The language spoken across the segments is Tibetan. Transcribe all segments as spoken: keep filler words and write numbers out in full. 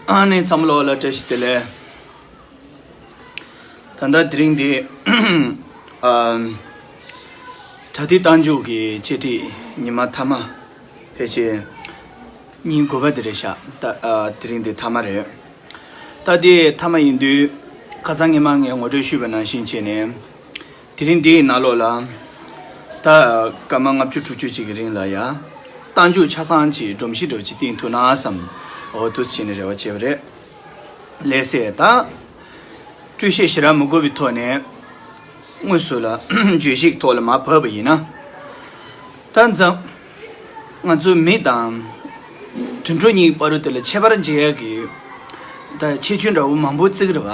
ཨ་ནི་ཚང་མ་ལོག་ལ་བཀྲ་ཤིས་བདེ་ལེགས། ད་ལྟ་དེ་རིང་འདི་ཨ་བྲ་ཏི་རྟགས་འཇུག་གི་འཆད་ཁྲིད་ཉི་མ་མཐའ་མ་ཕལ་ཆེར་ཉིན་དགུ་པ་དེ་རེད་ཤག་ད་ཨ་དེ་རིང་འདི་མཐའ་མ་རེད། ད་འདི་མཐའ་མ་ཡིན་དུས་ཁ་སང་ཉི་མ་ངས་ངོ་སྤྲོད་ཞུས་པ་ནང་བཞིན་བྱས་ནས། དེ་རིང་འདིའི་ནང་ལོགས་ལ། ད་སྐར་མ་ལྔ་བཅུ་དྲུག་ཅུ་ཅིག་གི་རིང་ལ་ཡ། རྟགས་འཇུག་ཆ་ཚང་གི་སྒྲོམ་གཞི་འདྲ་བོ་ཅིག་བཏིང་ཐུབ་ན་བསམ། འོ་འདུག་སེ་བྱས་ནས་རེ་བ་བྱས་པ་རེད། ལགས་སེ་ད། སྤྲོས་བཤད་ཞེ་དྲག་མི་དགོས་པའི་ཐོག་ནས། དངོས་སུ་ལ་བརྗོད་གཞིའི་ཐོག་ལ་མར་བབས་པ་ཡིན་ན། ད་འཛམ། ང་ཚོ་མི་དང་། དུད་འགྲོ་གཉིས་བར་དུ་དེ་ལ་ཁྱད་པར་འབྱེད་ཡག་གི། ད་ཁྱད་ཆོས་འདྲ་བོ་མང་པོ་བརྩི་གི་རེད་བ།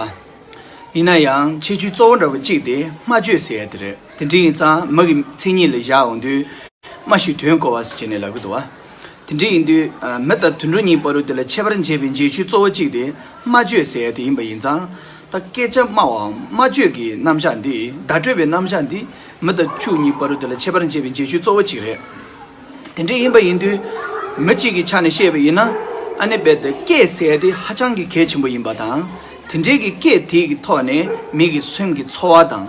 ཡིན་ན་ཡང་ཁྱད་ཆོས་གཙོ་བོ་འདྲ་བོ་གཅིག་དེ་སྨྲ་བརྗོད་ཟེར་ཡ་དེ་རེད། དེ་འདྲ་ཡིན་ཙང་མི་གི་མཚན་ཉིད་ལ་བཞག་འོང་དུས། སྨྲ་ཞིང་དོན་གོ་བ་ཟེར་བྱས་ནས་ལབ་གི་འདུག་བ། དེ་འདྲ་ཡིན་དུས་མི་དང་དུད་འགྲོ་གཉིས་བར་དུ་དེ་ལ་ཁྱད་པར་འབྱེད་པའི་འབྱེད་ཆོས་གཙོ་བོ་གཅིག་དེ་སྨྲ་བརྗོད་ཟེར་ཡ་དེ་ཡིན་པ་ཡིན་ཙང་། ད་སྐད་ཆ་སྨྲ་བའམ་སྨྲ་བརྗོད་ཀྱི་རྣམ་གཞག་འདི་བརྡ་སྤྲོད་པའི་རྣམ་གཞག་འདི་མི་དང་ཕྱུགས་གཉིས་བར་དུ་དེ་ལ་ཁྱད་པར་འབྱེད་པའི་འབྱེད་ཆོས་གཙོ་བོ་གཅིག་རེད། དེ་འདྲ་ཡིན་པ་ཡིན་དུས། མི་གཅིག་གི་ཆ་ནས་བཤད་པ་ཡིན་ན། ཨ་ནི་རྦད་དེ་སྐད་ཟེར་ཡ་དེ་ཧ་ཅང་གི་གལ་ཆེན་པོ་ཡིན་པ་དང་། དེ་འདྲའི་གི་སྐད་དེ་གི་ཐོག་ནས་མི་གི་སེམས་ཀྱི་ཚོར་བ་དང་།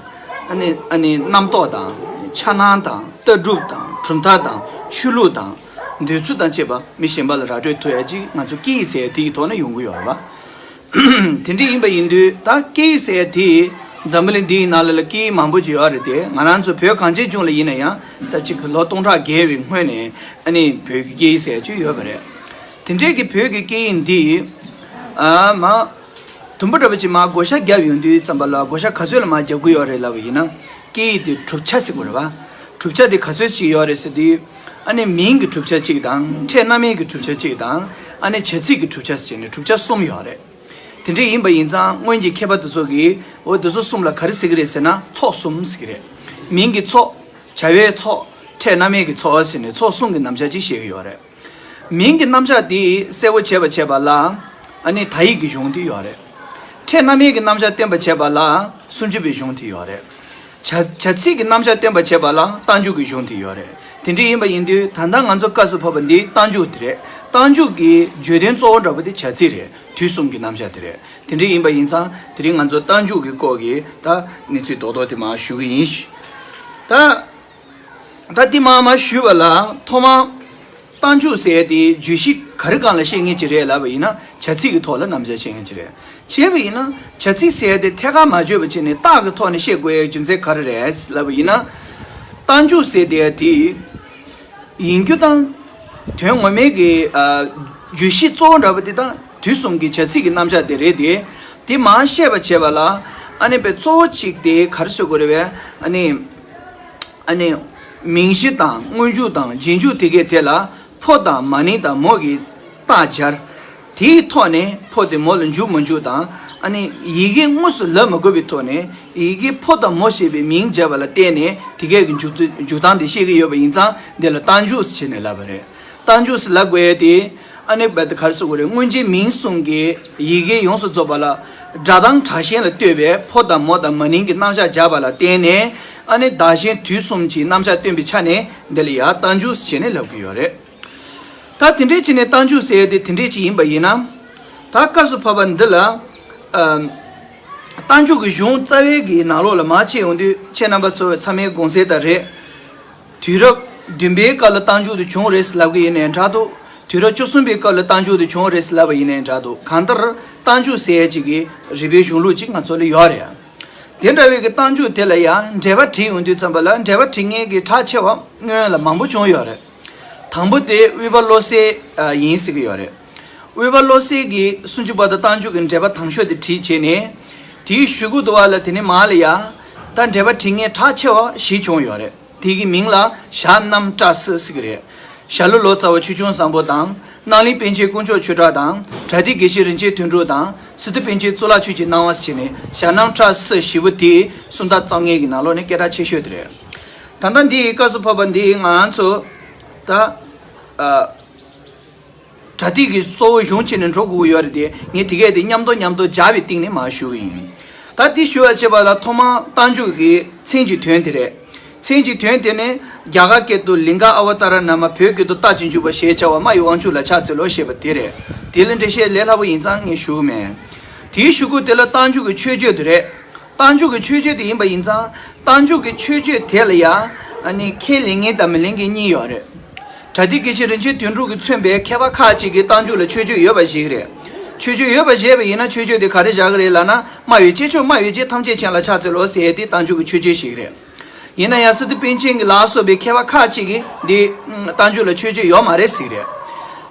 ཨ་ནི་ཨ་ནི་རྣམ་རྟོག་དང་། འཆར་སྣང་དང་། ལྟ་གྲུབ་དང་། གྲུབ་མཐའ་དང་། ཆོས་ལུགས་དང་། འདོད་ཚུལ་དང་བཅས་པ་མི་གཞན་པ་ལ་ར་སྤྲོད་ཐུབ་ཡ་ཅིག་ང་ཚོ་སྐད་ཡིག་ཟེར་ཡ་དེ་གི་ཐོག་ནས་ཡོང་གི་ཡོད་རེད་བ། དེ་འདྲ་ཡིན་པ་ཡིན་དུས་ད་སྐད་ཡིག་ཟེར་ཡ་དེ་འཛམ་བུ་གླིང་འདིའི་ནང་ལ་ལ་སྐད་ཡིག་མང་པོ་ཅིག་ཡོད་རེད་དེ། ང་རང་ཚོ་བོད་གངས་ཅན་ལྗོངས་ལ་ཡིན་ན་ཡང་ད་ཅིག་གི་ལོ་སྟོང་ཕྲག་བརྒལ་བའི་སྔོན་ནས་ཨ་ནི་བོད་ཀྱི་སྐད་ཡིག་ཟེར་ཡ་ཅིག་ཡོད་པ་རེད། དེ་འདྲའི་གི་བོད་ཀྱི་སྐད་ཡིག་འདི་ཨ་མ་དུམ་བུ་འདྲ་པོ་ཅིག་མར་བགོ་བཤའ་བརྒྱབ་ཡོང་དུས་ཙམ་པ་ལ་བགོ་བཤའ་ག་ཚོད་ལ་མར་རྒྱབ་ཀྱི་ཡོད་རེད་ལབ་པ་ཡིན་ན། སྐད་ཡིག་དེ་གྲུབ་ཆ་ཟེར་དགོས་རེད་བ། གྲུབ་ཆ་དེ་ག་ཚོད་ཅིག་ཡོད་རེད་ཟེར་དུས། ཨ་ནི་མིང་གི་གྲུབ་ཆ་གཅིག་དང་ཕྲད་རྣམ་དབྱེ་གི་གྲུབ་ཆ་གཅིག་དང་། ཨ་ནི་བྱ་ཚིག་གི་གྲུབ་ཆ་ཟེར་ནས་གྲུབ་ཆ་གསུམ་ཡོད་རེད། དེ་འདྲ་ཡིན་པ་ཡིན་ཙང་སྔོན་གྱི་མཁས་པ་དེ་ཚོ་གིས་འོ་དེ་ཚོ་གསུམ་ལ་ག་རེ་ཟེར་གི་རེད་ཟེར་ན་ཚོགས་གསུམ་ཟེར་གི་རེད། མིང་གི་ཚོགས། བྱ་བའི་ཚོགས། ཕྲད་རྣམ་དབྱེ་གི་ཚོགས་ཟེར་ནས་ཚོགས་གསུམ་གྱི་རྣམ་གཞག་ཅིག་བཤད་ཀྱི་ཡོད་རེད། མིང་གི་རྣམ་གཞག་དེ་གསལ་པོ་བྱེད་པ་བྱས་པ་ལ། ཨ་ནི་དག་ཡིག་གི་གཞུང་དེ་ཡོད་རེད། ཕྲད་རྣམ་དབྱེ་གི་རྣམ་གཞག་སྟོན་པ་བྱས་པ་ལ་སུམ་ཅུ་པའི་གཞུང་དེ་ཡོད་རེད། བྱ་བྱ་ཚིག་གི་རྣམ་གཞག་སྟོན་པ་བྱས་པ་ལ་རྟགས་འཇུག་གི་གཞུང་དེ་ཡོད་རེད། དེ་འདྲ་ཡིན་པ་ཡིན་དུས་ད་ལྟ་ང་ཚོ་སྐབས་སུ་བབས་པ་འདི་རྟགས་འཇུག་དེ་རེད། རྟགས་འཇུག་གི་བརྗོད་དོན་གཙོ་བོ་འདྲ་པོ་དེ་བྱ་ཚིག་རེད། དུས་གསུམ་གྱི་རྣམ་གཞག་དེ་རེད། དེ་འདྲ་ཡིན་པ་ཡིན་ཙང་དེ་རིང་ང་ཚོ་རྟགས་འཇུག་གི་སྐོར་གྱི་ད་གནས་ཚུལ་རྡོག་རྡོག་དེ་མར་ཞུ་གི་ཡིན། ད། ད་དེ་མར་མར་ཞུས་པ་ལ་ཐོག་མར། རྟགས་འཇུག་ཟེར་ཡ་དེ་བརྗོད་གཞི་ག་རེ་སྒང་ལ་བཤད་མཁན་ཅིག་རེད་ལབ་པ་ཡིན་ན་བྱ་ཚིག་གི་ཐོག་ལ་རྣམ་གཞག་བཤད་མཁན་ཅིག་རེད། བྱས་པ་ཡིན་ན་བྱ་ཚིག་ཟེར་ཡ་དེ་ཐད་ཀར་མ་བརྗོད་པ་བྱས་ནས་རྟགས་ཀྱི་ཐོག་ནས་བཤད་དགོས་ཡའི་རྒྱུ་མཚན་ག་རེ་རེད་ལབ་པ་ཡིན་ན། རྟགས་འཇུག་ཟེར་དེ་དེ་ཡིན་རྒྱུ་དང་། དོན་ངོ་མའི་གི་ཨ། བརྗོད་གཞི་གཙོ་བོ་འདྲ་པོ་དེ་དང་དུས་གསུམ་གྱི་བྱ་ཚིག་གི་རྣམ་གཞག་དེ་རེད་དེ། དེ་མར་བཤད་པ་བྱས་པ་ལ་ཨ་ནི་པའི་གཙོ་བོ་གཅིག་དེ་ག་རེ་ཟེར་དགོས་རེད་པས། ཨ་ནི། ཨ་ནི། མིང་གཞི་དང་སྔོན་འཇུག་དང་རྗེས་འཇུག་དེ་གས་དེ་ལ་ཕོ་དང་མ་ནིང་དང་མོ་གི་རྟགས་སྦྱར། དེའི་ཐོག་ནས་ཕོ་དེ་མོ་ལ་འཇུག་མི་འཇུག་དང་། ཨ་ནི་ཡི་གེ་དངོས་སུ་ལབ་མི་དགོས་པའི་ཐོག་ནས་ཡི་གེ་ཕོ་དང་མོ་ཞེས་པའི་མིང་སྦྱར་བ་ལ་བརྟེན་ནས་དེ་གས་ཀྱི་འཇུག་འཇུག་སྟངས་དེ་ཤེས་ཀྱི་ཡོད་པ་ཡིན་ཙང་འདི་ལ་རྟགས་འཇུག་ཟེར་བྱས་ནས་ལབ་པ་རེད། རྟགས་འཇུག་ཟེར་ལབ་དགོས་ཡ་དེ། ཨ་ནི་རྦད་དེ་ག་རེ་ཟེར་དགོས་རེད། སྔོན་རྗེས་མིང་གསུམ་གྱི་ཡི་གེ་ཡོངས་སུ་རྫོགས་པ་ལ་སྒྲ་གདངས་དྲག་ཞན་ལ་ལྟོས་པའི་ཕོ་དང་མོ་དང་མ་ནིང་གི་རྣམ་གཞག་སྦྱར་བ་ལ་བརྟེན་ནས། ཨ་ནི་བདག་གཞན་དུས་གསུམ་གྱི་རྣམ་གཞག་སྟོན་པའི་ཆ་ནས་འདི་ལ་ཡང་རྟགས་འཇུག་ཟེར་བྱས་ནས་ལབ་ཀྱི་ཡོད་རེད། ད་དེ་འདྲས་བྱས་ནས་རྟགས་འཇུག་ཟེར་ཡ་དེ་དེ་འདྲས་ཅིག་ཡིན་པ་ཡིན་ན། ད་སྐབས་སུ་བབས་པ་འདི་ལ། ཨ། རྟགས་འཇུག་གི་གཞུང་རྩ་བའི་གི་ནང་ལོགས་ལ་མར་ཕྱེ་ཡོང་དུས་ཁྱེད་རྣམ་པ་ཚོ་ཚང་མས་དགོངས་གསལ་ལྟར་རེད། དུས་རབས་བདུན་པའི་སྐབས་ལ་རྟགས་འཇུག་དེ་བྱུང་རེད་ཟེར་ལབ་ཀྱི་ཡིན་ནའི་འདྲ་འདུག་དུས་རབས་བཅུ་གསུམ་པའི་སྐབས་ལ་རྟགས་འཇུག་དེ་བྱུང་རེད་ཟེར་ལབ་པ་ཡིན་ནའི་འདྲ་འདུག་གང་ལྟར་རྟགས་འཇུག་ཟེར་ཡས་ཅིག་གི་རིག་པའི་གཞུང་ལུགས་ཅིག་ང་ཚོ་ལ་ཡོད་རེད། དེ་འདྲ་བའི་གི་རྟགས་འཇུག་དེ་ལ་ཡང་འགྲེལ་པ་བྲིས་ཡོང་དུས་ཙམ་པ་ལ་འགྲེལ་པ་བྲིས་མཁན་གྱི་གྲགས་ཆེ་བ་སྔོན་ལ་མང་པོ་བྱུང་ཡོད་རེད། དང་པོ་དེ་དབུས་པ་བློ་གསལ་ཡིན་ཟེར་གྱི་ཡོད་རེད། དབུས་པ་བློ་གསལ་གྱིས་སུམ་ཅུ་པ་དང་རྟགས་འཇུག་གི་འགྲེལ་པ་དང་ཤོས་དེ་བྲིས་བྱས་ནས། དེའི་གཞུག་གུ་དུ་བ་ལ་དེ་ནས་མར་ལ་ཡ། ད་འགྲེལ་པ་བྲིས་མཁན་གྲགས་ཆེ་བ་བཞི་བྱུང་ཡོད་རེད། དེ་གི་མིང་ལ་ཞྭ་རྣམ་བཀྲ་སི་ཟེར་གི་རེད། ཞྭ་ལུ་ལོ་ཙཱ་བ་ཆོས་སྐྱོང་བཟང་པོ་དང་། སྣང་གླིང་པཎ་ཆེན་དཀོན་མཆོག་ཆོས་གྲགས་དང་། བྲ་ཏི་དགེ་བཤེས་རིན་ཆེན་དོན་གྲུབ་དང་། སི་ཏུ་པཎ་ཆེན་གཙུག་ལག་ཆོས་ཀྱི་སྣང་བ་ཟེར་ནས་ཞྭ་རྣམ་བཀྲ་སི་བཞི་པོ་དེ་སུམ་རྟགས་རྩོམ་མཁན་གྱི་ནང་ལོགས་ནས་སྐད་གྲགས་ཆེ་ཤོས་དེ་རེད། ད་ལྟ་འདི་ཡི་སྐབས་སུ་བབས་པ་འདི་ང་ཚོ་ད། ཨ། བྲ་ཏི་གི་གཙོ་བོ་གཞུང་བྱས་ནས་འགྲོ་དགོས་ཀྱི་ཡོད་རེད་དེ། ངས་དེ་གས་དེ་མཉམ་དུ་མཉམ་དུ་སྦྱར་བའི་སྟེང་ནས་མར་ཞུ་གི་ཡིན། ད་དེ་ཞུ་བ་བྱེད་པ་ལ་ཐོག་མར་རྟགས་འཇུག་གི་མཚན་གྱི་དོན་དེ་རེད། མཚན་གྱི་དོན་དེ་ནི་རྒྱ་གར་སྐད་དུ་ལིང་ག་ཨ་བ་ཏཱ་ར་ན་མ། བོད་སྐད་དུ་རྟགས་ཀྱི་འཇུག་པ་ཞེས་བྱ་བ་སྨྲ་བའི་དབང་ཕྱུག་ལ་ཕྱག་འཚལ་ལོ་ཞེས་པ་དེ་རེད། དེ་ལ་འགྲེལ་བཤད་ལས་སླ་པོ་ཡིན་ཙང་ངས་ཞུ་གི་མེད། དེའི་གཞུག་གུ་དེ་ལ་རྟགས་འཇུག་གི་མཆོད་བརྗོད་དེ་རེད། རྟགས་འཇུག་གི་མཆོད་བརྗོད་དེ་ཡིན་པ་ཡིན་ཙང་རྟགས་འཇུག་གི་མཆོད་བརྗོད་དེ་ལ་ཡང་ཨ་ནི་ཁས་ལེན་མཁན་དང་མི་ལེན་མཁན་གཉིས་ཡོད་རེད། པྲ་ཏི་གི་ཆི་རིན་ཆེན་དོན་གྲུབ་ཀྱིས་མཚོན་པའི་མཁས་པ་ཁག་ཅིག་གིས་རྟགས་འཇུག་ལ་མཆོད་བརྗོད་ཡོད་པ་བཞེས་ཀྱི་རེད། མཆོད་བརྗོད་ཡོད་པ་བཞེས་པ་ཡིན་ན་མཆོད་བརྗོད་དེ་ག་རེ་བཞག་གི་རེད་ལབ་ན། སྨྲ་བའི་སྐྱེས་མཆོག་སྨྲ་བའི་རྗེ་ཐམས་ཅད་མཁྱེན་ལ་ཕྱག་འཚལ་ལོ་ཟེར་ཡས་དེ་རྟགས་འཇུག་གི་མཆོད་བརྗོད་ཞིག་རེད། ཡིན་ན་ཡང་སི་ཏུ་པཎ་ཆེན་གྱི་ལ་སོགས་པའི་མཁས་པ་ཁག་ཅིག་གིས་འདི་རྟགས་འཇུག་ལ་མཆོད་བརྗོད་ཡོད་མ་རེད་ཟེར་གྱི་རེད།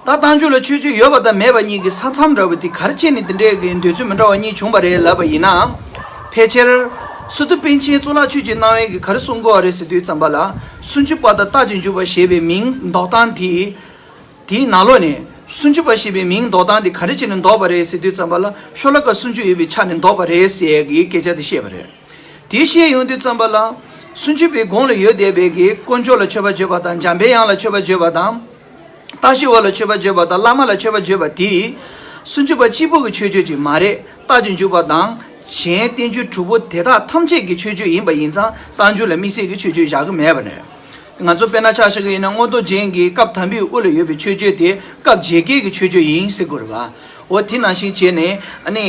ད་རྟགས་འཇུག་ལ་མཆོད་བརྗོད་ཡོད་པ་དང་མེད་པ་གཉིས་ཀྱི་ས་མཚམས་འདྲ་བོ་དེ་ག་རེ་བྱས་ནས་དེ་འདྲའི་གི་འདོད་ཚུལ་མི་འདྲ་བ་གཉིས་བྱུང་བ་རེད་ལབ་པ་ཡིན་ན། ཕལ་ཆེར་སི་ཏུ་པཎ་ཆེན་གཙུག་ལག་ཆོས་ཀྱི་སྣང་བའི་གི་ག་རེ་གསུང་གི་ཡོད་རེད་ཟེར་དུས་ཙམ་པ་ལ། སུམ་ཅུ་པ་དང་རྟགས་ཀྱི་འཇུག་པ་ཞེས་པའི་མིང་འདོགས་སྟངས་དེ། དེའི་ནང་ལོགས་ནས་སུམ་ཅུ་པ་ཞེས་པའི་མིང་འདོགས་སྟངས་དེ་ག་རེ་བྱས་ནས་འདོགས་པ་རེད་ཟེར་དུས་ཙམ་པ་ལ་ཤོ་ལོ་ཀ་སུམ་ཅུ་ཡོད་པའི་ཆ་ནས་འདོགས་པ་རེད་ཟེར་ཡས་ཀྱི་སྐད་ཆ་དེ་བཤད་པ་རེད། དེ་བཤད་ཡོང་དུས་ཙམ་པ་ལ། སུམ་ཅུ་པའི་གོང་ལ་ཡོད་བསྡད་པའི་གི་དཀོན་མཆོག་ལ་མཆོད་པ་བརྗོད་པ་དང་འཇམ་པའི་དབྱངས་ལ་མཆོད་པ་བརྗོད་པ་དང་། རྟག་ཞི་བ་ལ་མཆོད་པ་བརྗོད་པ་དང་བླ་མ་ལ་མཆོད་པ་བརྗོད་པ་དེ། སུམ་ཅུ་པ་གཅིག་པོ་གི་མཆོད་བརྗོད་ཅིག་མ་རེད། རྟགས་ཀྱི་འཇུག་པ་དང་། གཞན་བསྟན་བཅོས་དྲུག་པོ་དེ་དག་ཐམས་ཅད་ཀྱི་མཆོད་བརྗོད་ཡིན་པ་ཡིན་ཙང་རྟགས་འཇུག་ལ་དམིགས་བསལ་གྱི་མཆོད་བརྗོད་བཞག་གི་མེད་པ་རེད། ང་ཚོ་དཔེར་ན་ཆ་བཞག་གི་ཡིན་ན་མངོན་རྟོགས་རྒྱན་གྱི་སྐབས་དང་པོའི་དབུ་ལ་ཡོད་པའི་མཆོད་བརྗོད་དེ་སྐབས་རྗེས་སྐལ་གྱི་མཆོད་བརྗོད་ཡིན་ཟེར་དགོས་རེད་བ། འོ་དེ་ནང་བཞིན་བྱས་ནས་ཨ་ནི།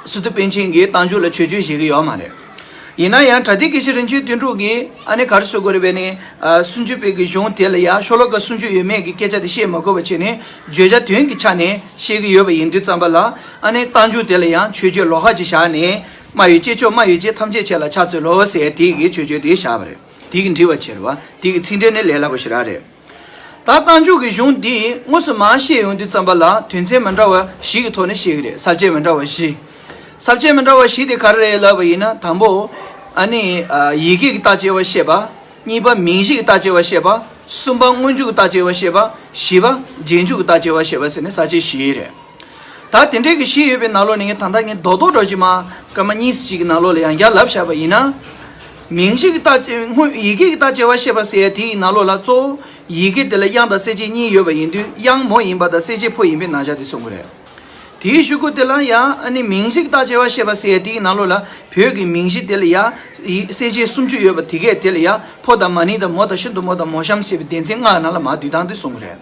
སི་ཏུ་པཎ་ཆེན་གྱིས་རྟགས་འཇུག་ལ་མཆོད་བརྗོད་བཞེས་ཀྱི་ཡོད་མ་རེད། ཡིན་ན་ཡང་པྲ་ཏི་གི་ཆི་རིན་ཆེན་དོན་གྲུབ་ཀྱིས་ཨ་ནི་ག་རེ་ཟེར་དགོས་རེད་པས་ནི། སུམ་ཅུ་པའི་གི་གཞུང་དེ་ལ་ཡང་ཤོ་ལོ་ཀ་སུམ་ཅུ་ཡོད་མེད་ཀྱི་སྐད་ཆ་དེ་བཤད་མ་དགོས་པ་བྱས་ནས་བརྗོད་བྱ་དོན་གྱི་ཆ་ནས་བཤད་ཀྱི་ཡོད་པ་ཡིན་དུས་ཙམ་པ་ལ། ཨ་ནི་རྟགས་འཇུག་དེ་ལ་ཡང་མཆོད་བརྗོད་ལོགས་ཀ་ཅིག་བཞག་ནས། སྨྲ་བའི་སྐྱེས་མཆོག་སྨྲ་བའི་རྗེ་ཐམས་ཅད་མཁྱེན་ལ་ཕྱག་འཚལ་ལོ་ཟེར་དེ་གི་མཆོད་བརྗོད་དེ་བཞག་པ་རེད། དེ་གི་འགྲིག་པ་བྱེད་རེད་བ། དེ་གི་ཚིག་འགྲེལ་ནི་ལས་སླ་པོ་ཞེ་དྲག་རེད། ད་རྟགས་འཇུག་གི་གཞུང་འདི་དངོས་སུ་མར་བཤད་ཡོང་དུས་ཙམ་པ་ལ་དོན་ཚན་མི་འདྲ་བ་བཞི་གི་ཐོག་ནས་བཤད་ཀྱི་རེད། ས་བཅད་མི་འདྲ་བ་བཞི། ས་བཅད་མི་འདྲ་བ་བཞི་དེ་ག་རེ་རེད་ལབ་པ་ཡིན་ན། དང་པོ། ཨ་ནི། ཡི་གེ་གི་རྟགས་སྐྱེ་བ་བཤད་པ། གཉིས་པ་མིང་གཞི་གི་རྟགས་སྐྱེ་བ་བཤད་པ། གསུམ་པ་སྔོན་འཇུག་གི་རྟགས་སྐྱེ་བ་བཤད་པ། བཞི་པ་རྗེས་འཇུག་གི་རྟགས་སྐྱེ་བ་བཤད་པ་ཟེར་ནས་ས་བཅད་བཞི་རེད། ད་དེ་འདྲའི་གི་བཞི་ཡོད་པའི་ནང་ལོགས་ནས་ད་ལྟ་ངས་རྡོག་རྡོག་འདྲ་ཅིག་མར་སྐར་མ་གཉིས་ཙམ་ཅིག་གི་ནང་ལོགས་ལ་ཡང་བསྐྱར་ལབ་བཞག་པ་ཡིན་ན། མིང་གཞི་གི་རྟགས་སྐྱེ་སྔོན་ཡི་གེ་གི་རྟགས་སྐྱེ་བ་བཤད་པ་ཟེར་ཡ་དེའི་ནང་ལོགས་ལ་གཙོ་བོ་ཡི་གེ་དེ་ལ་དབྱངས་དང་གསལ་བྱེད་གཉིས་ཡོད་པ་ཡིན་དུས་དབྱངས་མོ་ཡིན་པ་དང་གསལ་བྱེད་ཕོ་ཡིན་པའི་རྣམ་གཞག་དེ་གསུང་གི་རེད། དེའི་གཞུག་གུ་དེ་ལ་ཡང་ཨ་ནི་མིང་གཞི་གི་རྟགས་སྐྱེ་བ་བཤད་པ་ཟེར་ཡ་དེའི་ནང་ལོགས་ལ་བོད་ཀྱི་མིང་གཞི་དེ་ལ་ཡང་ཡི་གསལ་བྱེད་སུམ་ཅུ་ཡོད་པ་དེ་གས་དེ་ལ་ཡང་ཕོ་དང་མ་ནིང་དང་མོ་དང་ཤིན་ཏུ་མོ་དང་མོ་གཤམ་ཟེར་བའི་སྡེ་ཚན་ལྔ་ནང་ལ་མར་བསྡུས་སྟངས་དེ་གསུང་གི་རེད།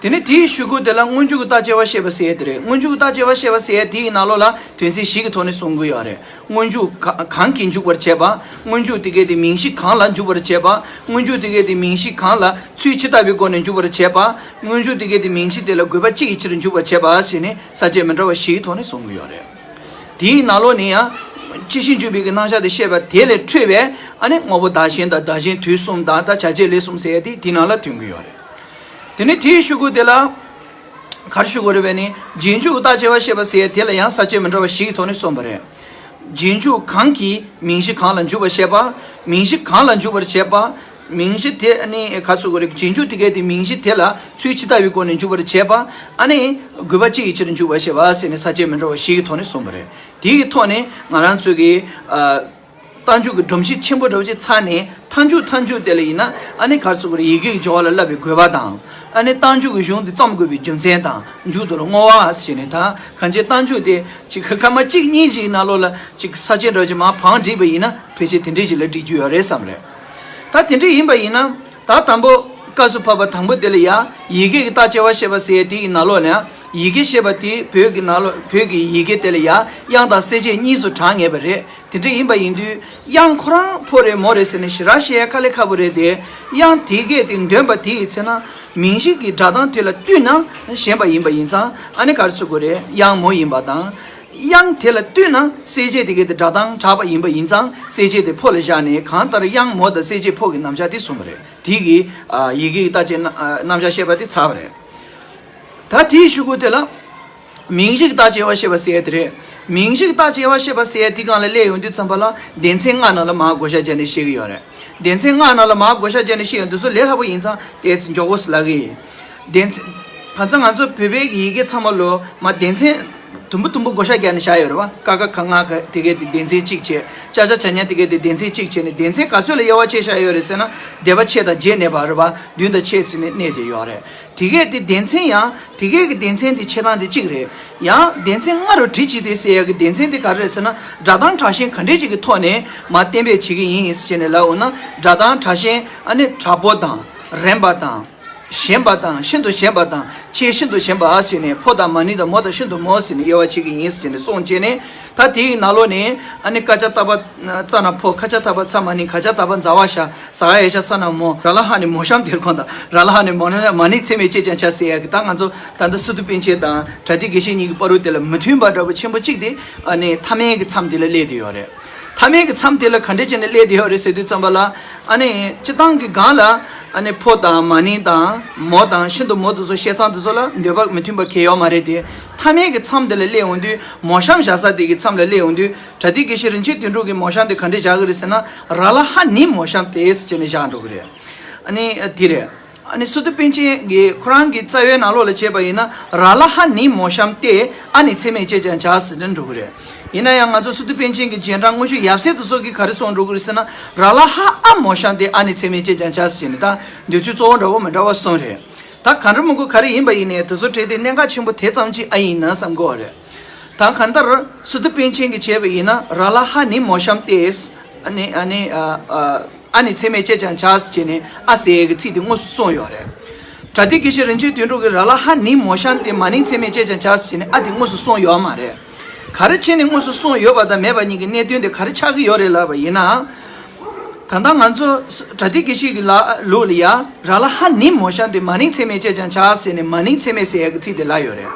དེ་ནས་དེའི་གཞུག་གུ་དེ་ལ་སྔོན་འཇུག་གི་རྟགས་སྐྱེ་བ་བཤད་པ་ཟེར་ཡ་དེ་རེད། སྔོན་འཇུག་གི་རྟགས་སྐྱེ་བ་བཤད་པ་ཟེར་ཡ་དེའི་ནང་ལོགས་ལ་དོན་ཚན་བཞི་གི་ཐོག་ནས་གསུང་གི་ཡོད་རེད། སྔོན་འཇུག་ག་གང་གིས་འཇུག་པར་བྱེད་པ། སྔོན་འཇུག་དེ་གས་དེ་མིང་གཞི་གང་ལ་འཇུག་པར་བྱེད་པ། སྔོན་འཇུག་དེ་གས་དེ་མིང་གཞི་གང་ལ་ཚུལ་ཇི་ལྟ་བུའི་སྒོ་ནས་འཇུག་པར་བྱེད་པ། སྔོན་འཇུག་དེ་གས་དེ་མིང་གཞི་དེ་ལ་དགོས་པ་གཅིག་གི་ཕྱིར་འཇུག་པར་བྱེད་པ་ཟེར་ནས་ས་བཅད་མི་འདྲ་བ་བཞིའི་ཐོག་ནས་གསུང་གི་ཡོད་རེད། དེའི་ནང་ལོགས་ནས་ཡང་། སྤྱི་གཞི་འཇུག་པའི་གི་རྣམ་གཞག་དེ་བཤད་པ་དེ་ལས་འཕྲོས་པའི་ཨ་ནི་དངོས་པོ་བདག་གཞན་དང་བདག་གཞན་དུས་གསུམ་དང་ད་བྱ་བྱེད་ལས་གསུམ་ཟེར་ཡ་དེ་དེའི་ནང་ལ་ཐོན་གི་ཡོད་རེད། དེ་ནས་དེའི་གཞུག་གུ་དེ་ལ། ག་རེ་ཞུ་དགོས་རེད་པས་ནི། རྗེས་འཇུག་རྟགས་སྐྱེ་བ་བཤད་པ་ཟེར་ཡ་དེ་ལ་ཡང་ས་བཅད་མི་འདྲ་བ་བཞི་གི་ཐོག་ནས་གསུངས་པ་རེད། རྗེས་འཇུག་གང་གིས་མིང་གཞི་གང་ལ་འཇུག་པར་བྱེད་པ། མིང་གཞི་གང་ལ་འཇུག་པར་བྱེད་པ། མིང་གཞི་དེ་ནི་ག་རེ་ཞུ་དགོས་རེད། རྗེས་འཇུག་དེ་གས་དེ་མིང་གཞི་དེ་ལ་ཚུལ་ཇི་ལྟ་བུའི་སྒོ་ནས་འཇུག་པར་བྱེད་པ། ཨ་ནི་དགོས་པ་གཅིག་གི་ཕྱིར་འཇུག་པར་བྱེད་པ་ཟེར་ནས་ས་བཅད་མི་འདྲ་བ་བཞི་གི་ཐོག་ནས་གསུངས་པ་རེད། དེ་གི་ཐོག་ནས་ང་རང་ཚོས་ཀྱི་ཨ། རྟགས་འཇུག་གི་སྒྲོམ་གཞི་ཆེན་པོ་འདྲ་བོ་ཅིག་ཚར་ནས་མཐའ་མཇུག་མཐའ་མཇུག་དེ་ལ་ཡིན་ན་ཨ་ནི་ག་རེ་ཟེར་དགོས་རེད། ཡི་གེ་གི་སྦྱོར་བ་ལ་བསླབ་པའི་དགོས་པ་དང་། ཨ་ནི་རྟགས་འཇུག་གི་གཞུང་འདི་བརྩམས་དགོས་པའི་རྒྱུ་མཚན་དང་མཇུག་ཏུ་ལ་བསྔོ་བ་ཟེར་ནས། ད་གང་ཅི་རྟགས་འཇུག་དེ་ཅིག་སྐར་མ་གཅིག་གཉིས་ཅིག་ནང་ལོགས་ལ་ཅིག་ས་བཅད་འདྲ་བོ་ཅིག་མར་བང་བསྒྲིགས་པ་ཡིན་ན་ཕལ་ཆེར་དེ་འདྲས་ཅིག་ལ་འགྲིག་རྒྱུ་ཡོད་རེད་བསམ་རེད། ད་དེ་འདྲས་ཡིན་པ་ཡིན་ན། ད་དང་པོ་སྐབས་སུ་བབ་པ་དང་པོ་དེ་ལ་ཡ་ཡི་གེ་གི་རྟགས་སྐྱེ་བ་བཤད་པ་ཟེར་ཡ་དེ་ཡི་ནང་ལོགས་ལ་ཡ་ཡི་གེ་ཞེས་པ་དེ་བོད་ཀྱི་ནང་ལོགས་བོད་ཀྱི་ཡི་གེ་དེ་ལ་ཡ་དབྱངས་དང་གསལ་བྱེད་གཉིས་སུ་གྲངས་ངེས་པ་རེད། དེ་འདྲ་ཡིན་པ་ཡིན་དུས་དབྱངས་ཁོ་རང་ཕོ་རེད་མོ་རེད་ཟེར་ནས་ཞེ་དྲག་བཤད་ཡ་དཀའ་ལས་ཁག་པོ་རེད་དེ། དབྱངས་དེ་གས་དེ་འདོན་པ་དེ་ཡི་ཚེ་ན་མིང་གཞི་གི་སྒྲ་གདངས་དེ་ལ་བསྟུན་ན་ཞེན་པ་ཡིན་པ་ཡིན་ཙང་ཨ་ནི་ག་རེ་ཟེར་དགོས་རེད། དབྱངས་མོ་ཡིན་པ་དང་། དབྱངས་དེ་ལ་བསྟུན་ན་གསལ་བྱེད་དེ་གས་དེ་སྒྲ་གདངས་དྲག་པ་ཡིན་པ་ཡིན་ཙང་གསལ་བྱེད་དེ་ཕོ་ལ་བཞག་ནས་གང་ལྟར་དབྱངས་མོ་དང་གསལ་བྱེད་ཕོ་གི་རྣམ་གཞག་དེ་གསུངས་པ་རེད། དེ་གི་ཡི་གེ་གི་རྟགས་ཅན་རྣམ་གཞག་བཤད་པ་དེ་ཚར་བ་རེད། ད་དེའི་གཞུག་གུ་དེ་ལ། མིང་གཞི་གི་རྟགས་སྐྱེ་བ་བཤད་པ་ཟེར་ཡ་དེ་རེད། མིང་གཞི་གི་རྟགས་སྐྱེ་བ་བཤད་པ་ཟེར་ཡ་དེ་སྒང་ལ་སླེབས་ཡོང་དུས་ཙམ་པ་ལ་སྡེ་ཚན་ལྔ་ནང་ལ་མར་བགོ་བཤའ་བརྒྱབ་ནས་བཤད་ཀྱི་ཡོད་རེད། སྡེ་ཚན་ལྔ་ནང་ལ་མར་བགོ་བཤའ་བརྒྱབ་ནས་བཤད་ཡོང་དུས་ཚོ་ལས་སླ་པོ་ཡིན་ཙང་ཏོག་ཙམ་མགྱོགས་པོ་ལབ་ཀྱི་ཡིན། སྡེ་ཚན། གང་ཚང་ང་ཚོ་བོད་པའི་ཡི་གེ་ཚང་མ་ལོ་མ་སྡེ་ཚན་དུམ་བུ་དུམ་བུ་བགོ་བཤའ་བརྒྱབ་ནས་བཞག་ཡོད་རེད་བ། ཀ་ཁ་ག་ང་ག་དེ་གས་དེ་སྡེ་ཚན་གཅིག་བྱས། ཅ་ཆ་ཇ་ཉ་དེ་གས་དེ་སྡེ་ཚན་གཅིག་བྱས་ནས་སྡེ་ཚན་ག་ཚོད་ལ་དབྱེ་བ་ཕྱེ་བཞག་ཡོད་རེད་ཟེར་ན། སྡེ་པ་ཕྱེད་དང་བརྒྱད་གནས་པ་རེད་བ། བདུན་དང་ཕྱེད་ཟེར་ནས་གནས་བསྡད་ཡོད་རེད། དེ་གས་དེ་སྡེ་ཚན་ཡང་དེ་གས་ཀྱི་སྡེ་ཚན་དེ་ཕྱེ་སྟངས་དེ་གཅིག་རེད། ཡང་སྡེ་ཚན་ལྔ་རུ་དྲིལ་བྱས་ཏེ་ཟེར་ཡག་གི་སྡེ་ཚན་དེ་ག་རེ་རེད་ཟེར་ན། སྒྲ་གདངས་དྲག་ཞན་ག་འདྲས་ཅིག་གི་ཐོག་ནས་མར་གཏན་འབེབས་བྱེད་ཀྱི་ཡིན་ཟེར་ནས་ལབ་འོང་ན། སྒྲ་གདངས་དྲག་ཞན་ཨ་ནི་དྲག་པོ་དང་རན་པ་དང་ ཞན་པ་དང་ཤིན་ཏུ་ཞན་པ་དང་ཆེས་ཤིན་ཏུ་ཞན་པ་ཟེར་ནས་ཕོ་དང་མ་ནིང་དང་མོ་དང་ཤིན་ཏུ་མོ་ཟེར་ནས་དབྱེ་བ་ཕྱེ་གི་ཡིན་ཟེར་ནས་གསུངས་བྱས་ནས། ད་དེའི་ནང་ལོགས་ནས་ཨ་ནི་ཀ་ཅ་ཏ་པ་ཙ་ན་ཕོ། ཁ་ཅ་ཏ་པ་ཙ་མ་ནིང་། ག་ཅ་ཏ་པ་ཛ་ཝ་ཞ། ས་ག་ཡ་ཤ་ས་ན་མོ། ར་ལ་ཧ་ནི་མོ་གཤམ་དེར་གོ་དང་། ར་ལ་ཧ་ནི་མོ་ན་མ་ནིང་ཚད་མས་དཔྱད་ཀྱང་བྱ་ཟེར་ཡ་གི། ད་ང་ཚོ་ད་ལྟ་སི་ཏུ་པཎ་ཆེན་དང་བྲ་ཏི་དགེ་བཤེས་གཉིས་ཀྱི་བར་དུ་དེ་ལ་མི་མཐུན་པ་འདྲ་པོ་ཆེན་པོ་གཅིག་དེ་ཨ་ནི་ཐ་མལ་གྱི་མཚམས་དེ་ལ་སླེབས་བསྡད་ཡོད་རེད། ཐ་མལ་གྱི་མཚམས་དེ་ལ་ག་འདྲ་བྱས་ནས་སླེབས་བསྡད་ཡོད་རེད་ཟེར་དུས་ཙམ་པ་ལ། ཨ་ནི་སྤྱིར་བཏང་གི་སྒང་ལ་ཨ་ནི་ཕོ་དང་མ་ནིང་དང་མོ་དང་ཤིན་ཏུ་མོ་དེ་ཚོ་བཤད་སྟངས་དེ་ཚོ་ལ་འདོད་པ་མི་མཐུན་པ་གང་ཡང་ཡོད་མ་རེད་དེ། ཐ་མལ་གྱི་མཚམས་དེ་ལ་སླེབས་ཡོང་དུས་མོ་གཤམ་བཞག་ས་དེ་གི་མཚམས་ལ་སླེབས་ཡོང་དུས་བྲ་ཏི་དགེ་བཤེས་རིན་ཆེན་དོན་གྲུབ་ཀྱིས་མོ་གཤམ་དེ་ག་འདྲ་བཞག་གི་རེད་ཟེར་ན། ར་ལ་ཧ་ནི་མོ་གཤམ་སྟེ་ཟེར་ནས་བཞག་འགྲོ་གི་རེད། ཨ་ནི་དེ་རེད། ཨ་ནི་སི་ཏུ་པཎ་ཆེན་གྱིས་ཁོ་རང་གི་རྩ་བའི་ནང་ལོགས་ལ་བྱས་པ་ཡིན་ན། ར་ལ་ཧ་ནི་མོ་གཤམ་སྟེ་ཨ་ནི་ཚད་མས་དཔྱད་ཀྱང་བྱ་ཟེར་ནས་འགྲོ་གི་རེད། ཡིན་ན་ཡང་ང་ཚོ་སི་ཏུ་པཎ་ཆེན་གྱི་རྗེས་འབྲང་དངུལ་ཆུ་ཡབ་སྲས་དེ་ཚོ་གིས་ག་རེ་གསུངས་འགྲོ་གི་རེད་ཟེར་ན། ར་ལ་ཧ་ཨ་མོ་གཤམ་སྟེ་ཨ་ནི་ཚད་མས་དཔྱད་ཀྱང་བྱ་ཟེར་ནས། ད་འདོད་ཚུལ་གཙོ་བོ་འདྲ་བོ་མི་འདྲ་བ་གསུངས་རེད། ད་ག་འདྲ་མི་འདྲ་ག་རེ་ཡིན་པ་ཡིན་ནའི་དེ་ཚོ་བྲིས་ཏེ་གནད་འགག་ཆེན་པོ་དེ་ཙམ་ཅིག་ཨ་ཡིན་ན་བསམ་གྱི་ཡོད་རེད། ད་གང་ལྟར་སི་ཏུ་པཎ་ཆེན་གྱིས་བྱས་པ་ཡིན་ན། ར་ལ་ཧ་ནི་མོ་གཤམ་སྟེ། ཨ་ནི་ཨ་ནི་ཨ་ཨ་ཨ་ནི་ཚད་མས་དཔྱད་ཀྱང་བྱ་ཟེར་བྱས་ནས་ཨ་ཟེར་ཡས་ཀྱི་ཚིག་དེ་དངོས་སུ་གསུངས་ཡོད་རེད། བྲ་ཏི་དགེ་བཤེས་རིན་ཆེན་དོན་གྲུབ་ཀྱིས་ར་ལ་ཧ་ནི་མོ་གཤམ་སྟེ་མ་ནིང་ཚད་མས་དཔྱད་ཀྱང་བྱ་ཟེར་བྱས་ནས་ཨ་དེ་དངོས་སུ་གསུངས་ཡོད་མ་རེད། ག་རེ་བྱས་ནས་དངོས་སུ་གསུངས་ཡོད་པ་དང་མེད་པ་གཉིས་ཀྱི་གནད་དོན་དེ་ག་རེ་ཆགས་ཀྱི་ཡོད་རེད་ལབ་པ་ཡིན་ན། ད་ལྟ་ང་ཚོ་བྲ་ཏི་དགེ་བཤེས་ཀྱི་ལ་ལུགས་ལ་ཡ། ར་ལ་ཧ་ནི་མོ་གཤམ་སྟེ་མ་ནིང་ཚད་མས་དཔྱད་ཀྱང་བྱ་ཟེར་ནས་མ་ནིང་ཚད་མས་ཟེར་ཡས་ཀྱི་ཚིག་དེ་ལབ་ཡོད་རེད།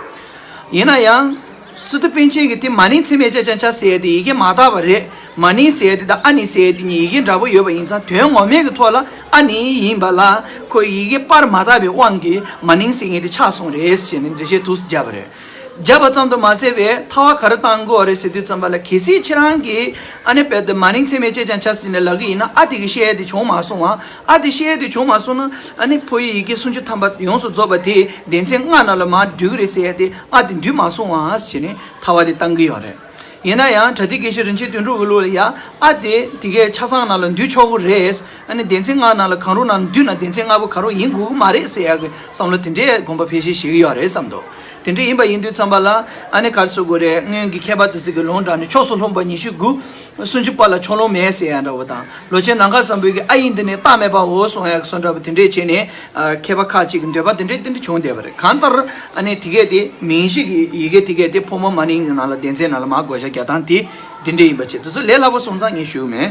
ཡིན་ན་ཡང་། སི་ཏུ་པཎ་ཆེན་གྱིས་དེ་མ་ནིང་ཚད་མས་དཔྱད་ཀྱང་བྱ་ཟེར་ཡས་དེ་ཡི་གེ་མ་དག་པ་རེད། མ་ནིང་ཟེར་ཡས་དེ་དང་ཨ་ནི་ཟེར་ཡས་དེ་གཉིས་ཡི་གེ་འདྲ་པོ་ཡོད་པ་ཡིན་ཙང་། དོན་ངོ་མའི་གི་ཐོག་ལ་ཨ་ནི་ཡིན་པ་ལ། ཁོ་ཡི་གེ་པར་མ་དག་པའི་དབང་གིས་མ་ནིང་ཟེར་མཁན་དེ་ཆགས་སོང་རེད་ཟེར་ནས་འགྲེལ་བཤད་ཐུགས་སུ་བརྒྱབ་པ་རེད། བརྒྱབ་པ་ཙམ་དུ་མ་ཟད་པའི་ཐལ་བ་ག་རེ་བཏང་དགོས་རེད་ཟེར་དུས་ཙམ་པ་ལ། གལ་སྲིད་ཁྱེད་རང་གིས་ཨ་ནི་རྦད་དེ་མ་ནིང་ཚད་མས་དཔྱད་ཀྱང་བྱ་ཟེར་ནས་ལབ་ཀྱི་ཡིན་ན། ཨ་དེ་གི་བཤད་ཡས་དེ་བྱུང་མ་སོང་བ། ཨ་དེ་བཤད་ཡས་དེ་བྱུང་མ་སོང་ན། ཨ་ནི་ཕོ་ཡི་ཡི་གེ་སུམ་ཅུ་ཐམ་པ་ཡོངས་སུ་རྫོགས་པ་དེ་སྡེ་ཚན་ལྔ་ནང་ལ་མར་འདུས་ཀྱི་རེད་ཟེར་ཡས་དེ། ཨ་དེ་འདུས་མ་སོང་བ་ཟེར་ནས་ཐལ་བ་དེ་བཏང་གི་ཡོད་རེད། ཡིན་ན་ཡང་བྲ་ཏི་དགེ་བཤེས་རིན་ཆེན་དོན་གྲུབ་ཀྱི་ལུགས་ལ་ཡ། ཨ་དེ་དེ་གའི་ཆ་ཚང་ནང་ལ་འདུས་ཆོག་གི་རེད། ཨ་ནི་སྡེ་ཚན་ལྔ་ནང་ལ་གང་རུང་ནང་འདུས་ན་སྡེ་ཚན་ལྔ་པོ་གང་རུང་ཡིན་དགོས་ཀྱི་མ་རེད་ཟེར་ཡ་གི་བསམ་བློ་དེ་འདྲའི་དགོངས་པ་ཕལ་ཆེར་བཞེས་ཀྱི་ཡོད་རེད་བསམ་འདུག་དེ་འདྲ་ཡིན་པ་ཡིན་དུས་ཙམ་པ་ལ། ཨ་ནི་ག་རེ་ཟེར་དགོས་རེད། སྔོན་གྱི་མཁས་པ་དེ་ཚོ་གིས་ལུང་དྲངས་ནས་ཕྱོགས་སུ་ལྷུང་བ་ཉི་ཤུ་དགུ། སུམ་ཅུ་པ་ལ་ཕྱོགས་ལྷུང་མེད་ཟེར་ཡ་འདྲ་བོ་དང་། ལོ་ཆེན་ནམ་མཁའ་བཟང་པོ་གིས་ཨ་ཡིན་འདི་ནི་རྟགས་མེད་པའོ་གསུང་ཡ་གི་བཟོ་འདྲ་བོ་དེ་འདྲས་བྱས་ནས། ཨ། མཁས་པ་ཁག་ཅིག་གི་འདོད་པ་དེ་འདྲས་དེ་འདྲས་བྱུང་བསྡད་པ་རེད། གང་ལྟར་ཨ་ནི་དེ་གས་དེ་མིང་གཞི་གི་ཡི་གེ་དེ་གས་དེ་ཕོ་མོ་མ་ནིང་གི་ནང་ལ་སྡེ་ཚན་ནང་ལ་མར་བགོ་བཤའ་རྒྱག་སྟངས་དེ་དེ་འདྲས་ཡིན་པ་བྱས། དེ་ཚོ་ལས་སླ་པོ་སོང་ཙང་ངས་ཞུ་གི་མེད།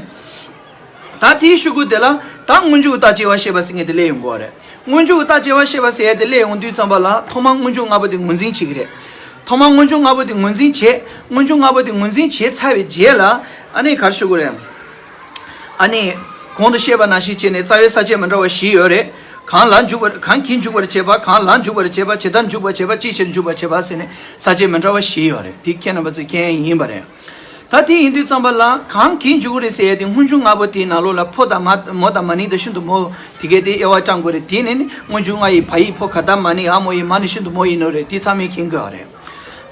ད་དེའི་ཤོག་གུ་དེ་ལ་ད་སྔོན་འཇུག་གི་རྟགས་དཔྱད་པ་ཤེས་པ་ཟེར་མཁན་དེ་སླེབས་ཡོང་གི་ཡོད་རེད། སྔོན་འཇུག་གི་རྟགས་དཔྱད་པ་ཤེས་པ་ཟེར་ཡ་དེ་སླེབས་ཡོང་དུས་ཙམ་པ་ལ། ཐོག་མར་སྔོན་འཇུག་ལྔ་པོ་དེ་ངོས་འཛིན་བྱེད་ཀྱི་རེད། ཐོག་མར་སྔོན་འཇུག་ལྔ་པོ་དེ་ངོས་འཛིན་བྱེད། སྔོན་འཇུག་ལྔ་པོ་དེ་ངོས་འཛིན་བྱས་ཚར་བའི་རྗེས་ལ། ཨ་ནི་ག་རེ་ཞུ་དགོས་རེད། ཨ་ནི་གོང་དུ་བཤད་པ་ནང་བཞིན་བྱས་ནས་རྩ་བའི་ས་བཅད་མི་འདྲ་བ་བཞི་ཡོད་རེད། གང་ལ་འཇུག་པར། གང་གིས་འཇུག་པར་བྱེད་པ། གང་ལ་འཇུག་པར་བྱེད་པ། ཇི་ལྟར་འཇུག་པར་བྱེད་པ། ཅིའི་ཕྱིར་འཇུག་པར་བྱེད་པ་ཟེར་ནས་ས་བཅད་མི་འདྲ་བ་བཞི་ཡོད་རེད། དེ་ཁྱེད་རྣམ་པ་ཚོས་མཁྱེན་ཡིན་པ་རེད། ད་དེ་ཡིན་དུས་ཙམ་པ་ལ་གང་གིས་འཇུག་གི་རེད་ཟེར་ཡ་དེ་སྔོན་འཇུག་ལྔ་པོ་དེའི་ནང་ལོགས་ལ་ཕོ་དང་མ། མོ་དང་མ་ནིང་དང་ཤིན་ཏུ་མོ་དེ་གས་དེ་དབྱེ་བ་བཅང་དགོས་རེད། དེ་ནི་ནི་སྔོན་འཇུག་ལྔ་ཡི་བ་ཡིག་ཕོ། ག་ད་མ་ནིང་། འ་མོ་ཡིག་མ་ནི་ཤིན་ཏུ་མོ་ཡིན་ནོ་རེད། དེ་ཚང་མས་མཁྱེན་གྱི་ཡོད་རེད།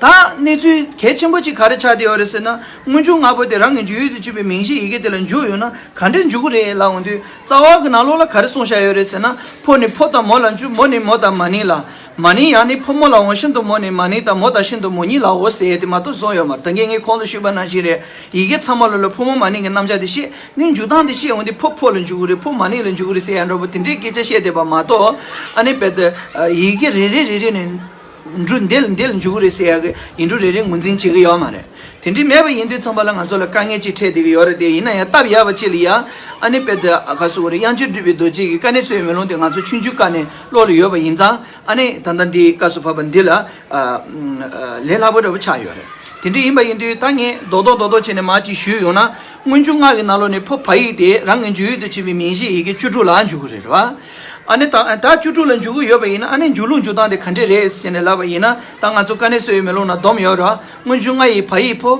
ད་གནས་ཚུལ་གལ་ཆེན་པོ་གཅིག་ག་རེ་ཆགས་བསྡད་ཡོད་རེད་ཟེར་ན། སྔོན་འཇུག་ལྔ་པོ་དེ་རང་གི་འཇུག་ཡུལ་དུ་གྱུར་པའི་མིང་གཞིའི་ཡི་གེ་དེ་ལ་འཇུག་ཡོང་ན་ག་འདྲས་འཇུག་གི་རེད་ལབ་འོང་དུས། རྩ་བ་གི་ནང་ལོགས་ལ་ག་རེ་གསུངས་བཞག་ཡོད་རེད་ཟེར་ན། ཕོ་ནི་ཕོ་དང་མོ་ལ་འཇུག་མོ་ནི་མོ་དང་མ་ནིང་ལ། མ་ནིང་ཡང་ནི་ཕོ་མོ་ལའོ། ཤིན་ཏུ་མོ་ནི་མ་ནིང་དང་མོ་དང་ཤིན་ཏུ་མོ་གཉིས་ལའོ་ཟེར་ཡས་དེ་མ་གཏོགས་གསུངས་ཡོད་མ་རེད། ད་གིན་ངས་གོང་དུ་ཞུས་པ་ནང་བཞིན་རེད། ཡི་གེ་ཚང་མ་ལོ་ལ་ཕོ་མོ་མ་ནིང་གི་རྣམ་གཞག་དེ་བཤད། ནི་འཇུག་སྟངས་དེ་བཤད་འོང་དུས་ཕོ་ཕོ་ལ་འཇུག་གི་རེད། ཕོ་མ་ནིང་ལ་འཇུག་གི་རེད་ཟེར་ཡ་འདྲ་པོ་དེ་འདྲའི་སྐད་ཆ་བཤད་བསྡད་པ་མ་གཏོགས། ཨ་ནི་རྦད་དེ་ཡི་གེ་རེ་རེ་རེ་རེ་ནས་འབྲུ་འདི་ལ་འདི་ལ་འཇུག་གི་རེད་ཟེར་ཡ་གི་ཡིག་འབྲུ་རེ་རེ་ངོས་འཛིན་བྱེད་ཀྱི་ཡོད་མ་རེད། དེ་འདྲའི་མེད་པ་ཡིན་དུས་ཙམ་པ་ལ་ང་ཚོ་ལ་དཀའ་ངལ་ཅིག་འཕྲད་བསྡད་ཀྱི་ཡོད་རེད་དེ། ཡིན་ན་ཡང་སྟབས་ཡག་པ་ཅིག་ལ་ཡ། ཨ་ནི་རྦད་དེ་ག་རེ་ཟེར་དགོས་རེད། དབྱངས་ཅན་གྲུབ་པའི་རྡོ་རྗེ་གི་དཀའ་གནད་གསོ་བའི་མེ་ལོང་དེ་ང་ཚོ་ཆུང་ཆུང་སྐབས་ནས་ཀློག་ལ་ཡོད་པ་ཡིན་ཙང་། ཨ་ནི་ད་ལྟ་འདི་སྐབས་སུ་བབས་པ་འདི་ལ་ཨ་ཨ་ལས་སླ་པོ་འདྲ་པོ་ཆགས་ཡོད་རེད། དེ་འདྲ་ཡིན་པ་ཡིན་དུས་ད་ངས་རྡོག་རྡོག་རྡོག་རྡོག་བྱས་ནས་མར་ཅིག་ཞུས་ཡོང་ན། སྔོན་འཇུག་ལྔ་གི་ནང་ལོགས་ནས་ཕོ་བ་ཡིག་དེ་རང་གི་འཇུག་ཡུལ་དུ་བྱེད་པའི་མིང་གཞིའི་ཡི་གེ་བཅུ་དྲུག་ལ་འཇུག་གི་རེད་བ། ཨ་ནི་ད་ད་བཅུ་དྲུག་ལ་འཇུག་གི་ཡོད་པ་ཡིན་ན། ཨ་ནི་འཇུག་ལུགས་འཇུག་སྟངས་དེ་ག་འདྲས་རེད་ཟེར་ནས་ལབ་པ་ཡིན་ན། ད་ང་ཚོ་དཀའ་གནད་གསོ་བའི་མེ་ལོང་ནང་སྡོམ་ཡོད་རེད་བ། སྔོན་འཇུག་ལྔ་ཡི་བ་ཡིག་ཕོ།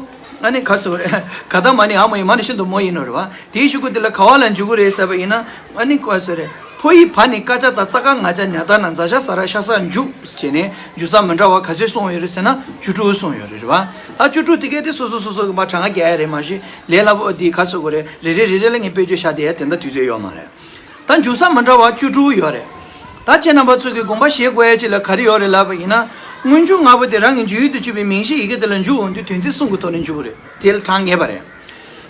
ཨ་ནི་ག་རེ་ཟེར་དགོས་རེད། ག་ད་མ་ནི་འ་མོ་ཡིག་མ་ནི་ཤིན་ཏུ་མོ་ཡིན་ནོ་རེད་བ། དེའི་ཤོག་གུ་དེ་ལ་ག་བ་ལ་འཇུག་གི་རེད་ཟེར་བ་ཡིན་ན། ཨ་ནི་ག་རེ་ཟེར་དགོས་རེད། ཕོ་ཡི་བ་ནི་ཀ་ཅ་ད་ཙ་ག་ང་ཅ་ཉ་ད་ན་ཛ་ཞ་ས་ར་ཤ་ས་འཇུག་བྱས་ནས་འཇུག་ས་མི་འདྲ་བ་ག་ཚོད་གསུངས་ཡོད་རེད་ཟེར་ན། བཅུ་དྲུག་གསུངས་ཡོད་རེད་བ། ཨ་བཅུ་དྲུག་དེ་གས་དེ་སོ་སོ་སོ་སོ་གི་མར་གྲངས་ཀ་རྒྱག་ཡ་རེད། མ་གཞི་ལས་སླ་པོ་འདི་ག་རེ་ཟེར་དགོས་རེད། རེ་རེ་རེ་རེ་ལ་ངས་དཔེ་བརྗོད་བཞག་བསྡད་ཡ་དེ་འདྲ་དུས་ཚོད་ཡོད་མ་རེད། ད་འཇུག་ས་མི་འདྲ་བ་བཅུ་དྲུག་ཡོད་རེད། ད་ཁྱེད་རྣམ་པ་ཚོ་གིས་དགོངས་པ་བཞེས་དགོས་ཡ་ཅིག་ལ་ག་རེ་ཡོད་རེད་ལབ་པ་ཡིན་ན། སྔོན་འཇུག་ལྔ་པོ་དེ་རང་གི་འཇུག་ཡུལ་དུ་གྱུར་པའི་མིང་གཞིའི་ཡི་གེ་དེ་ལ་འཇུག་འོང་དུས་དོན་ཚན་གསུམ་གྱི་ཐོག་ནས་འཇུག་གི་རེད། དེ་ལ་གྲངས་ངེས་པ་རེད།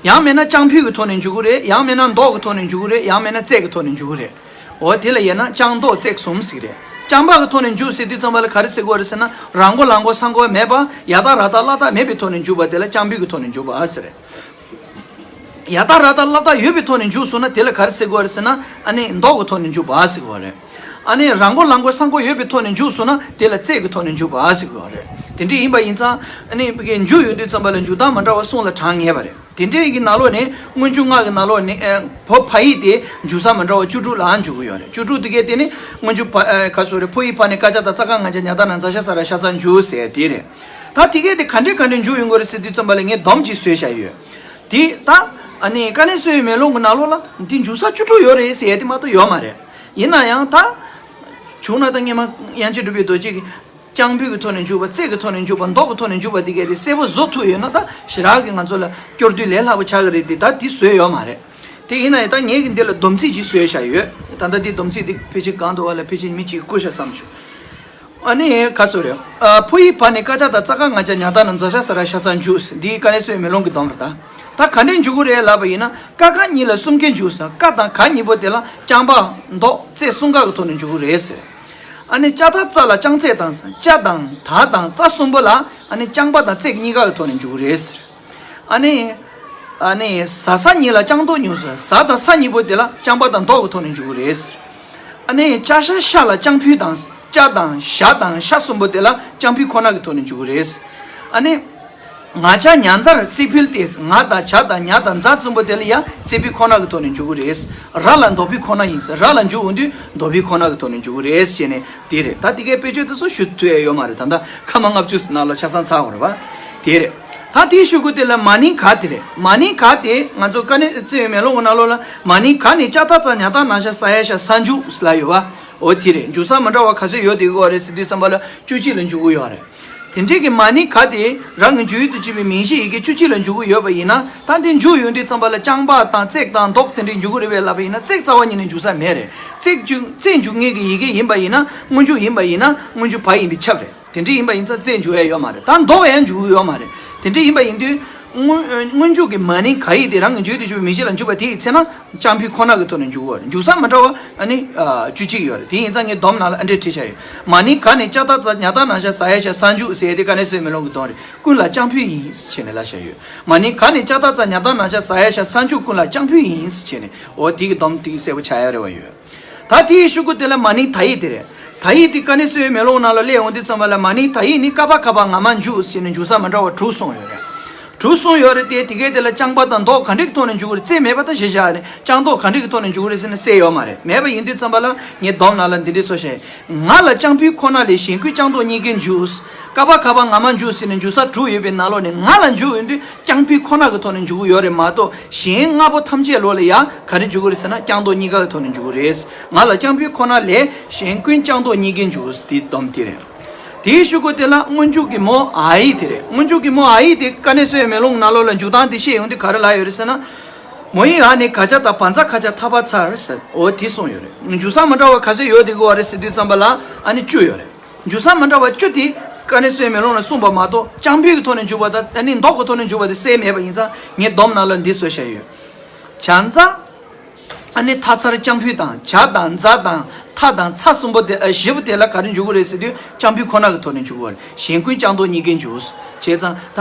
ཡང་མིན་ན་ཅང་ཕུད་ཀྱི་ཐོག་ནས་འཇུག་གི་རེད། ཡང་མིན་ན་མདོག་གི་ཐོག་ནས་འཇུག་གི་རེད། ཡང་མིན་ན་རྩལ་གྱི་ཐོག་ནས་འཇུག་གི་རེད། འོ་དེ་ལ་ཡིན་ན་རྐྱང་ལྡོག་བརྩེགས་གསུམ་ཟེར་རེད། རྐྱང་པ་གི་ཐོག་ནས་འཇུག་ཟེར་དུས་ཙམ་པ་ལ་ག་རེ་ཟེར་དགོས་རེད་ཟེར་ན། རང་མགོ་ལག་མགོ་ས་མགོ་མེད་པ། ཡ་བཏགས་ར་བཏགས་བླ་བཏགས་མེད་པའི་ཐོག་ནས་འཇུག་པ་དེ་ལ་རྐྱང་པའི་གི་ཐོག་ནས་འཇུག་པ་ཟེར་རེད། ཡ་བཏགས་ར་བཏགས་བླ་བཏགས་ཡོད་པའི་ཐོག་ནས་འཇུག་སོང་ན་དེ་ལ་ག་རེ་ཟེར་དགོས་རེད་ཟེར་ན། ཨ་ནི་ལྡོག་གི་ཐོག་ནས་འཇུག་པ་ཟེར་དགོས་རེད། ཨ་ནི་རང་མགོ་ལག་མགོ་ས་མགོ་ཡོད་པའི་ཐོག་ནས་འཇུག་སོང་ན་དེ་ལ་བརྩེགས་ཀྱི་ཐོག་ནས་འཇུག་པ་ཟེར་དགོས་རེད། དེ་འདྲ་ཡིན་པ་ཡིན་ཙང་ཨ་ནི་འཇུག་ཡོང་དུས་ཙམ་པ་ལ་འཇུག་སྟངས་མ་འདྲ་བ་གསུམ་ལ་གྲངས་ངེས་པ་རེད། དེ་འདྲའི་གི་ནང་ལོགས་ནས་སྔོན་འཇུག་ལྔ་གི་ནང་ལོགས་ནས་ཨ་བོད་ཕ་ཡིག་དེ་འཇུག་ས་མ་འདྲ་བ་བཅུ་དྲུག་ལའང་འཇུག་གི་ཡོད་རེད། བཅུ་དྲུག་དེ་གའི་དེ་ནི་སྔོན་འཇུག་ཕ་ཨ་ག་སོ་རེད། ཕོ་ཡིག་ཕ་ནས་ཀ་ཅ་བཏགས་ཙ་ག་ང་ཅ་ཉ་བཏགས་ན་ཛ་ཞ་ས་ར་ཤ་ས་འཇུག་ཟེར་དེ་རེད། ད་དེ་གའི་དེ་ག་འདྲས་ག་འདྲས་འཇུག་ཡོང་གི་རེད་ཟེར་དུས་ཙམ་པ་ལ་ངས་སྡོམ་གཅིག་བཟོས་བཞག་ཡོད། དེ་ད་ཨ་ནི་དཀའ་གནད་གསལ་བའི་མེ་ལོང་གི་ནང་ལོགས་ལ་དེ་འཇུག་ས་བཅུ་དྲུག་ཡོད་རེད་ཟེར་ཡ་དེ་མ་གཏོགས་ཡོད་མ་རེད། ཡིན་ན་ཡང་ད་བྱུང་ན་ད་སྔས་མ་དབྱངས་ཅན་གྲུབ་པའི་རྡོ་རྗེ་གིས་རྐྱང་པའི་གི་ཐོག་ནས་འཇུག་པ། བརྩེགས་ཀྱི་ཐོག་ནས་འཇུག་པ། ལྡོག་གི་ཐོག་ནས་འཇུག་པ་དེ་གའི་དེ་གསལ་པོ་བཟོ་ཐུབ་ཡོད་ན་ད་ཞེ་དྲག་གི་ང་ཚོ་ལ་སྐྱོར་དུས་ལས་སླ་པོ་ཆགས་ཀྱི་རེད་དེ། ད་དེ་བཟོས་ཡོད་མ་རེད། དེ་ཡིན་ན་ཡང་ད་ངས་གི་འདི་ལ་སྡོམ་ཚིག་ཅིག་བཟོས་བཞག་ཡོད། ད་ལྟ་འདི་སྡོམ་ཚིག་འདི་ཕལ་ཆེར་གང་འདུག་བ་ལ་ཕལ་ཆེར་མི་གཅིག་བསྐུར་ཤག་བསམ་བྱུང་། ཨ་ནི་ག་སོ་རེད། ཨ་ཕོ་ཡིག་ཕ་ནས་ཀ་ཅ་བཏགས་ཙ་ག་ང་ཅ་ཉ་བཏགས་ན་ཛ་ཞ་ས་ར་ཤ་ས་འཇུག་འདི་དཀའ་གནད་གསལ་བའི་མེ་ལོང་གི་སྡོམ་རེད་ད། ད་ག་འདྲས་འཇུག་གི་རེད་ལབ་པ་ཡིན་ན། ཀ་ཁ་གཉིས་ལ་གསུམ་ཀའི་འཇུག་ས། ཀ་དང་ག་གཉིས་པོ་དེ་ལ་རྐྱང་པ་ལྡོག་བརྩེགས་གསུམ་ཀ་གི་ཐོག་ནས་འཇུག་གི་རེད་ཟེར། ཨ་ནི་ཅ་ད་ཙ་ལ་རྐྱང་བརྩེགས་དང་། ཅ་དང་ད་དང་ཙ་གསུམ་པོ་ལ་ཨ་ནི་རྐྱང་པ་དང་བརྩེགས་གཉིས་ཀ་གི་ཐོག་ནས་འཇུག་གི་རེད་ཟེར། ཨ་ནི། ཨ་ནི་ཟ་ས་གཉིས་ལ་རྐྱང་ལྡོག་འཇུག་ས། ཟ་དང་ས་གཉིས་པོ་དེ་ལ་རྐྱང་པ་དང་ལྡོག་གི་ཐོག་ནས་འཇུག་གི་རེད། ཨ་ནི་ཅ་ཤ་ཤ་ལ་རྐྱང་འཕུལ་དང་། ཅ་དང་ཞ་དང་ཤ་གསུམ་པོ་དེ་ལ་རྐྱང་འཕུལ་ཁོ་ན་གི་ཐོག་ནས་འཇུག་གི་རེད། ཨ་ནི། ང་ཅ་ཉ་ཛར་བརྩེགས་འཕུལ་ཏེ། ང་དང་ཇ་དང་ཉ་དང་ཛ་གསུམ་པོ་དེ་ལ་ཡང་བརྩེགས་འཕུལ་ཁོ་ན་གི་ཐོག་ནས་འཇུག་གི་རེད། ར་ལ་ལྡོག་འཕུལ་ཁོ་ན་ཡིན་ཟེར། ར་ལ་འཇུག་འོང་དུས་ལྡོག་འཕུལ་ཁོ་ན་གི་ཐོག་ནས་འཇུག་གི་རེད་ཟེར་ནས་དེ་རེད། ད་དེ་གའི་དཔེ་བརྗོད་དེ་ཚོ་ཞུ་ཐུབ་ཡ་ཡོད་མ་རེད། ད་ལྟ་ཁ་མ་ལྔ་བཅུ་ནང་ལ་ཆ་ཚང་ཚར་བ་རེད་པ། དེ་རེད། ད་དེའི་གཞུག་གུ་དེ་ལ་མ་ནིང་ག་དེ་རེད། མ་ནིང་ག་དེ་ང་ཚོ་དཀའ་གནད་གསལ་བའི་མེ་ལོང་གི་ནང་ལོགས་ལ་མ་ནིང་ག་ནས་ཅ་ད་ཙ་ཉ་ད་ན་ཞ་ས་ཡ་ཤ་ས་འཇུག་ལ་ཡོད་པ། འོ་དེ་རེད། འཇུག་ས་མ་འདྲ་བ་ག་ཚོད་ཡོད་དེ་གོ་རེད་ཟེར་དུས་ཙམ་པ་ལ་བཅུ་གཅིག་ལ་འཇུག་གི་ཡོད་རེད། དེ་འདྲས་ཀྱི་མ་ནིང་ག་དེ་རང་གི་འཇུག་ཡུལ་དུ་བྱེད་པའི་མིང་གཞི་ཡི་གེ་བཅུ་གཅིག་ལ་འཇུག་གི་ཡོད་པ་ཡིན་ན། ད་དེ་འཇུག་ཡོང་དུས་ཙམ་པ་ལ་རྐྱང་པ་དང་བརྩེགས་དང་ལྡོག་དེ་འདྲས་འཇུག་གི་རེད་པས་ལབ་པ་ཡིན་ན། བརྩེགས་རྩ་བ་ཉིད་ནས་འཇུག་ས་མེད་རེད། བརྩེགས་འཇུག་བརྩེགས་འཇུག་མཁན་གྱི་ཡི་གེ་ཡིན་པ་ཡིན་ན། སྔོན་འཇུག་ཡིན་པ་ཡིན་ན་སྔོན་འཇུག་བ་ཡིན་པས་ཁྱབ་རེད། དེ་འདྲ་ཡིན་པ་ཡིན་ཙང་བརྩེགས་འཇུག་ཡ་ཡོད་མ་རེད། ད་ལྡོག་ཡང་འཇུག་གི་ཡོད་མ་རེད། དེ་འདྲ་ཡིན་པ་ཡིན་དུས་སྔོན་སྔོན་འཇུག་གི་མ་ནིང་ག་ཡིག་དེ་རང་གི་འཇུག་ཡུལ་དུ་གྱུར་པའི་མིང་གཞི་ལ་འཇུག་པ་དེ་ཡི་ཚེ་ན་རྐྱང་འཕུལ་ཁོ་ན་གི་ཐོག་ནས་འཇུག་གི་ཡོད་རེད། འཇུག་ས་མ་འདྲ་བ་ཨ་ནི་ཨ་བཅུ་གཅིག་ཡོད་རེད། དེ་ཡིན་ཙང་ངས་སྡོམ་ནང་ལ་ཨ་འདྲས་བྲིས་བཞག་ཡོད། མ་ནིང་ག་ནས་ཅ་ད་ཙ་ཉ་ད་ན་ཞ་ས་ཡ་ཤ་ས་འཇུག་ཟེར་ཡ་དེ་དཀའ་གནད་གསལ་བའི་མེ་ལོང་གི་སྡོམ་རེད། ཀུན་ལ་རྐྱང་འཕུལ་ཡིན་ཟེར་ནས་ལབ་བཞག་ཡོད། མ་ནིང་ག་ནས་ཅ་ད་ཙ་ཉ་ད་ན་ཞ་ས་ཡ་ཤ་ས་འཇུག་ཀུན་ལ་རྐྱང་འཕུལ་ཡིན་ཟེར་ནས། འོ་དེ་གི་སྡོམ་དེ་གི་གསལ་པོ་ཆགས་ཡ་རེད་པ་ཡོད། ད་དེའི་གཞུག་གུ་དེ་ལ་མ་ནིང་ད་ཡིག་དེ་རེད། ད་ཡིག་དེ་དཀའ་གནད་གསལ་བའི་མེ་ལོང་ནང་ལ་སླེབས་ཡོང་དུས་ཙམ་པ་ལ་མ་ནིང་ད་ཡིག་ནི་ཀ་པ་ག་པ་ང་མ་འཇུག་ཟེར་ནས་འཇུག་ས་མ་འདྲ་བ་དྲུག་གསུངས་ཡོད་རེད། དྲུག་གསུངས་ཡོད་རེད་དེ། དེ་གའི་དེ་ལ་རྐྱང་པ་དང་ལྡོག་ག་འདྲ་གི་ཐོག་ནས་འཇུག་གི་རེད། བརྩེགས་མེད་པ་ད་ཞེ་བཞག་རེད། རྐྱང་ལྡོག་ག་འདྲ་གི་ཐོག་ནས་འཇུག་གི་རེད་ཟེར་ན་གསལ་ཡོད་མ་རེད། མེད་པ་ཡིན་དུས་ཙམ་པ་ལ་ངས་སྡོམ་ནང་ལ་འདི་འདྲས་སོ་བཤད། ང་ལ་རྐྱང་འཕུལ་ཁོ་ན་ལས་གཞན་ཀུན་རྐྱང་ལྡོག་གཉིས་ཀས་འཇུག་ཀ་པ་ག་པ་ང་མ་འཇུག་ཟེར་ནས་འཇུག་ས་དྲུག་ཡོད་པའི་ནང་ལོགས་ནས་ང་ལ་འཇུག་ཡོང་དུས་རྐྱང་འཕུལ་ཁོ་ན་གི་ཐོག་ནས་འཇུག་གི་ཡོད་རེད་མ་གཏོགས། གཞན་ལྔ་པོ་ཐམས་ཅད་ལོགས་ལ་ཡང་ག་རེ་འཇུག་གི་རེད་ཟེར་ན་རྐྱང་ལྡོག་གཉིས་ཀ་གི་ཐོག་ནས་འཇུག་གི་རེད། ང་ལ་རྐྱང་འཕུལ་ཁོ་ན་ལས་གཞན་ཀུན་རྐྱང་ལྡོག་གཉིས་ཀས་འཇུག་དེ་སྡོམ་དེ་རེད། དེའི་གཞུག་གུ་དེ་ལ་སྔོན་འཇུག་གི་མོ་འ་ཡིག་དེ་རེད། སྔོན་འཇུག་གི་མོ་འ་ཡིག་དེ་དཀའ་གནད་གསལ་བའི་མེ་ལོང་ནང་ལོགས་ལ་འཇུག་སྟངས་དེ་བཤད་ཡོང་དུས་ག་རེ་ལབ་ཡོད་རེད་ཟེར་ན། མོ་ཡིག་འ་ནས་ག་ཅ་ད་བ་ཛ་ག་ཅ་ཐ་བ་ཚར་ཟེར། འོ་དེ་གསུངས་ཡོད་རེད། འཇུག་ས་མ་འདྲ་བ་ག་ཚོད་ཡོད་དེ་གོ་བ་རེད་ཟེར་དུས་ཙམ་པ་ལ་ཨ་ནི་བཅུ་ཡོད་རེད། འཇུག་ས་མ་འདྲ་བ་བཅུ་དེ་དཀའ་གནད་གསལ་བའི་མེ་ལོང་ལ་གསུངས་པ་མ་གཏོགས། རྐྱང་འཕུལ་གྱི་ཐོག་ནས་འཇུག་པ་དང་ཨ་ནི་ལྡོག་གི་ཐོག་ནས་འཇུག་པ་དེ་གསལ་མེད་པ་ཡིན་ཙང་ངས་སྡོམ་ནང་ལ་འདི་བཟོས་བཞག་ཡོད། ཇ་ཛ། ཨ་ནི་ཐ་ཚར་རྐྱང་འཕུལ་དང་། ཇ་དང་ཛ་དང་ཐ་དང་ཚ་གསུམ་པོ་དེ་ཨ་བཞི་པོ་དེ་ལ་ག་རེ་འཇུག་གི་རེད་ཟེར་དུས་རྐྱང་འཕུལ་ཁོ་ན་གི་ཐོག་ནས་འཇུག་གི་རེད། གཞན་ཀུན་རྐྱང་ལྡོག་གཉིས་ཀས་འཇུག་བྱས་ཙང་ད་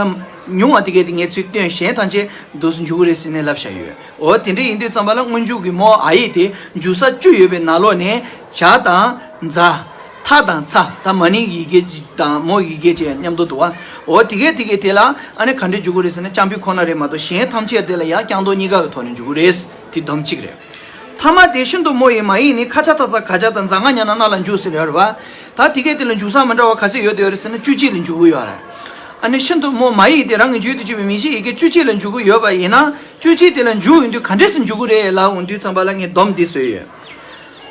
ཉུང་བ་དེ་གས་དེ་ངས་ཚུར་བཏོན། གཞན་ཐམས་ཅད་འདུག་སེ་འཇུག་གི་རེད་ཟེར་ནས་ལབ་བཞག་ཡོད། འོ་དེ་འདྲ་ཡིན་དུས་ཙམ་པ་ལ་སྔོན་འཇུག་གི་མོ་འ་ཡིག་དེ་འཇུག་ས་བཅུ་ཡོད་པའི་ནང་ལོགས་ནས་ཇ་དང་ཛ། ཐ་དང་ཚ། ད་མ་ནིང་ཡི་གེ་དང་མོ་ཡི་གེ་བཅས་མཉམ་དུ་འདུག་བ། འོ་དེ་གས་དེ་གས་དེ་ལ་ཨ་ནི་ག་འདྲ་འཇུག་གི་རེད་ཟེར་ན་རྐྱང་འཕུལ་ཁོ་ན་རེད་མ་གཏོགས་གཞན་ཐམས་ཅད་དེ་ལ་ཡང་རྐྱང་ལྡོག་གཉིས་ཀ་གི་ཐོག་ནས་འཇུག་གི་རེད། དེ་སྡོམ་གཅིག་རེད། ཐ་མ་དེ་ཤིན་ཏུ་མོ་ཡི་མ་ཡིག་ནི་ཁ་ཆ་ཐ་ཚ་ག་ཇ་དང་ཛ་ང་ཉ་ན་ན་ལ་འཇུག་ཟེར་ཡོད་རེད་བ། ད་དེ་གས་དེ་ལ་འཇུག་ས་མི་འདྲ་བ་ག་ཚོད་ཡོད་དེ་ཡོད་རེད་ཟེར་ན་བཅུ་གཅིག་ལ་འཇུག་གི་ཡོད་རེད། ཨ་ནི་ཤིན་ཏུ་མོ་མ་ཡིག་དེ་རང་གི་འཇུག་ཏུ་བཅུག་པའི་མིང་གཞི་ཡི་གེ་བཅུ་གཅིག་ལ་འཇུག་གི་ཡོད་པ་ཡིན་ན། བཅུ་གཅིག་དེ་ལ་འཇུག་ཡོང་དུས་ག་འདྲས་སེ་འཇུག་གི་རེད་ལབ་ཡོང་དུས་ཙམ་པ་ལ་ངས་སྡོམ་འདི་བཟོས་ཡོད།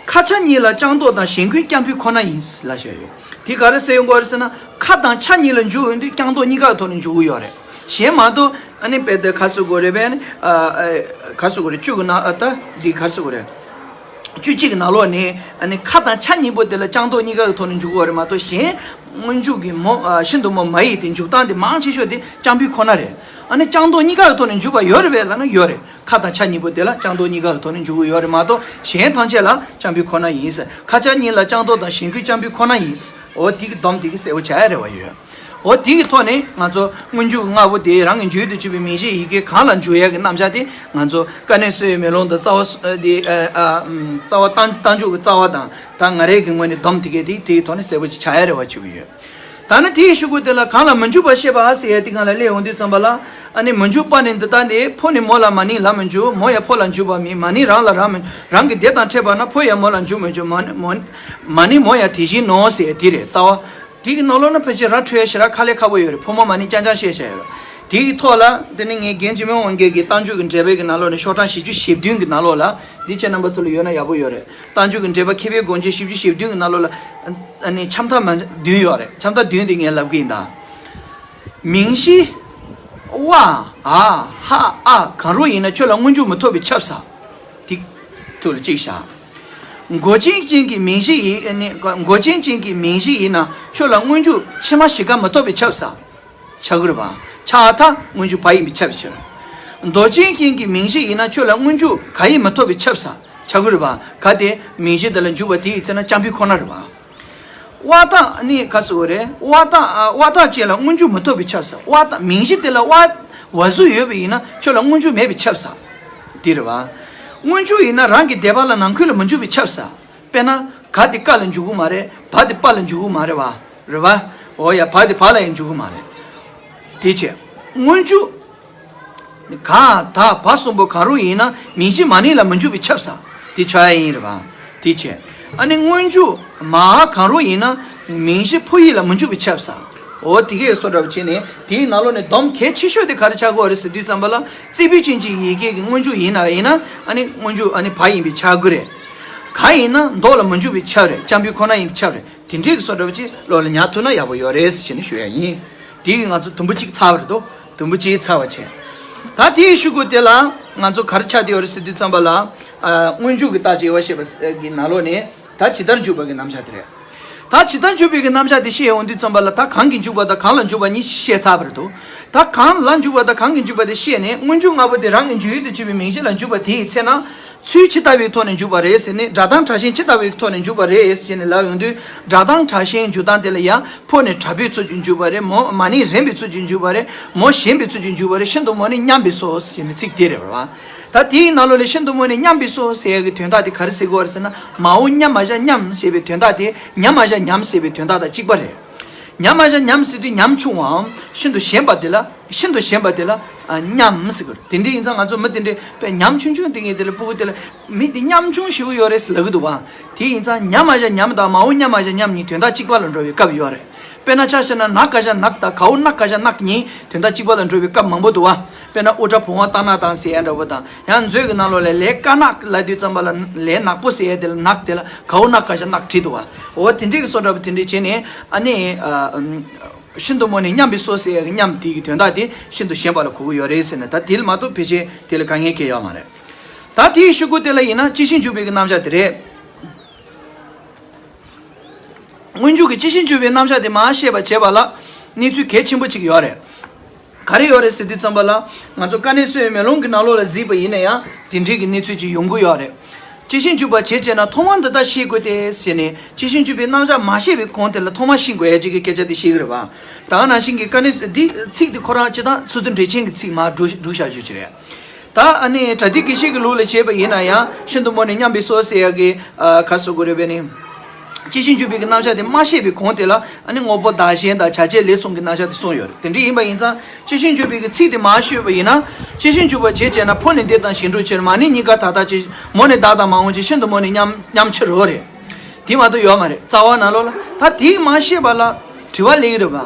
ཁ་ཆ་གཉིས་ལ་རྐྱང་ལྡོག་དང་གཞན་ཀུན་རྐྱང་འཕུལ་ཁོ་ན་ཡིན་ལབ་བཞག་ཡོད། དེ་ག་རེ་ཟེར་ཡོང་གི་རེད་ཟེར་ན། ཁ་དང་ཆ་གཉིས་ལ་འཇུག་ཡོང་དུས་རྐྱང་ལྡོག་གཉིས་ཀ་གི་ཐོག་ནས་འཇུག་གི་ཡོད་རེད། གཞན་མ་གཏོགས་ཨ་ནི་དཔེ་དེ་ག་ཟེར་དགོས་རེད་པས་ཨ་ནི། ཨ་ཨ་ག་ཟེར་དགོས་རེད། བཅུ་གི་ནང་ཨ་ད་འདི་ག་ཟེར་དགོས་རེད། བཅུ་གཅིག་གི་ནང་ལོགས་ནས་ཨ་ནི་ཁ་དང་ཆ་གཉིས་པོ་དེ་ལ་ལྕང་ཏོག་གཉིས་ཀ་གི་ཐོག་ནས་འཇུག་གི་ཡོད་རེད་མ་གཏོགས། གཞན་སྔོན་འཇུག་གི་མོ་ཨ་ཤིན་ཏུ་མོ་མ་ཡིག་དེ་འཇུག་སྟངས་དེ་མང་ཆེ་ཤོས་དེ་རྐྱང་པའི་ཁོ་ན་རེད། ཨ་ནི་ལྕང་ཏོག་གཉིས་ཀ་གི་ཐོག་ནས་འཇུག་པ་ཡོད་རེད་པས་ལབ་ན་ཡོད་རེད། ཁ་དང་ཆ་གཉིས་པོ་དེ་ལ་ལྕང་ཏོག་གཉིས་ཀ་གི་ཐོག་ནས་འཇུག་གི་ཡོད་རེད་མ་གཏོགས། གཞན་ཐམས་ཅད་ལ་རྐྱང་པའི་ཁོ་ན་ཡིན་ཟེར། ཁ་ཆ་གཉིས་ལ་ལྕང་ཏོག་དང་གཞན་དགུའི་རྐྱང་པའི་ཁོ་ན་ཡིན་ཟེར། འོ་དེ་གི་སྡོམ་དེ་གི་གསལ་པོ་བྱ་ཡ་རེ་བ་ཡོད། འོ་དེ་གི་ཐོག་ནས་ང་ཚོ་སྔོན་འཇུག་ལྔ་པོ་དེ་རང་གི་འཇུག་ཏུ་ཆུད་པའི་མིང་གཞིའི་ཡི་གེ་གང་ལ་འཇུག་ཡ་གི་རྣམ་གཞག་དེ་ང་ཚོ་ཀ་ནས་སྲོད་ཡོལ་མེ་ལོང་དང་རྩ་བ་སོ་དེ་ཨ་ཨ་རྩ་བ་རྟགས་རྟགས་འཇུག་གི་རྩ་བ་དང་། ད་ང་རའི་གི་ངོས་ནས་སྡོམ་དེ་གས་དེ་དེའི་ཐོག་ནས་གསལ་པོ་ཅིག་བྱ་ཡ་རེ་བ་བྱེད་ཀྱི་ཡོད། ད་ནི་དེའི་ཤུ་གུ་དེ་ལ་གང་ལ་མི་འཇུག་པར་བཤད་པ་ཟེར་ཡ་དེ་སྒང་ལ་སླེབས་ཡོང་དུས་ཙམ་པ་ལ། ཨ་ནི་མི་འཇུག་པ་ནི་འདི་ལྟ་སྟེ། ཕོ་ནི་མོ་ལ་མ་ནིང་ལ་མི་འཇུག་མོ་ཡང་ཕོ་ལ་འཇུག་པ་མིན། མ་ནིང་རང་ལ་རང་མི་རང་གི་དེ་དང་ཕྲད་པ་ན་ཕོ་ཡང་མོ་ལ་འཇུག་མི་འཇུག་མ་ནི་མོ་མ་ནིང་མོ་ཡང་དེ་བཞིན་ནོ་ཟེར་ཡ་དེ་རེད། རྩ་བ། དེ་གི་ནང་ལོགས་ན་ཕལ་ཆེར་ར་འཕྲོད་ཡ་ཞེ་དྲག་ཁ་ལས་ཁག་པོ་ཡོད་རེད། ཕོ་མོ་མ་ནིང་རྐྱང་རྐྱང་བཤད་བཞག་ཡོད་རེད། དེ་གི་ཐོག་ལ་དེ་ནི་ངས་རྒན་འཇིགས་མེད་དབང་རྒྱལ་གྱི་རྟགས་འཇུག་གི་འགྲེལ་པའི་གི་ནང་ལོགས་ནས་ཤོག་གྲངས་བཞི་བཅུ་ཞེ་བདུན་གི་ནང་ལོགས་ལ། འདི་ཁྱེད་རྣམ་པ་ཚོ་ལ་ཡོད་ན་ཡག་པོ་ཡོད་རེད། རྟགས་འཇུག་གི་འགྲེལ་པ་མཁས་པའི་སྒོ་འབྱེད་བཞི་བཅུ་ཞེ་བདུན་གི་ནང་ལོགས་ལ། ཨ་ནི་ཆ་མཐའ་མ་བདུན་ཡོད་རེད། ཆ་མཐའ་བདུན་དེ་ངས་ལབ་གི་ཡིན་ད། མིང་གཞི། ཝ། འ། ཧ། ཨ། གང་རུང་ཡིན་ན་ཁྱོད་ལ་སྔོན་འཇུག་མི་ཐོབ་པས་ཁྱབ་ས། ཏིག་ཐུག་ལ་གཅིག་བཞག་མགོ་ཅན་ཅན་གྱི་མིང་གཞི་ཡིན་ནི། མགོ་ཅན་ཅན་གྱི་མིང་གཞི་ཡིན་ན་ཁྱོད་ལ་སྔོན་འཇུག་ཕྱི་མ་བཞི་ཀ་མི་ཐོབ་པས་ཁྱབ་ས། ཆ་གི་རེད་པ། ཆ་མཐའ་སྔོན་འཇུག་བ་ཡིན་པས་ཁྱབ་པའི་ཕྱིར། མདོ་ཅན་ཅན་གྱི་མིང་གཞི་ཡིན་ན་ཁྱོད་ལ་སྔོན་འཇུག་ག་ཡིས་མི་ཐོབ་པས་ཁྱབ་ས། ཆ་གི་རེད་པ། ག་དེ་མིང་གཞི་དེ་ལ་འཇུག་པ་དེ་ཡི་ཚེ་ན་རྐྱང་པའི་ཁོ་ན་རེད་པ། ཝ་རྟགས་ནི་ག་ཟེར་བ་རེད། ཝ་རྟགས་ཨ། ཝ་རྟགས་ཅན་ལ་སྔོན་འཇུག་མི་ཐོབ་པས་ཁྱབ་ས། ཝ་རྟགས་མིང་གཞི་དེ་ལ་ཝ་ཝ་གཟུགས་ཡོད་པ་ཡིན་ན་ཁྱོད་ལ་སྔོན་འཇུག་མེད་པས་ཁྱབ་ས། དེ་རེད་པ། སྔོན་འཇུག་ཡིན་ན་རང་གི་སྡེ་པ་ལ་ནང་ཁུལ་ལ་མི་འཇུག་པས་ཁྱབ་ས། དཔེར་ན། ག་དེ་ཀ་ལ་འཇུག་གི་མ་རེད། བ་དེ་པ་ལ་འཇུག་གི་མ་རེད་པ། རེད་པ། འོ་ཡ། བ་དེ་བ་ལ་ཡང་འཇུག་གི་མ་རེད། དེ་བྱས། སྔོན་འཇུག་ག་ད་བ་གསུམ་པོ་གང་རུང་ཡིན་ན་མིང་གཞི་མ་ནིང་ལ་མི་འཇུག་པས་ཁྱབ་ས། དེ་ཆགས་ཡ་ཡིན་རེད་པ། དེ་བྱས། ཨ་ནི་སྔོན་འཇུག་མ་གང་རུང་ཡིན་ན་མིང་གཞི་ཕོ་ཡིག་ལ་མི་འཇུག་པས་ཁྱབ་ས། འོ་དེ་གས་སོ་འདྲ་བ་བྱས་ནས་དེའི་ནང་ལོགས་ནས་སྡོམ་གལ་ཆེ་ཤོས་དེ་ག་རེ་ཆགས་ཀྱི་ཡོད་རེད་ཟེར་དུས་ཙམ་པ་ལ། རྩིས་པའི་ཅན་གྱི་ཡི་གེ་གི་སྔོན་འཇུག་ཡིན་ན་ཡིན་ན་ཨ་ནི་སྔོན་འཇུག་ཨ་ནི་བ་ཡིན་པས་ཁྱབ་ཀྱི་རེད། ག་ཡིན་ན་མདོ་ལ་མི་འཇུག་པས་ཁྱབ་རེད། རྐྱང་པའི་ཁོ་ན་ཡིན་པས་ཁྱབ་རེད། དེ་འདྲའི་གི་སོ་འདྲ་བ་ཅིག་བློ་ལ་ཉར་ཐུབ་ན་ཡག་པོ་ཡོད་རེད་ཟེར་ནས་ཞུ་ཡ་ཡིན། དེ་གི་ང་ཚོ་དུམ་བུ་གཅིག་ཚར་བ་རེད་དོ། དུམ་བུ་གཅིག་ཚར་བ་བྱས། ད་དེའི་ཤུ་གུ་དེ་ལ་ང་ཚོ་ག་རེ་ཆགས་བསྡད་ཡོད་རེད་ཟེར་དུས་ཙམ་པ་ལ། ཨ། སྔོན་འཇུག་གི་རྟགས་ཅན་ཡོད་པ་ཞེས་པ་གི་ནང་ལོགས་ནས་ད་ཇི་ལྟར་འཇུག་པ་གི་རྣམ་གཞག་དེ་རེད། ད་ཇི་ལྟར་འཇུག་པའི་གི་རྣམ་གཞག་དེ་བཤད་ཡོང་དུས་ཙམ་པ་ལ། ད་གང་གིས་འཇུག་པ་དང་གང་ལ་འཇུག་པ་གཉིས་བཤད་ཚར་བ་རེད་དོ། ད་གང་ལ་འཇུག་པ་དང་གང་གིས་འཇུག་པ་དེ་བཤད་ནས། སྔོན་འཇུག་ལྔ་པོ་དེ་རང་གི་འཇུག་ཡུལ་དུ་གྱུར་པའི་མིང་གཞི་ལ་འཇུག་པ་དེའི་ཚེ་ན། ཚུལ་ཇི་ལྟ་བའི་ཐོག་ནས་འཇུག་པ་རེད་ཟེར་ནས། སྒྲ་གདངས་དྲག་ཞན་ཇི་ལྟ་བའི་ཐོག་ནས་འཇུག་པ་རེད་ཟེར་ནས་ལབ་ཡོང་དུས། སྒྲ་གདངས་དྲག་ཞན་འཇུག་སྟངས་དེ་ལ་ཡ། ཕོ་ནི་དྲག་པོའི་ཚུལ་གྱིས་འཇུག་པ་རེད། མོ་མ་ནི་རན་པའི་ཚུལ་གྱིས་འཇུག་པ་རེད། མོ་ཞན་པའི་ཚུལ་གྱིས་འཇུག་པ་རེད། ཤིན་ཏུ་མོ་ནི་མཉམ་པས་སོ་ཟེར་ནས་ཚིག་དེ་རེད་པ། ད་དེའི་ནང་ལོགས་ལ་ཤིན་ཏུ་མོ་ནི་མཉམ་པས་སོ་ཟེར་ཡ་གི་དོན་དག་དེ་ག་རེ་ཟེར་གྱི་ཡོད་རེད་ཟེར་ན། མ་འོངས་མཉམ་མ་བཞག་མཉམ་ཞེས་པའི་དོན་དག་དེ། མཉམ་མ་བཞག་མཉམ་ཞེས་པའི་དོན་དག་དང་གཅིག་པ་རེད། མཉམ་མ་བཞག་མཉམ་ཟེར་དུས་ཉམ་ཆུང་བའམ་ཤིན་ཏུ་ཞན་པ་དེ་ལ། ཤིན་ཏུ་ཞན་པ་དེ་ལ། ཨ། མཉམ་ཟེར་གྱི་རེད། དེ་འདྲ་ཡིན་ཙང་ང་ཚོ་མི་དེ་འདྲའི་དཔེ་ཉམ་ཆུང་ཆུང་དེ་ངས་དེ་ལ་སྤུ་གུ་དེ་ལ། མི་དེ་ཉམ་ཆུང་ཞེ་པོ་ཡོད་རེད་ཟེར་ལབ་ཀྱི་འདུག་པ། དེ་ཡིན་ཙང་མཉམ་མ་བཞག་མཉམ་དང་མ་འོངས་མཉམ་མ་བཞག་མཉམ་གཉིས་དོན་དག་གཅིག་པ་ལ་འགྲོ་བའི་སྐབས་ཡོད་རེད། དཔེར་ན་ཆ་བཞག་ན་ནགས་ཀ་བཞག་ནགས་དང་གའོ་ནགས་ཀ་བཞག་ནགས་གཉིས་དོན་དག་གཅིག་པ་ལ་འགྲོ་བའི་སྐབས་མང་པོ་འདུག་པ། དཔེར་ན་དབུ་སྐྲ་བུང་བ་བཏགས་ནག་དང་ཟེར་ཡ་འདྲ་པོ་དང་། ཡང་མཛོད་ཀྱི་ནང་ལོགས་ལ་ལས་དཀར་ནག་ལབ་དུས་ཙམ་པ་ལ་ལས་ནག་པོ་ཟེར་ཡ་དེ་ལ་ནགས་དེ་ལ་གའོ་ནགས་ཀ་བཞག་ནགས་བྲིས་འདུག་པ། འོ་དེ་འདྲའི་གི་སོ་འདྲ་པོ་དེ་འདྲའི་བྱས་ནས། ཨ་ནི། ཨ། ཤིན་ཏུ་མོ་ནི་མཉམ་པས་སོ་ཟེར་ཡ་གི་མཉམ་དེ་གི་དོན་དག་དེ་ཤིན་ཏུ་ཞན་པ་ལ་གོ་གི་ཡོད་རེད་ཟེར་ནས། ད་དེ་ལ་མ་གཏོགས་ཕལ་ཆེར་དེ་ལ་དཀའ་ངལ་གང་ཡང་ཡོད་མ་རེད། ད་དེའི་ཤུ་གུ་དེ་ལ་ཡིན་ན་སྤྱི་ཆིངས་འཇུག་པའི་གི་རྣམ་གཞག་དེ་རེད། སྔོན་འཇུག་གི་སྤྱི་ཆིངས་འཇུག་པའི་རྣམ་གཞག་དེ་མར་བཤད་པ་བྱས་པ་ལ་གནས་ཚུལ་གལ་ཆེན་པོ་གཅིག་ཡོད་རེད། ག་རེ་ཡོད་རེད་ཟེར་དུས་ཙམ་པ་ལ། ང་ཚོ་དཀའ་གནད་སོ་ཡི་མེ་ལོང་གི་ནང་ལོགས་ལ་གཟིགས་པ་ཡིན་ན་ཡང་དེ་འདྲའི་གི་གནས་ཚུལ་ཅིག་ཡོང་གི་ཡོད་རེད། སྤྱི་ཆིངས་འཇུག་པ་བྱེད་ཅེ་ན་ཐོག་མར་འདི་ལྟར་ཤེས་དགོས་ཏེ་ཟེར་ནས། སྤྱི་ཆིངས་འཇུག་པའི་རྣམ་གཞག་མ་བཤད་པའི་གོང་དེ་ལ་ཐོག་མར་ཤེས་དགོས་ཡ་ཅིག་གི་སྐད་ཆ་དེ་བཤད་ཀྱི་རེད་པ། ད་ག་ནང་བཞིན་གྱི་དཀའ་གནད་འདི་ཚིག་འདི་ཁོ་རང་སྤྱིར་བཏང་ཚིག་དོན་འགྲེལ་ཆེན་གྱི་ཚིག་མར་བསྒྲུགས་བསྒྲུགས་བཞག་རྒྱུ་ཅིག་རེད། ད་ཨ་ནི་པྲ་ཏི་དགེ་བཤེས་ཀྱི་ལུགས་ལ་བྱས་པ་ཡིན་ན་ཡང་ཤིན་ཏུ་མོ་ནི་མཉམ་པས་སོ་ཟེར་ཡ་གི། ཨ། ག་རེ་ཟེར་དགོས་རེད་པས་ནི། སྤྱི་ཆིངས་འཇུག་པའི་གི་རྣམ་གཞག་དེ་མ་བཤད་པའི་གོང་དེ་ལ། ཨ་ནི་དངོས་པོ་བདག་གཞན་དང་བྱ་བྱེད་ལས་གསུམ་གྱི་རྣམ་གཞག་དེ་གསུངས་ཡོད་རེད། དེ་འདྲ་ཡིན་པ་ཡིན་ཙང་སྤྱི་ཆིངས་འཇུག་པའི་གི་ཚིག་དེ་མར་ཤོད་པ་ཡིན་ན། སྤྱི་ཆིངས་འཇུག་པ་བྱེད་ཅེ་ན་ཕོ་ནི་འདི་དང་གཞན་དྲུག་ཕྱིར། མ་ནི་གཉིས་ཀ་ད་ལྟ་ཅི། མོ་ནི་བདག་དང་མ་འོངས་ཅི། ཤིན་ཏུ་མོ་ནི་མཉམ་མཉམ་ཕྱིར་རོ་རེད། དེ་མ་གཏོགས་ཡོད་མ་རེད། རྩ་བ་ནང་ལོགས་ལ། ད་དེ་མ་བཤད་པ་ལ་དྲི་བ་སླེབས་ཀྱི་རེད་པ།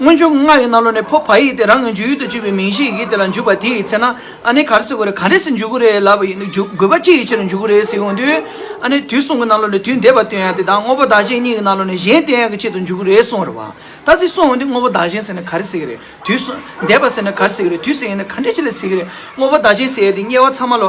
སྔོན་འཇུག་ལྔ་ཡི་ནང་ལོགས་ནས་ཕོ་བ་ཡིག་དེ་རང་གི་འཇུག་ཡུལ་དུ་གྱུར་པའི་མིང་གཞིའི་ཡི་གེ་དེ་ལ་འཇུག་པ་དེ་ཡི་ཚེ་ན། ཨ་ནི་ག་རེ་ཟེར་དགོས་རེད། ག་འདྲས་སེ་འཇུག་གི་རེད་ལབ་པ་ཡིན་ན། འཇུག་དགོས་པ་ཅི་ཡི་ཕྱིར་འཇུག་གི་རེད་ཟེར་ཡོང་དུས། ཨ་ནི་དུས་གསུམ་གྱི་ནང་ལོགས་ནས་དུས་འདས་པ་སྟོན་ཡ་དེ་དང་དངོས་པོ་བདག་གཞན་གཉིས་ཀྱི་ནང་ལོགས་ནས་གཞན་སྟོན་ཡ་གི་ཆེད་དུ་འཇུག་གི་རེད་གསུངས་རེད་པ། ད་ཅི་སོང་འོང་དུས་དངོས་པོ་བདག་གཞན་ཟེར་ན་ག་རེ་ཟེར་གི་རེད། དུས་སུ་འདས་པ་ཟེར་ན་ག་རེ་ཟེར་གི་རེད། དུས་ཟེར་ཡིན་ན་ག་འདྲ་ཅིག་ལ་ཟེར་གི་རེད། དངོས་པོ་བདག་གཞན་ཟེར་ཡ་དེ་དམྱལ་བ་ཚང་མ་ལ་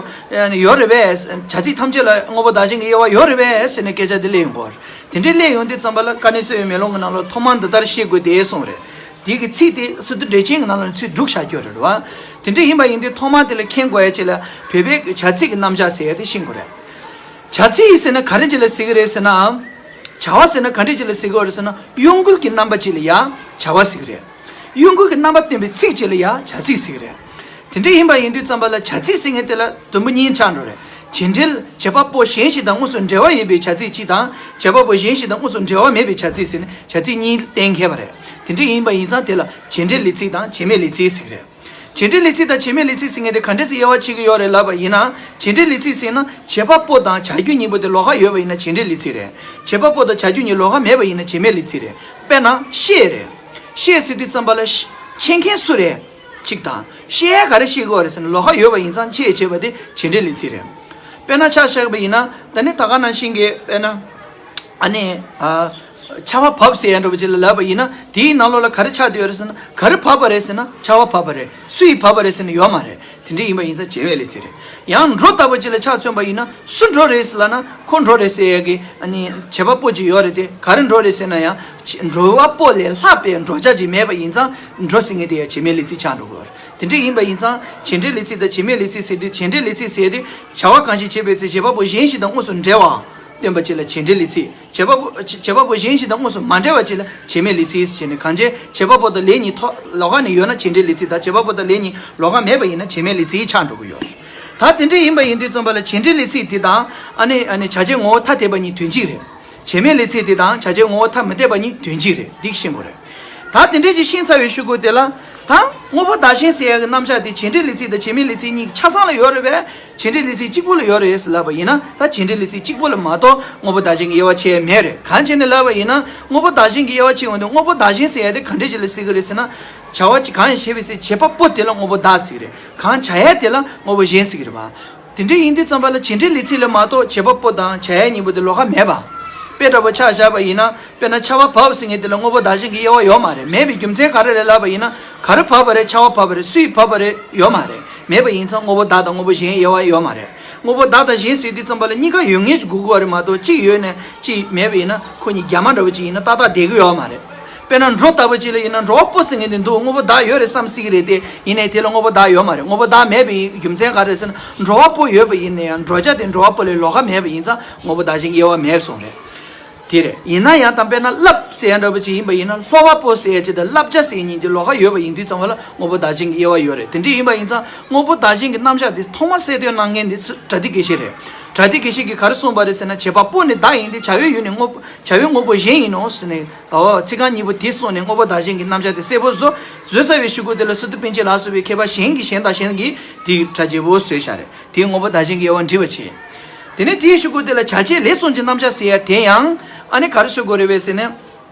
ཡོད་རེད་པས། བྱ་ཚིག་ཐམས་ཅད་ལ་དངོས་པོ་བདག་གཞན་གྱི་དབྱེ་བ་ཡོད་རེད་པས་ཟེར་ནས་སྐད་ཆ་དེ་སླེབས་ཡོང་གི་རེད། དེ་འདྲའི་སླེབས་ཡོང་དུས་ཙམ་པ་ལ་དཀའ་གནད་གསོ་བའི་མེ་ལོང་གི་ནང་ལ་ཐོག་མར་འདི་ལྟར་ཤེས་དགོས་ཏེ་གསུངས་རེད། དེ་གི་ཚིག་དེ་སི་ཏུ་འགྲེལ་ཆེན་གྱི་ནང་ལ་ཚུར་བསྒྲིགས་བཞག་རྒྱུ་རེད་བ། དེ་འདྲ་ཡིན་པ་ཡིན་དུས་ཐོག་མར་དེ་ལ་མཁྱེན་དགོས་ཡ་ཅིག་ལ་བོད་པའི་བྱ་ཚིག་གི་རྣམ་གཞག་ཟེར་ཡ་དེ་ཤེས་དགོས་རེད། བྱ་ཚིག་ཟེར་ན་ག་རེ་ཅིག་ལ་ཟེར་གི་རེད་ཟེར་ན། བྱ་བ་ཟེར་ན་ག་འདྲ་ཅིག་ལ་ཟེར་གི་རེད་ཟེར་ན། གཡོ་འགུལ་གྱི་རྣམ་པ་ཅིག་ལ་ཡ་བྱ་བ་ཟེར་གི་རེད། གཡོ་འགུལ་གྱི་རྣམ་པ་སྟོན་པའི་ཚིག་ཅིག་ལ་ཡ་བྱ་ཚིག་ཟེར་གི་རེད། དེ་འདྲ་ཡིན་པ་ཡིན་དུས་ཙམ་པ་ལ་བྱ་ཚིག་ཟེར་མཁན་དེ་ལ་དུམ་བུ་གཉིས་ཆགས་འགྲོ་རེད། བྱེད་འབྲེལ་བྱེད་པ་པོ་གཞན་ཞིག་དང་དངོས་སུ་འབྲེལ་བ་ཡོད་པའི་བྱ་ཚིག་གཅིག་དང་། བྱེད་པ་པོ་གཞན་ཞིག་དང་དངོས་སུ་འབྲེལ་བ་མེད་པའི་བྱ་ཚིག་ཟེར་ནས་བྱ་ཚིག་གཉིས་གཏན་འཁེལ་བ་རེད། དེ་འདྲ་ཡིན་པ་ཡིན་ཙང་དེ་ལ་བྱེད་འབྲེལ་ལས་ཚིག་དང་བྱེད་མེད་ལས་ཚིག་ཟེར་གི་རེད། བྱེད་འབྲེལ་ལས་ཚིག་དང་བྱེད་མེད་ལས་ཚིག་ཟེར་མཁན་དེ་ག་འདྲས་སེ་དབྱེ་བ་ཕྱེ་གི་ཡོད་རེད་ལབ་པ་ཡིན་ན། བྱེད་འབྲེལ་ལས་ཚིག་ཟེར་ན་བྱེད་པ་པོ་དང་བྱ་རྒྱུ་གཉིས་པོ་དེ་ལོགས་ཀ་ཡོད་པ་ཡིན་ན་བྱེད་འབྲེལ་ལས་ཚིག་རེད། བྱེད་པ་པོ་དང་བྱ་རྒྱུ་གཉིས་ལོགས་ཀ་མེད་པ་ཡིན་ན་བྱེད་མེད་ལས་ཚིག་རེད། དཔེར་ན་བཤད་རེད། བཤད་ཟེར་དུས་ཙམ་པ་ལ་ཤ- བཤད་མཁན་སུ་རེད། གཅིག་དང་བཤད་ཡ་ག་རེ་བཤད་དགོས་རེད་ཟེར་ན་ལོགས་ཀ་ཡོད་པ་ཡིན་ཙང་བཤད་བྱས་པ་དེ་བྱེད་འབྲེལ་ལས་ཚིག་རེད། དཔེར་ན་ཆ་བཞག་པ་ཡིན་ན་ད་ནི་ད་ག་ནང་བཞིན་གྱི་དཔེར་ན། ཨ་ནི། ཨ། ཆར་པ་བབས་ཟེར་ཡ་འདྲ་པོ་ཅིག་ལ་ལབ་པ་ཡིན་ན་དེའི་ནང་ལོགས་ལ་ག་རེ་ཆགས་བསྡད་ཡོད་རེད་ཟེར་ན། ག་རེ་བབས་པ་རེད་ཟེར་ན་ཆར་པ་བབས་པ་རེད། སུ་ཡིས་བབས་པ་རེད་ཟེར་ན་ཡོད་མ་རེད། དེ་འདྲ་ཡིན་པ་ཡིན་ཙང་བྱེད་མེད་ལས་ཚིག་རེད། ཡང་འགྲོ་ལྟ་བུ་ཅིག་ལ་ཆ་མཚོན་པ་ཡིན་ན་སུ་འགྲོ་རེད་ཟེར་ལབ་ན་ཁོ་འགྲོ་རེད་ཟེར་ཡ་གི་ཨ་ནི་བྱེད་པ་པོ་ཅིག་ཡོད་རེད་དེ། ག་རེ་འགྲོ་རེད་ཟེར་ན་ཡང་འགྲོ་བ་པོ་ལས་ལྷག་པའི་འགྲོ་བྱ་ཅིག་མེད་པ་ཡིན་ཙང་འགྲོ་ཟེར་མཁན་དེ་ཡང་བྱེད་མེད་ལས་ཚིག་ཆགས་འགྲོ་གི་ཡོད་རེད། དེ་འདྲ་ཡིན་པ་ཡིན་ཙང་བྱེད་འབྲེལ་ལས་ཚིག་དང་བྱེད་མེད་ལས་ཚིག་ཟེར་དུས་བྱེད་འབྲེལ་ལས་ཚིག་ཟེར་དུས་བྱ་བ་གང་ཞིག་བྱེད་པའི་ཚེ་བྱེད་པ་པོ་གཞན་ཞིག་དང་དངོས་སུ་འབྲེལ་བ་སྟོན་པ་ཅིག་ལ་བྱེད་འབྲེལ་ལས་ཚིག་བྱེད་པ་པོ་བྱེད་པ་པོ་གཞན་ཞིག་དང་དངོས་སུ་མ་འབྲེལ་བ་ཅིག་ལ་བྱེད་མེད་ལས་ཚིག་ཟེར་ནས་གང་བྱེད་བྱེད་པ་པོ་དང་ལས་གཉིས་ཐོག་ལོགས་ཀ་ནས་ཡོད་ན་བྱེད་འབྲེལ་ལས་ཚིག་དང་། བྱེད་པ་པོ་དང་ལས་གཉིས་ལོགས་ཀ་མེད་པ་ཡིན་ན་བྱེད་མེད་ལས་ཚིག་ཆགས་འགྲོ་གི་ཡོད། ད་དེ་འདྲ་ཡིན་པ་ཡིན་དུས་ཙམ་པ་ལ་བྱེད་འབྲེལ་ལས་ཚིག་དེ་དང་ཨ་ནི་ཨ་ནི་བྱ་བྱེད་ངོ་བོ་ཐ་དད་པ་གཉིས་དོན་གཅིག་རེད། བྱེད་མེད་ལས་ཚིག་དེ་དང་བྱ་བྱེད་ངོ་བོ་ཐ་མི་དད་པ་གཉིས་དོན་གཅིག་རེད། འདི་ཤེས་དགོས་རེད། ད་དེ་འདྲས་ཅིག་ཤེས་ཚར་བའི་གཞུག་གུ་དེ་ལ། ད་དངོས་པོ་བདག་གཞན་ཟེར་ཡ་གི་རྣམ་གཞག་དེ་བྱེད་འབྲེལ་ལས་ཚིག་དང་བྱེད་མེད་ལས་ཚིག་གཉིས་ཆ་ཚང་ལ་ཡོད་རེད་པས། བྱེད་འབྲེལ་ལས་ཚིག་གཅིག་པོ་ལ་ཡོད་རེད་ཟེར་ལབ་པ་ཡིན་ན་ད་བྱེད་འབྲེལ་ལས་ཚིག་གཅིག་པོ་ལ་མ་གཏོགས་དངོས་པོ་བདག་གཞན་གྱི་དབྱེ་བ་ཕྱེ་ཡ་མེད་རེད། གང་བྱས་ནས་ལབ་པ་ཡིན་ན་དངོས་པོ་བདག་གཞན་གྱི་དབྱེ་བ་ཕྱེ་འོང་དུས་དངོས་པོ་བདག་གཞན་ཟེར་ཡ་དེ་ག་འདྲས་ཅིག་ལ་ཟེར་གི་རེད་ཟེར་ན། བྱ་བ་ཅིག་གང་ཡང་བྱེད་པའི་ཚེ་བྱེད་པ་པོ་དེ་ལ་དངོས་པོ་བདག་ཟེར་གི་རེད། གང་བྱ་ཡ་དེ་ལ་དངོས་པོ་གཞན་ཟེར་གི་རེད་པ། དེ་འདྲ་ཡིན་དུས་ཙམ་པ་ལ་བྱེད་འབྲེལ་ལས་ཚིག་ལ་མ་གཏོགས་བྱེད་པ་པོ་དང་བྱ་ཡ་གཉིས་པོ་དེ་ལོགས་ཀ་མེད་པ། དཔེ་འདྲ་པོ་ཆ་བཞག་པ་ཡིན་ན་དཔེར་ན་ཆར་པ་བབས་ཟེར་མཁན་དེ་ལ་དངོས་པོ་བདག་གཞན་གྱི་དབྱེ་བ་ཡོད་མ་རེད། མེད་པའི་རྒྱུ་མཚན་ག་རེ་རེད་ལབ་པ་ཡིན་ན་ག་རེ་བབས་པ་རེད། ཆར་པ་བབས་པ་རེད། སུ་ཡིས་བབས་པ་རེད་ཡོད་མ་རེད། མེད་པ་ཡིན་ཙང་དངོས་པོ་བདག་དང་དངོས་པོ་གཞན་དབྱེ་བ་ཡོད་མ་རེད། དངོས་པོ་བདག་དང་གཞན་ཟེར་དུས་ཙམ་པ་ལ་གཉིས་ཀ་ཡོད་ངེས་ཀྱི་དགོས་ཀྱི་ཡོད་རེད་མ་གཏོགས་གཅིག་ཡོད་ནས་གཅིག་མེད་པ་ཡིན་ན་ཁོ་གཉིས་རྒྱ་མ་འདྲ་པོ་གཅིག་ཡིན་ན་ཏག་ཏག་བསྡད་ཀྱི་ཡོད་མ་རེད། དཔེར་ན་འགྲོ་ལྟ་བུ་ཅིག་ལ་ཡིན་ན་འགྲོ་བ་པོ་ཟེར་མཁན་དེ་འདུག་དངོས་པོ་བདག་ཡོད་རེད་བསམ་སྲིད་ཀྱི་རེད་དེ། ཡིན་ནའི་དེ་ལ་དངོས་པོ་བདག་ཡོད་མ་རེད། དངོས་པོ་བདག་མེད་པའི་རྒྱུ་མཚན་ག་རེ་རེད་ཟེར་ན་འགྲོ་བ་པོ་ཡོད་པ་ཡིན་ན་ཡང་འགྲོ་བྱ་དེ་འགྲོ་བ་པོ་ལས་ལོགས་ཀ་མེད་པ་ཡིན་ཙང་དངོས་པོ་བདག་གཞན་གྱི་དབྱེ་བ་མེད་པ་སོང་རེད། དེ་རེད། ཡིན་ན་ཡང་ད་དཔེར་ན་སླབ་ཟེར་ཡ་འདྲ་པོ་ཅིག་ཡིན་པ་ཡིན་ན་སློབ་པ་པོ་ཟེར་ཡ་ཅིག་དང་བསླབ་བྱ་ཟེར་ཡ་གཉིས་དེ་ལོགས་ཀ་ཡོད་པ་ཡིན་དུས་ཙམ་པ་ལ་དངོས་པོ་བདག་གཞན་གྱི་དབྱེ་བ་ཡོད་རེད། དེ་འདྲ་ཡིན་པ་ཡིན་ཙང་དངོས་པོ་བདག་གཞན་གྱི་རྣམ་གཞག་དེ་ཐོག་མ་གསལ་སྟོན་གནང་མཁན་དེ་སུ་བྲ་ཏི་དགེ་བཤེས་རེད། བྲ་ཏི་དགེ་བཤེས་ཀྱིས་ག་རེ་གསུངས་པ་རེད་ཟེར་ན་བྱེད་པ་པོ་ནི་བདག་ཡིན་ཏེ་བྱ་བའི་ཡུལ་ནི་དངོས་པོ་བྱ་བའི་དངོས་པོ་གཞན་ཡིན་ནོ་ཟེར་ནས། ཨོ་ཚིག་རྐང་གཉིས་པོ་དེ་གསུངས་ནས་དངོས་པོ་བདག་གཞན་གྱི་རྣམ་གཞག་དེ་གསལ་པོ་བཟོ། བཟོས་ཚར་བའི་གཞུག་གུ་དེ་ལ་སི་ཏུ་པཎ་ཆེན་ལ་སོགས་པའི་མཁས་པ་གཞན་གྱིས་གཞན་དང་གཞན་གྱིས་དེའི་སྒྲ་བརྗེ་པོ་བཟོས་བཞག་རེད། དེའི་དངོས་པོ་བདག་གཞན་གྱི་དབྱེ་བ་འབྲི་བ་བྱས། དེ་ནས་དེའི་གཞུག་གུ་དེ་ལ་བྱ་བྱེད་ལས་གསུམ་གྱི་རྣམ་གཞག་ཟེར་ཡ་དེ་ཡང་ཨ་ནི་ག་རེ་བཟོ་དགོས་རེད་པས་ཟེར་ན།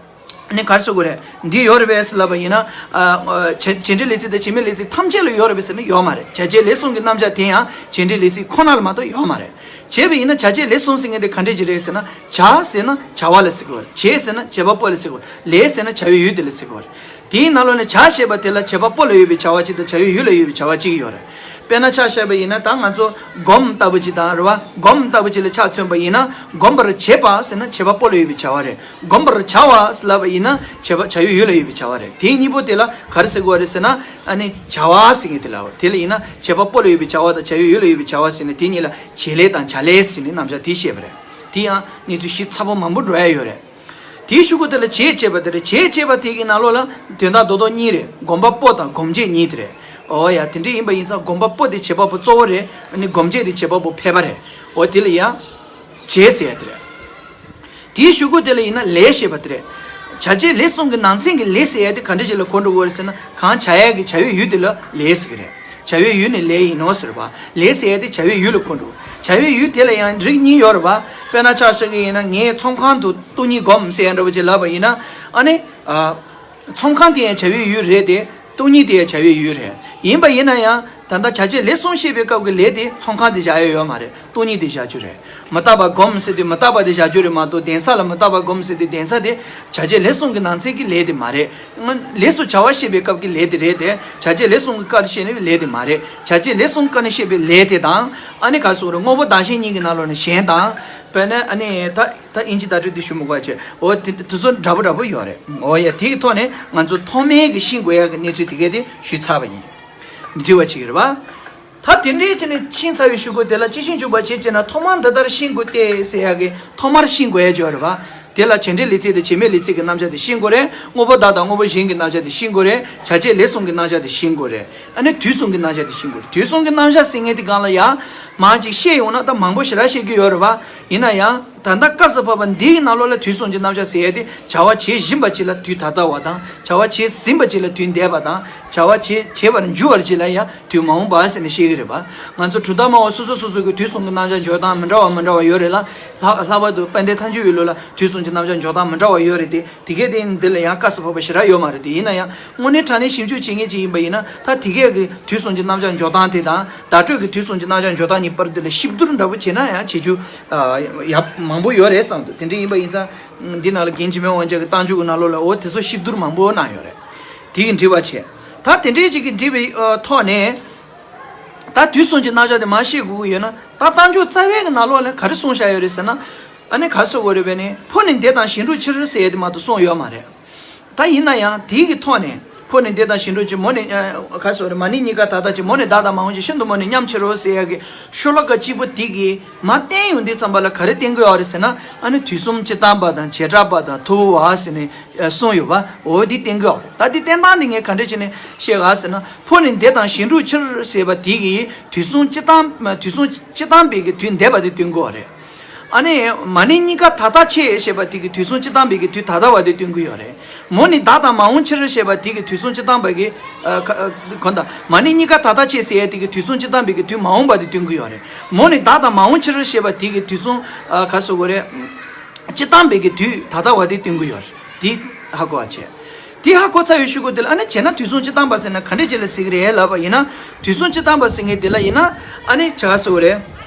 ཨ་ནི་ག་རེ་བཟོ་དགོས་རེད། འདི་ཡོད་རེད་པས་ཟེར་ལབ་པ་ཡིན་ན། ཨ་བྱེད་འབྲེལ་ལས་ཚིག་དང་བྱེད་མེད་ལས་ཚིག་ཐམས་ཅད་ལ་ཡོད་རེད་པས་ཟེར་ན་ཡོད་མ་རེད། བྱ་བྱེད་ལས་གསུམ་གྱི་རྣམ་གཞག་དེ་ཡང་བྱེད་འབྲེལ་ལས་ཚིག་ཁོ་ན་ལ་མ་གཏོགས་ཡོད་མ་རེད། བྱས་པ་ཡིན་ན་བྱ་བྱེད་ལས་གསུམ་ཟེར་མཁན་དེ་ག་འདྲས་ཅིག་རེད་ཟེར་ན། བྱ་ཟེར་ན་བྱ་བ་ལ་ཟེར་གི་ཡོད་རེད། བྱེད་ཟེར་ན་བྱེད་པ་པོ་ལ་ཟེར་གི་ཡོད་རེད། ལས་ཟེར་ན་བྱ་བའི་ཡུལ་དེ་ལ་ཟེར་གི་ཡོད་རེད། དེའི་ནང་ལོགས་ནས་བྱ་ཞེས་པ་དེ་ལ་བྱེད་པ་པོ་ལ་ཡོད་པའི་བྱ་བ་གཅིག་དང་བྱ་བའི་ཡུལ་ལ་ཡོད་པའི་བྱ་བ་གཅིག་ཡོད་རེད། དཔེར་ན་ཆ་བཞག་པ་ཡིན་ན་ད་ང་ཚོ་སྒོམ་ལྟ་བུ་ཅིག་དང་རེད་བ། སྒོམ་ལྟ་བུ་ཅིག་ལ་ཆ་མཚོན་པ་ཡིན་ན་སྒོམ་པར་བྱེད་པ་ཟེར་ན་བྱེད་པ་པོ་ལ་ཡོད་པའི་བྱ་བ་རེད། སྒོམ་པར་བྱ་བ་ཟེར་ལབ་པ་ཡིན་ན་བྱེད་པ་བྱ་བའི་ཡུལ་ལ་ཡོད་པའི་བྱ་བ་རེད། དེ་གཉིས་པོ་དེ་ལ་ག་རེ་ཟེར་དགོས་རེད་ཟེར་ན། ཨ་ནི་བྱ་བ་ཟེར་མཁན་དེ་ལ་དེ་ལ་ཡིན་ན་བྱེད་པ་པོ་ལ་ཡོད་པའི་བྱ་བ་དང་བྱ་བའི་ཡུལ་ལ་ཡོད་པའི་བྱ་བ་ཟེར་ནས་དེ་གཉིས་ལ་བྱེད་ལས་དང་བྱ་ལས་ཟེར་ནས་རྣམ་གཞག་དེ་བཤད་པ་རེད། དེ་ཡང་གནས་ཚུལ་ཞིབ་ཚགས་པོ་མང་པོ་འགྲོ་ཡ་ཡོད་རེད། དེའི་གཞུག་གུ་དེ་ལ་བྱེད་ཅེས་པ་དེ་རེད། བྱེད་ཅེས་པ་དེ་གི་ནང་ལོགས་ལ་དོན་དག་རྡོག་རྡོག་གཉིས་རེད། སྒོམ་པ་པོ་དང་སྒོམ་བྱེད་གཉིས་དེ་རེད། ཨོ་ཡ། དེ་འདྲ་ཡིན་པ་ཡིན་ཙང་སྒོམ་པ་པོ་དེ་བྱེད་པ་པོ་གཙོ་བོ་རེད། ཨ་ནི་སྒོམ་བྱེད་དེ་བྱེད་པ་པོ་ཕལ་པ་རེད། ཨོ་དེ་ལ་ཡ་བྱེད་ཟེར་ཡ་དེ་རེད། དེའི་གཞུག་གུ་དེ་ལ་ཡིན་ན་ལས་ཞེས་པ་དེ་རེད། བྱ་བྱེད་ལས་གསུམ་གྱི་ནང་ཚན་གྱི་ལས་ཟེར་ཡ་དེ་ག་འདྲ་ཞིག་ལ་གོ་འགྲོ་གི་རེད་ཟེར་ན། གང་བྱ་ཡ་གི་བྱ་བའི་ཡུལ་དེ་ལ་ལས་ཟེར་གི་རེད། བྱ་བའི་ཡུལ་ནི་ལས་ཡིན་ནོ་ཟེར་བ། ལས་ཟེར་ཡ་དེ་བྱ་བའི་ཡུལ་ལ་གོ་འགྲོ། བྱ་བའི་ཡུལ་དེ་ལ་ཡང་རིགས་གཉིས་ཡོད་རེད་བ། དཔེར་ན་ཆ་བཞག་གི་ཡིན་ན་ངས་ཚོང་ཁང་དུ་སྟོང་ཉིད་བསྒོམ་ཟེར་ཡ་འདྲ་བོ་ཅིག་ལབ་པ་ཡིན་ན། ཨ་ནི། ཨ། ཚོང་ཁང་དེ་ཡང་བྱ་བའི་ཡུལ་རེད་དེ། སྟོང་ཉིད་དེ་ཡང་བྱ་བའི་ཡུལ་རེད། ཡིན་པ་ཡིན་ན་ཡང་ ད་ལྟ་བྱ་བྱེད་ལས་གསུམ་བཤད་པའི་སྐབས་ཀྱི་ལས་དེ་ཚོང་ཁང་དེ་བཞག་ཡ་ཡོད་མ་རེད། སྟོང་ཉིད་དེ་བཞག་རྒྱུ་རེད། མི་རྟག་པ་སྒོམ་ཟེར་དུས་མི་རྟག་པ་དེ་བཞག་རྒྱུ་རེད་མ་གཏོགས། གདན་ས་ལ་མི་རྟག་པ་སྒོམ་ཟེར་དུས་གདན་ས་དེ་བྱ་བྱེད་ལས་གསུམ་གྱི་ནང་ཚན་གྱི་ལས་དེ་མ་རེད། ལས་སུ་བྱ་བ་བཤད་པའི་སྐབས་ཀྱི་ལས་དེ་རེད་དེ། བྱ་བྱེད་ལས་གསུམ་གྱི་སྐབས་བཤད་ནས་ལས་དེ་མ་རེད། བྱ་བྱེད་ལས་གསུམ་སྐབས་ནས་བཤད་པའི་ལས་དེ་དང་། ཨ་ནི་ག་རེ་ཟེར་དགོས་རེད། དངོས་པོ་བདག་གཞན་གཉིས་ཀྱི་ནང་ལོགས་ནས་གཞན་དང་། དཔེར་ན་ཨ་ནི་ད་ད་དབྱིན་ཇི་བརྡ་སྤྲོད་དེ་ཞུ་མི་དགོས་པ་བྱས། འོ་དེ་དེ་ཚོ་འདྲ་པོ་འདྲ་པོ་ཡོད་རེད། འོ་ཡ། དེ་གི་ཐོག་ནས་ང་ཚོ་ཐོག་མའི་གི་ཤེས་དགོས་ཡ་གི་གནས་ཚུལ་དེ་གས་དེ་ཞུས་ཚར་བ་ཡིན། འདྲི་བ་བྱེད་ཀྱི་རེད་པ། ད་དེ་འདྲའི་བྱས་ནས་ཤེས་ཚར་བའི་གཞུག་གུ་དེ་ལ་ཅི་ཤེས་འཇུག་པ་བྱེད་ཅེ་ན། ཐོག་མར་འདི་ལྟར་ཤེས་དགོས་ཏེ་ཟེར་ཡ་གི་ཐོག་མར་ཤེས་དགོས་ཡ་ཅིག་ཡོད་རེད་པ། དེ་ལ་བྱེད་འབྲེལ་ལས་ཚིག་དང་བྱེད་མེད་ལས་ཚིག་གི་རྣམ་གཞག་དེ་ཤེས་དགོས་རེད། དངོས་པོ་བདག་དང་དངོས་པོ་གཞན་གྱི་རྣམ་གཞག་དེ་ཤེས་དགོས་རེད། བྱ་བྱེད་ལས་གསུམ་གྱི་རྣམ་གཞག་དེ་ཤེས་དགོས་རེད། ཨ་ནི་དུས་གསུམ་གྱི་རྣམ་གཞག་དེ་ཤེས་དགོས་རེད། དུས་གསུམ་གྱི་རྣམ་གཞག་ཟེར་མཁན་དེ་སྒང་ལ་ཡ་མང་ཅིག་བཤད་ཡོང་ན་ད་མང་པོ་ཞེ་དྲག་བཤད་རྒྱུ་ཡོད་རེད་པ། ཡིན་ན་ཡང་ད་ལྟ་སྐབས་སུ་བབ་པ་འདིའི་ནང་ལོགས་ལ་དུས་གསུམ་གྱི་རྣམ་གཞག་ཟེར་ཡ་དེ། བྱ་བ་བྱེད་བཞིན་པ་ཅིག་ལ་དུས་ད་ལྟ་བ་དང་། བྱ་བ་བྱེད་ཟིན་པ་ཅིག་ལ་དུས་འདས་པ་དང་། བྱ་བ་བྱེད་བྱེད་པར་འགྱུར་བ་ཅིག་ལ་ཡང་དུས་མ་འོངས་པ་ཟེར་ནས་བཤད་ཀྱི་རེད་པ། ང་ཚོ་གྲུབ་མཐའ་སྨྲ་བ་སོ་སོ་སོ་སོ་གི་དུས་གསུམ་གྱི་རྣམ་གཞག་འཇོག་སྟངས་མི་འདྲ་བ་མི་འདྲ་བ་ཡོད་རེད་ལ། ལྷག་ལྷག་པར་དུ་དཔལ་ལྡན་ཐལ་འགྱུར་ཡུལ་ལུགས་ལ་དུས་གསུམ་གྱི་རྣམ་གཞག་འཇོག་སྟངས་མི་འདྲ་བ་ཡོད་རེད་དེ། དེ་གས་དེ་འདི་ལ་ཡང་སྐབས་སུ་བབ་པ་ཞེ་དྲག་ཡོད་མ་རེད་དེ། ཡིན་ན་ཡང་དངོས་གནས་དྲང་གནས་ཞིབ་འཇུག་བྱེད་མཁན་ཅིག་ཡིན་པ་ཡིན་ན། ད་དེ་གས་ཀྱི་དུས་གསུམ་གྱི་རྣམ་གཞག་འཇོག་སྟངས་དེ་དང་བརྡ་སྤྲོད་ཀྱི་དུས་གསུམ་གྱི་རྣམ་གཞག་འཇོག་སྟངས་གཉིས་བར་དུ་ལ་གཤིབ་བསྡུར་འདྲ་པོ་བྱས་ན་ཡང་བྱེད་རྒྱུ་ཡག་མང་པོ་ཡོད་རེད་བསམ་འདུག་དེ་འདྲ་ཡིན་པ་ཡིན་ཙང་། འདི་ནང་ལ་རྒན་འཇིགས་མེད་དབང་རྒྱལ་གྱི་རྟགས་འཇུག་གི་ནང་ལོགས་ལ་འོ་དེ་ཚོ་གཤིབ་བསྡུར་མང་པོ་གནང་ཡོད་རེད། དེ་གི་འདྲི་བ་བྱས། ད་དེ་འདྲའི་ཅིག་གི་འདྲི་བའི་ཨ་ཐོག་ནས། ད་དུས་གསུམ་གྱི་རྣམ་གཞག་དེ་མར་བཤད་དགོས་ཀྱི་ཡོད་ན། ད་རྟགས་འཇུག་རྩ་བའི་གི་ནང་ལོགས་ལ་ག་རེ་གསུངས་བཞག་ཡོད་རེད་ཟེར་ན། ཨ་ནི་ག་རེ་ཟེར་དགོས་རེད་པས་ནི། ཕོ་ནི་འདས་དང་གཞན་དྲུག་ཕྱིར་ཟེར་ཡས་དེ་མ་གཏོགས་གསུངས་ཡོད་མ་རེད། ད་ཡིན་ན་ཡང་དེའི་གི་ཐོག་ནས། ཕོ་ནི་འདས་དང་གཞན་དྲུག་ཕྱིར། མོ་ནི་ཨ་ག་རེ་ཟེར་དགོས་རེད། མ་ནིང་གཉིས་ཀ་ད་ལྟ་ཕྱིར། མོ་ནི་བདག་དང་མ་འོངས་ཕྱིར། ཤིན་ཏུ་མོ་ནི་མཉམ་ཕྱིར་རོ་ཟེར་ཡ་གི་ཤོ་ལོ་ཀ་གཅིག་པོ་དེ་གིས་མར་བསྟན་ཡོང་དུས་ཙམ་པ་ལ་ག་རེ་བསྟན་གྱི་ཡོད་རེད་ཟེར་ན། ཨ་ནི་དུས་གསུམ་སྤྱི་དང་པ་དང་བྱེ་བྲག་པ་དང་ཐུབ་པ་ཟེར་ནས་གསུངས་ཡོད་པ། འོ་འདི་བསྟན་གྱི་ཡོད་རེད། ད་འདི་བསྟན་སྟངས་འདི་ངས་ག་འདྲ་བྱས་ནས་བཤད་ག་ཟེར་ན། ཕོ་ནི་འདས་དང་གཞན་དྲུག་ཕྱིར་ཟེར་བ་དེ་གིས་དུས་གསུམ་སྤྱི་དང་དུས་གསུམ་སྤྱི་དང་པའི་གི་དུས་འདས་པ་དེ་སྟོན་གྱི་ཡོད་རེད། ཨ་ནི་མ་ནིང་གཉིས་ཀ་ད་ལྟ་ཕྱིར་ཞེས་པ་དེ་གིས་དུས་གསུམ་སྤྱི་དང་པའི་གི་དུས་ད་ལྟ་བ་དེ་སྟོན་གྱི་ཡོད་རེད། མོ་ནི་བདག་དང་མ་འོངས་ཕྱིར་ཞེས་པ་དེ་གིས་དུས་གསུམ་སྤྱི་དང་པ་གི་ཨ་ཁ་ཨ་གོ་ད། མ་ནིང་གཉིས་ཀ་ད་ལྟ་ཕྱིར་ཟེར་ཡས་དེ་གིས་དུས་གསུམ་སྤྱི་དང་པའི་གི་དུས་མ་འོངས་པ་དེ་སྟོན་གྱི་ཡོད་རེད། མོ་ནི་བདག་དང་མ་འོངས་ཕྱིར་ཞེས་པ་དེ་གིས་དུས་གསུམ་ཨ་ག་རེ་ཟེར་དགོས་རེད། སྤྱི་དང་པའི་གི་དུས་ད་ལྟ་བ་དེ་སྟོན་གྱི་ཡོད་རེད། དེ་ཧ་གོ་བ་བྱས། དེ་ཧ་གོ་ཚར་བའི་གཞུག་གུ་དེ་ལ་ཨ་ནི་བྱས་ན་དུས་གསུམ་སྤྱི་དང་པ་ཟེར་ན་ག་འདྲ་ཅིག་ལ་ཟེར་གྱི་རེད་ལབ་པ་ཡིན་ན། དུས་གསུམ་སྤྱི་དང་པ་ཟེར་མཁན་དེ་ལ་ཡིན་ན། ཨ་ནི་ག་རེ་ཟེར་དགོས་རེད།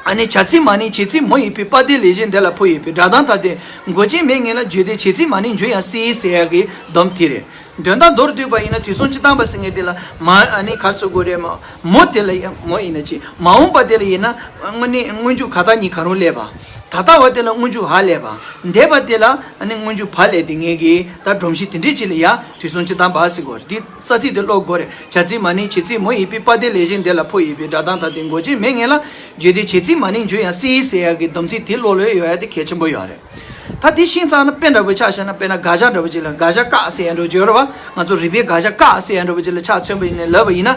ཨ་ནི་བྱ་ཚིག་མ་ནིང་བྱེད་ཚིག་མོ་ཡིན་པས་པ་སྡེ་ལས་གཞན་འདས་ལ་ཕོ་ཡིན་པས། སྒྲ་གདངས་མཐའ་དེ་མགོ་ཅན་མེད་ངེས་ལ། བརྗོད་བདེ་བྱེད་ཚིག་མ་ནིང་འཇུ་ཡང་སྲིད་ཟེར་ཡ་གི་སྡོམ་དེ་རེད། དོན་དག་མདོར་བསྡུས་པ་ཡིན་ན་དུས་གསུམ་སྤྱི་དང་པ་ཟེར་མཁན་དེ་ལ་མ་ཨ་ནི་ག་རེ་ཟེར་དགོས་རེད། མ་མོ་དེ་ལ་ཡ་མོ་ཡིན་ན་ཅི། མ་འོངས་པ་དེ་ལ་ཡིན་ན་དངོས་གནས་སྔོན་འཇུག་ག་ད་གཉིས་ག་རུ་སླེབས་པ། ད་ལྟ་བ་དེ་ལ་སྔོན་འཇུག་ཧ་ལས་པ། འདས་པ་དེ་ལ་ཨ་ནི་སྔོན་འཇུག་ཕ་ལས་དེ་ངེས་ཀྱི་ད་སྒྲོམ་གཞི་དེ་འདྲས་ཅིག་ལ་ཡ་དུས་གསུམ་སྤྱི་དང་པ་ཟེར་དགོས་རེད། འདི་རྩ་ཚིག་དེ་ཀློག་དགོས་རེད། བྱ་ཚིག་མ་ནིང་བྱེད་ཚིག་མོ་ཡིན་པས་པ་སྡེ་ལས་གཞན་འདས་ལ་ཕོ་ཡིན་པས། སྒྲ་གདངས་མཐའ་དེ་མགོ་ཅན་མེད་ངེས་ལ། བརྗོད་བདེ་བྱེད་ཚིག་མ་ནིང་འཇུ་ཡང་སྲིད་ཟེར་ཡ་གི་སྡོམ་ཚིག་དེ་ཀློག་ལོས་ཡོད་ཡ་དེ་གལ་ཆེན་པོ་ཡོད་རེད། ད་དེ་ཤེས་ཚར་ན་དཔེ་འདྲ་པོ་ཆ་བཞག་ན། དཔེར་ན་དགག་བྱ་འདྲ་པོ་ཅིག་ལ། དགག་བྱ་བཀག་ཟེར་ཡ་འདྲ་པོ་ཅིག་ཡོད་རེད་པ། ང་ཚོ་རིགས་པའི་དགག་བྱ་བཀག་ཟེར་ཡ་འདྲ་པོ་ཅིག་ལ་ཆ་མཚོན་པ་ཡིན་ན་ལབ་པ་ཡིན་ན།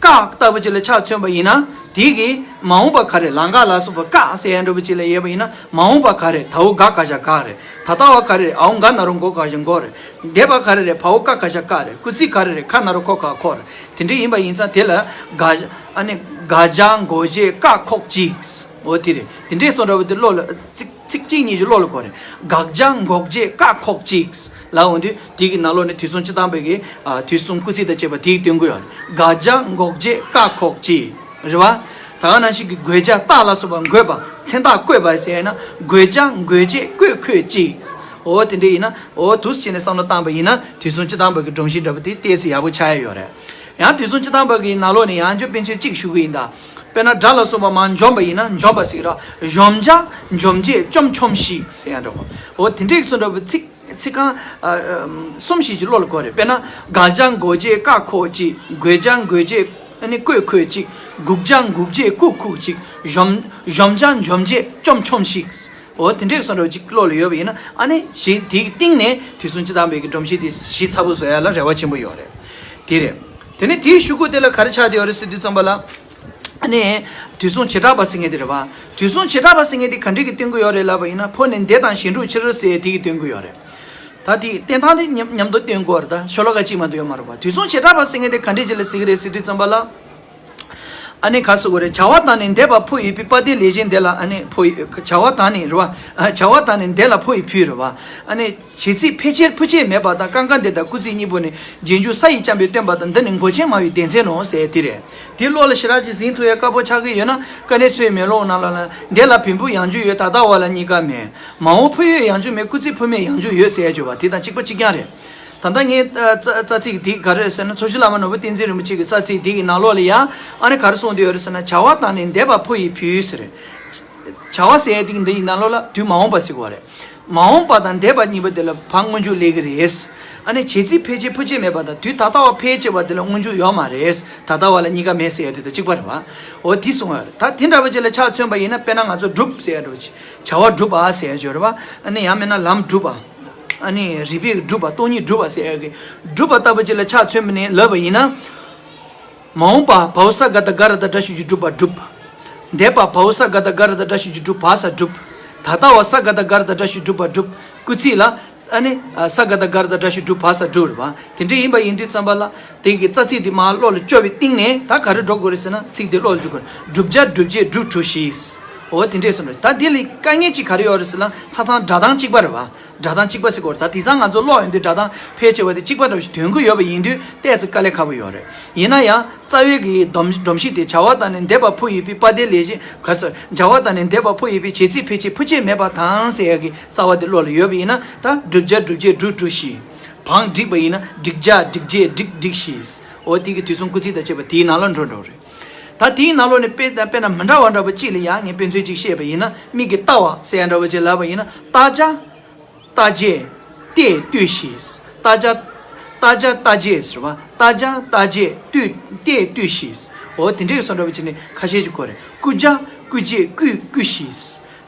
བཀག་ལྟ་བུ་ཅིག་ལ་ཆ་མཚོན་པ་ཡིན་ན། དེ་གི་མ་འོངས་པ་ག་རེ། ལང་ཀ་ལ་སོགས་པ་བཀག་ཟེར་ཡ་འདྲ་པོ་ཅིག་ལ་ཡོད་པ་ཡིན་ན། མ་འོངས་པ་ག་རེ། ད་འོ་ག་དགག་བྱ་ག་རེད། ད་ལྟ་བ་ག་རེ། འ་འོ་ག་ན་རོ་མགོ་དགག་བྱ་མགོ་རེད། འདས་པ་ག་རེ་རེད། བ་འོ་ཀ་དགག་བྱ་ཀ་རེད། སྐུལ་ཚིག་ག་རེ་རེད། ཁ་ན་རོ་ཁོ་ག་ཁོ་རེད། དེ་འདྲ་ཡིན་པ་ཡིན་ཙང་དེ་ལ་དགག་བྱ་ཨ་ནི་དགག་བྱ་འགོག་བྱེད་བཀག་ཁོག་ཅིག་འོ་དེ་རེད། དེ་འདྲས་སོང་འདྲ་པོ་དེ་བློ་ལ་ཚིག་ཚིག་གཅིག་གཉིས་ཀྱི་བློ་ལ་གོ་རེད། དགག་བྱ་འགོག་བྱེད་བཀག་ཁོག་ཅིག་ལ་འོང་དུས་དེ་གི་ནང་ལོགས་ནས་དུས་གསུམ་སྤྱི་དང་པོའི་གི་ཨ་དུས་གསུམ་སྐུལ་ཚིག་དང་བཅས་པ་དེ་གི་སྟོན་གྱི་ཡོད་རེད། དགག་བྱ་འགོག་བྱེད་བཀག་ཁོག་ཅིག་རེད་བ། ད་ག་ནང་བཞིན་གྱི་དགོད་བྱ་རྟགས་ལ་སོགས་པ་འགོད་པ། མཚན་རྟགས་བཀོད་པ་ཟེར་ན། དགོད་བྱ་འགོད་བྱེད་བཀོད་ཁོད་ཅིག་འོ་དེ་འདྲ་ཡིན་ན། འོ་འདུག་སེ་བྱས་ནས་བསམ་བློ་བཏང་པ་ཡིན་ན། དུས་གསུམ་སྤྱི་དང་པོ་གི་སྒྲོམ་གཞི་འདྲ་པོ་དེ་ཏོག་ཙམ་ཡག་པོ་ཆགས་ཡ་ཡོད་རེད། ཡང་དུས་གསུམ་སྤྱི་དང་པོ་གི་ནང་ལོགས་ནས་ཡང་བསྐྱར་དཔེ་མཚོན་གཅིག་ཞུ་གི་ཡིན་ད། དཔེར་ན་སྒྲ་ལ་སོགས་པ་མར་འཇོམས་པ་ཡིན་ན་འཇོམས་པ་ཟེར་གི་རེད། གཞོམ་བྱ་འཇོམས་བྱེད་བཅོམ་ཆོམས་ཤིག་ཟེར་ཡ་འདྲ་པོ། འོ་དེ་འདྲ་གི་བཟོ་འདྲ་པོ་ཚིག་ཚིག་རྐང་ཨ་གསུམ་བཞི་ཅིག་བློ་ལ་འཁོར་རེད། དཔེར་ན་དགག་བྱ་འགོག་བྱེད་བཀག་ཁོག་ཅིག་དགོད་བྱ་འགོད་བྱེད་ཨ་ནི་བཀོད་ཁོད་ཅིག་འགུག་བྱ་འགུག་བྱེད་བཀུག་ཁུག་ཅིག་གཞོམ་གཞོམ་བྱ་འཇོམས་བྱེད་བཅོམ་ཆོམས་ཤིག་འོ་དེ་འདྲས་བཟོ་འདྲ་ཅིག་བློ་ལ་ཡོད་པ་ཡིན་ན། ཨ་ནི་གཞི་དེའི་གཏིང་ནས་དུས་གསུམ་སྤྱི་དང་པོའི་གི་སྒྲོམ་གཞི་དེ་གཞི་ཚ་པོ་བཟོ་ཡ་ལ་རེ་བ་ཆེན་པོ་ཡོད་རེད། དེ་རེད། དེ་ནས་དེའི་གཞུག་གུ་དེ་ལ་ག་རེ་ཆགས་བསྡད་ཡོད་རེད་ཟེར་དུས་ཙམ་པ་ལ། ཨ་ནི་དུས་གསུམ་བྱེ་བྲག་པ་ཟེར་མཁན་དེ་རེད་བ། དུས་གསུམ་བྱེ་བྲག་པ་ཟེར་མཁན་དེ་ག་འདྲས་ཀྱི་སྟོན་གྱི་ཡོད་རེད་ལབ་པ་ཡིན་ན། ཕོ་ནི་འདས་དང་གཞན་དྲུག་ཕྱིར་ཟེར་དེ་གི་སྟོན་གྱི་ཡོད་རེད། ད་དེ་བསྟན་སྟངས་དེ་མཉམ་མཉམ་དུ་སྟོན་དགོས་རེད། ད་ཤོ་ལོ་ཀ་གཅིག་མ་གཏོགས་ཡོད་མ་རེད་བ། དུས་གསུམ་བྱེ་བྲག་པ་ཟེར་མཁན་དེ་ག་འདྲས་ཅིག་ལ་ཟེར་གི་རེད་ཟེར་དུས་ཙམ་པ་ལ། ཨ་ནི་ག་རེ་ཟེར་དགོས་རེད། བྱ་བ་དང་ནི་འདས་པ་འཕོ་ཡི་ཕུལ། དཔལ་ལྡན་ལས་ཅན་འདས་ལ་ཨ་ནི་འཕོ་ཡི། བྱ་བ་དང་ནི་རེད་བ། བྱ་བ་དང་ནི་འདས་ལ་འཕོ་ཡི་ཕུལ་རེད་བ། ཨ་ནི་བྱེད་ཚིག་ཕལ་ཆེར་འཕུལ་བྱེད་མེད་པ་དང་། ཀ་ཁ་འདི་དང་སྐུལ་ཚིག་གཉིས་པོ་ནི། རྗེས་འཇུག་ས་ཡིས་རྐྱང་པས་སྟོན་པ་དང་། འདི་ནི་མགོ་ཆེན་མང་བའི་སྡེ་ཚན་ནོ་ཟེར་དེ་རེད། དེ་བློ་ལ་ཞེ་དྲག་ཅིག་ཟིན་ཐུབ་ཡ་དཀའ་པོ་ཆགས་ཀྱི་ཡོད་ན། དཀའ་གནད་གསོལ་མེ་ལོང་ནང་ལོགས་ལ། འདས་ལ་བེམ་པོ་ཡང་འཇུག་ཡོད། ད་ལྟ་བ་ལ་གཉིས་ཀ་མེད། མ་འོངས་འཕོ་ཡོད་ཡང་འཇུག་མེད། སྐུལ་ཚིག་འཕོ་མེད་ཡང་འཇུག་ཡོད་ཟེར་ཡ་བརྗོད་པ་དེ་དང་གཅིག་པ་གཅིག་རྐྱང་རེད། ད་ལྟ་ངའི་ཨ་རྩ་རྩ་ཚིག་དེ་ག་རེ་རེད་ཟེར་ན། མཚོ་བཞི་བླ་མ་ནོར་བུ་བསྟན་འཛིན་རིན་པོ་ཆེ་གི་རྩ་ཚིག་དེ་གི་ནང་ལོགས་ལ་ཡ། ཨ་ནི་ག་རེ་གསུངས་བསྡད་ཡོད་རེད་ཟེར་ན། བྱ་བ་དང་ནི་འདས་པ་འཕོ་ཡི་ཕུལ་ཟེར། བྱ་བ་ཟེར་ཡ་དེ་གི་འདི་ཡི་ནང་ལོགས་ལ་དུས་མ་འོངས་པ་ཟེར་གོ་རེད། མ་འོངས་པ་དང་འདས་པ་གཉིས་པོ་དེ་ལ་ཕར་སྔོན་འཇུག་སླེབས་ཀྱི་རེད། ཨ་ནི་བྱེད་ཚིག་ཕལ་ཆེར་འཕུལ་བྱེད་མེད་པ་དང་། དུས་ད་ལྟ་བ་ཕལ་ཆེ་བ་དེ་ལ་སྔོན་འཇུག་ཡོད་མ་རེད། ད་ལྟ་བ་ལ་གཉིས་ཀ་མེད་ཟེར་ཡ་དེ་དང་གཅིག་པ་རེད་བ། འོ་དེ་གསུངས་ཡོད་རེད། ད་དེ་འདྲ་བ་ཅིག་ལ་ཆ་མཚོན་པ་ཡིན་ན། དཔེར་ན་ང་ཚོ་བསྒྲུབ་ཟེར་ཡ་འདྲ་བ་ཅིག་བྱ་བ་བསྒྲུབ་པ་ཟེར་ཡ་ཅིག་ཡོད་རེད་བ། ཨ་ནི་ཡང་མིན་ན་ལམ་བསྒྲུབ་པ། ཨ་ནི་རིགས་པས་བསྒྲུབ་པ། སྟོང་ཉིད་བསྒྲུབ་པ་ཟེར་ཡ་གི་བསྒྲུབ་པ་ལྟ་བུ་ཅིག་ལ་ཆ་མཚོན་པ་ནི་ལབ་པ་ཡིན་ན། མ་འོངས་པ་བའོ་ས་ག་བཏགས་ག་ར་བཏགས་སྒྲ་ཞབས་ཀྱུ་བསྒྲུབ་པ་བསྒྲུབ། འདས་པ་བའོ་ས་ག་བཏགས་ག་ར་བཏགས་སྒྲ་ཞབས་ཀྱུ་བསྒྲུབ། བ་ས་བསྒྲུབ། ད་ལྟ་བ་ས་ག་བཏགས་ག་ར་བཏགས་སྒྲ་ཞབས་ཀྱུ་བསྒྲུབ་པ་བསྒྲུབ། སྐུལ་ཚིག་ལ་ཨ་ནི་ས་ག་བཏགས་ག་ར་བཏགས་སྒྲ་ཞབས་ཀྱུ་བསྒྲུབ། བ་ས་བསྒྲུབ་རེད་བ། དེ་འདྲ་ཡིན་པ་ཡིན་དུས་ཙམ་པ་ལ། དེ་གི་རྩ་ཚིག་དེ་མར་བློ་ལ་བཅོལ་བའི་སྟེང་ནས་ད་ག་རེ་འགྲོ་དགོས་རེད་ཟེར་ན། ཚིག་དེ་བློ་ལ་འཇུག་དགོས་རེད། བསྒྲུབ་བྱ་སྒྲུབ་བྱེད་སྒྲུབ་གྲུབ་ཞེས། འོ་དེ་འདྲས་སོང་རེད། ད་འདི་ལ་དཀའ་ངལ་ཅིག་ག་རེ་ཡོད་རེད་ཟེར་ན། ཆ་ཚང་སྒྲ་གདངས་གཅིག་པ་རེད་བ། སྒྲ་གདངས་གཅིག་པ་ཟེར་དགོས་རེད། ད་དེང་སང་ང་ཚོ་ཀློག་ཡོང་དུས་སྒྲ་གདངས་ཕལ་ཆེ་བ་དེ་གཅིག་པ་འདྲ་བོ་ཞིག་ཐོན་གྱི་ཡོད་པ་ཡིན་དུས། ཏོག་ཙམ་དཀའ་ལས་ཁག་པོ་ཡོད་རེད། ཡིན་ན་ཡང་རྩ་བའི་གི་སྒྲོམ་སྒྲོམ་གཞི་དེ། བྱ་བ་དང་ནི་འདས་པ་འཕོ་ཡི་ཕུལ། དཔལ་ལྡན་ལས་ཅན་ག་རེ་ཟེར། བྱ་བ་དང་ནི་འདས་པ་འཕོ་ཡི་ཕུལ། བྱེད་ཚིག་ཕལ་ཆེར་འཕུལ་བྱེད་མེད་པ་དང་ཟེར་ཡ་གི་རྩ་བ་དེ་བློ་ལ་ཡོད་པ་ཡིན་ན། ད་བསྒྲུབ་བྱ་སྒྲུབ་བྱེད་སྒྲུབ་གྲུབ་ཞེས། བང་བསྒྲིགས་པ་ཡིན་ན། བསྒྲིགས་བྱ་སྒྲིགས་བྱེད་སྒྲིགས་བསྒྲིགས་ཞེས། འོ་དེ་གི་དུས་གསུམ་སྐུལ་ཚིག་དང་བཅས་པ་དེའི་ནང་ལ་འགྲོ་འགྲོ་རེད། ད་དེའི་ནང་ལོགས་ནས་དཔེ་དང་དཔེར་ན་མི་འདྲ་བ་འདྲ་པོ་གཅིག་ལ་ཡང་ངས་དཔེ་མཚོན་གཅིག་བཤད་པ་ཡིན་ན། མིག་གིས་ལྟ་བ་ཟེར་ཡ་འདྲ་པོ་ཅིག་ལབ་པ་ཡིན་ན། ལྟ་བྱ་ལྟ་བྱེད་བལྟས་ལྟོས་ཤིག། ལྟ་བྱ་ལྟ་བྱ་ལྟ་བྱེད་ཟེར་བ། ལྟ་བྱ་ལྟ་བྱེད་ལྟོས་བལྟས་ལྟོས་ཤིག། འོ་དེ་འདྲའི་བཟོ་འདྲ་པོ་བྱས་ནས་ཁ་ཤས་ཅིག་གོ་རེད། བསྐུལ་བྱ་བསྐུལ་བྱེད་བསྐུལ་བསྐུལ་ཤིག་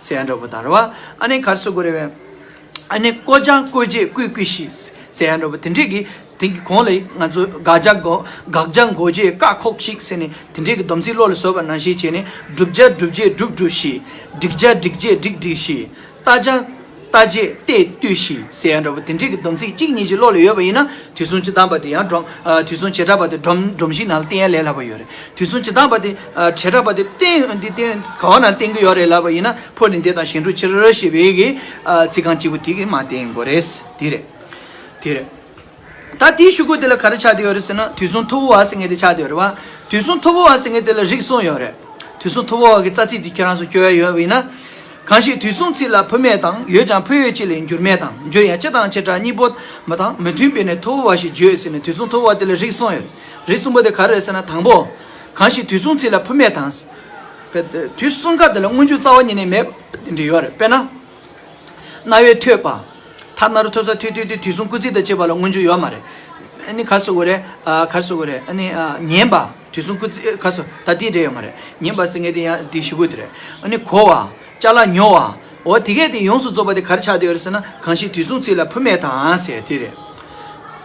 ཟེར་ཡ་འདྲ་པོ་དང་རེད་བ། ཨ་ནི་ག་རེ་ཟེར་དགོས་རེད་བས། ཨ་ནི་བསྐོ་བྱ་བསྐོལ་བྱེད་བསྐོལ་བསྐོལ་ཞིག་ཟེར་ཡ་འདྲ་པོ་དེ་འདྲས་ཀྱི། དེ་གི་གོང་ལ་ང་ཚོ་དགག་བྱ་འགོག་དགག་བྱ་འགོག་བྱེད་བཀག་འགོག་ཞིག་ཟེར་ནས་དེ་འདྲས་ཀྱི་སྡོམ་ཚིག་བློ་ལ་བཟོས་པ་ནང་བཞིན་བྱས་ནས། བསྒྲུབ་བྱ་སྒྲུབ་བྱེད་སྒྲུབ་སྒྲུབ་ཞིག། བསྒྲིགས་བྱ་སྒྲིགས་བྱེད་སྒྲིགས་སྒྲིགས་ཞིག། ལྟ་བྱ་ལྟ་བྱེད་བལྟས་ལྟོས་ཤིག་ཟེར་ཡ་འདྲ་པོ་དེ་འདྲས་ཀྱི་སྡོམ་ཚིག་གཅིག་གཉིས་ཀྱི་བློ་ལ་ཡོད་པ་ཡིན་ན། དུས་གསུམ་སྤྱིར་བཏང་པ་དེ་ཡང་སྒྲོམ། ཨ། དུས་གསུམ་བྱེ་བྲག་པ་དེ་སྒྲོམ་སྒྲོམ་གཞིའི་ནང་ལ་བསྟན་ཡ་ལས་སླ་པོ་ཡོད་རེད། དུས་གསུམ་བྱེ་བྲག་པ་དེ། ཨ། བྱེ་བྲག་པ་དེ་བསྟན། འདི་བསྟན་ག་བ་ན་བསྟན་གྱི་ཡོད་རེད་ལབ་པ་ཡིན་ན། འཕོ་ནས་འདས་དང་གཞན་སྒྲུབ་ཕྱིར་ཞེས་པའི་གི། ཨ། ཚིག་རྐང་གཅིག་པོ་དེ་གིས་མར་བསྟན་དགོས་རེད། དེ་རེད། དེ་རེད། ད་དེའི་གཞུག་གུ་དེ་ལ་ག་རེ་ཆགས་བསྡད་ཡོད་རེད་ཟེར་ན། དུས་གསུམ་ཐུ་བོ་བ་ཟེར་མཁན་དེ་ཆགས་བསྡད་ཡོད་རེད་བ། དུས་གསུམ་ཐུ་བོ་བ་ཟེར་མཁན་དེ་ལ་རིགས་གསུམ་ཡོད་རེད། དུས་གསུམ་ཐུ་བོ་བ་གི་རྩ་ཚིག་དེ་ཁྱེད་རང་ཚོ་སྐྱོར་ཡ་ཡོད་པ་ཡིན་ན། གང་ཞིག་དུས་གསུམ་ཚིག་ལ་འཕུལ་མེད་དང་། ཡོད་ཀྱང་འཕོ་ཡོད་ཅིག་ལས་འགྱུར་མེད་དང་། འགྱུར་ཡང་སྤྱི་དང་བྱེ་བྲག་གཉིས་པོ་མི་དང་། མི་མཐུན་པས་ནི་ཐུ་བོ་བ་ཞེས་བརྗོད་ཟེར་ནས། དུས་གསུམ་ཐུ་བོ་བ་དེ་ལ་རིགས་གསུམ་ཡོད། རིགས་གསུམ་པོ་དེ་ག་རེ་རེད་ཟེར་ན། དང་པོ། གང་ཞིག་དུས་གསུམ་ཚིག་ལ་འཕུལ་མེད་དང་། དུས་གསུམ་ཀ་དེ་ལ་སྔོན་འཇུག་རྩ་བ་ཉིད་ནས་མེད་པ་དེ་འདྲ་ཡོད་རེད། དཔེར་ན། རྣ་བས་ཐོས་པ། ཐ་ན་རོ་ཐོ་ས་ཐོས་ཐོས་ཏེ། དུས་གསུམ་སྐུལ་ཚིག་དང་བཅས་པ་ལ་སྔོན་འཇུག་ཡོད་མ་རེད། ཨ་ནི་ག་རེ་ཟེར་དགོས་རེད། ཨ། ག་རེ་ཟེར་དགོས་རེད། ཨ་ནི། ཨ། ཉན་པ། དུས་གསུམ་སྐུལ་ཚིག་ག་རེ་ཟེར། ད་དེ་འདྲ་ཡོད་མ་རེད། ཉན་པ་ཟེར་མཁན་དེ་ཡང་དེའི་གཞུག་གུ་དེ་རེད། ཨ་ནི་གོ་བ། ཅ་ལག་ཉོ་བ། འོ་དེ་གས་དེ་ཡོངས་སུ་རྫོགས་པ་དེ་ག་རེ་ཆགས་བསྡད་ཡོད་རེད་ཟེར་ན། གང་ཞིག་དུས་གསུམ་ཚིག་ལ་འཕུལ་མེད་དང་ཟེར་དེ་རེད།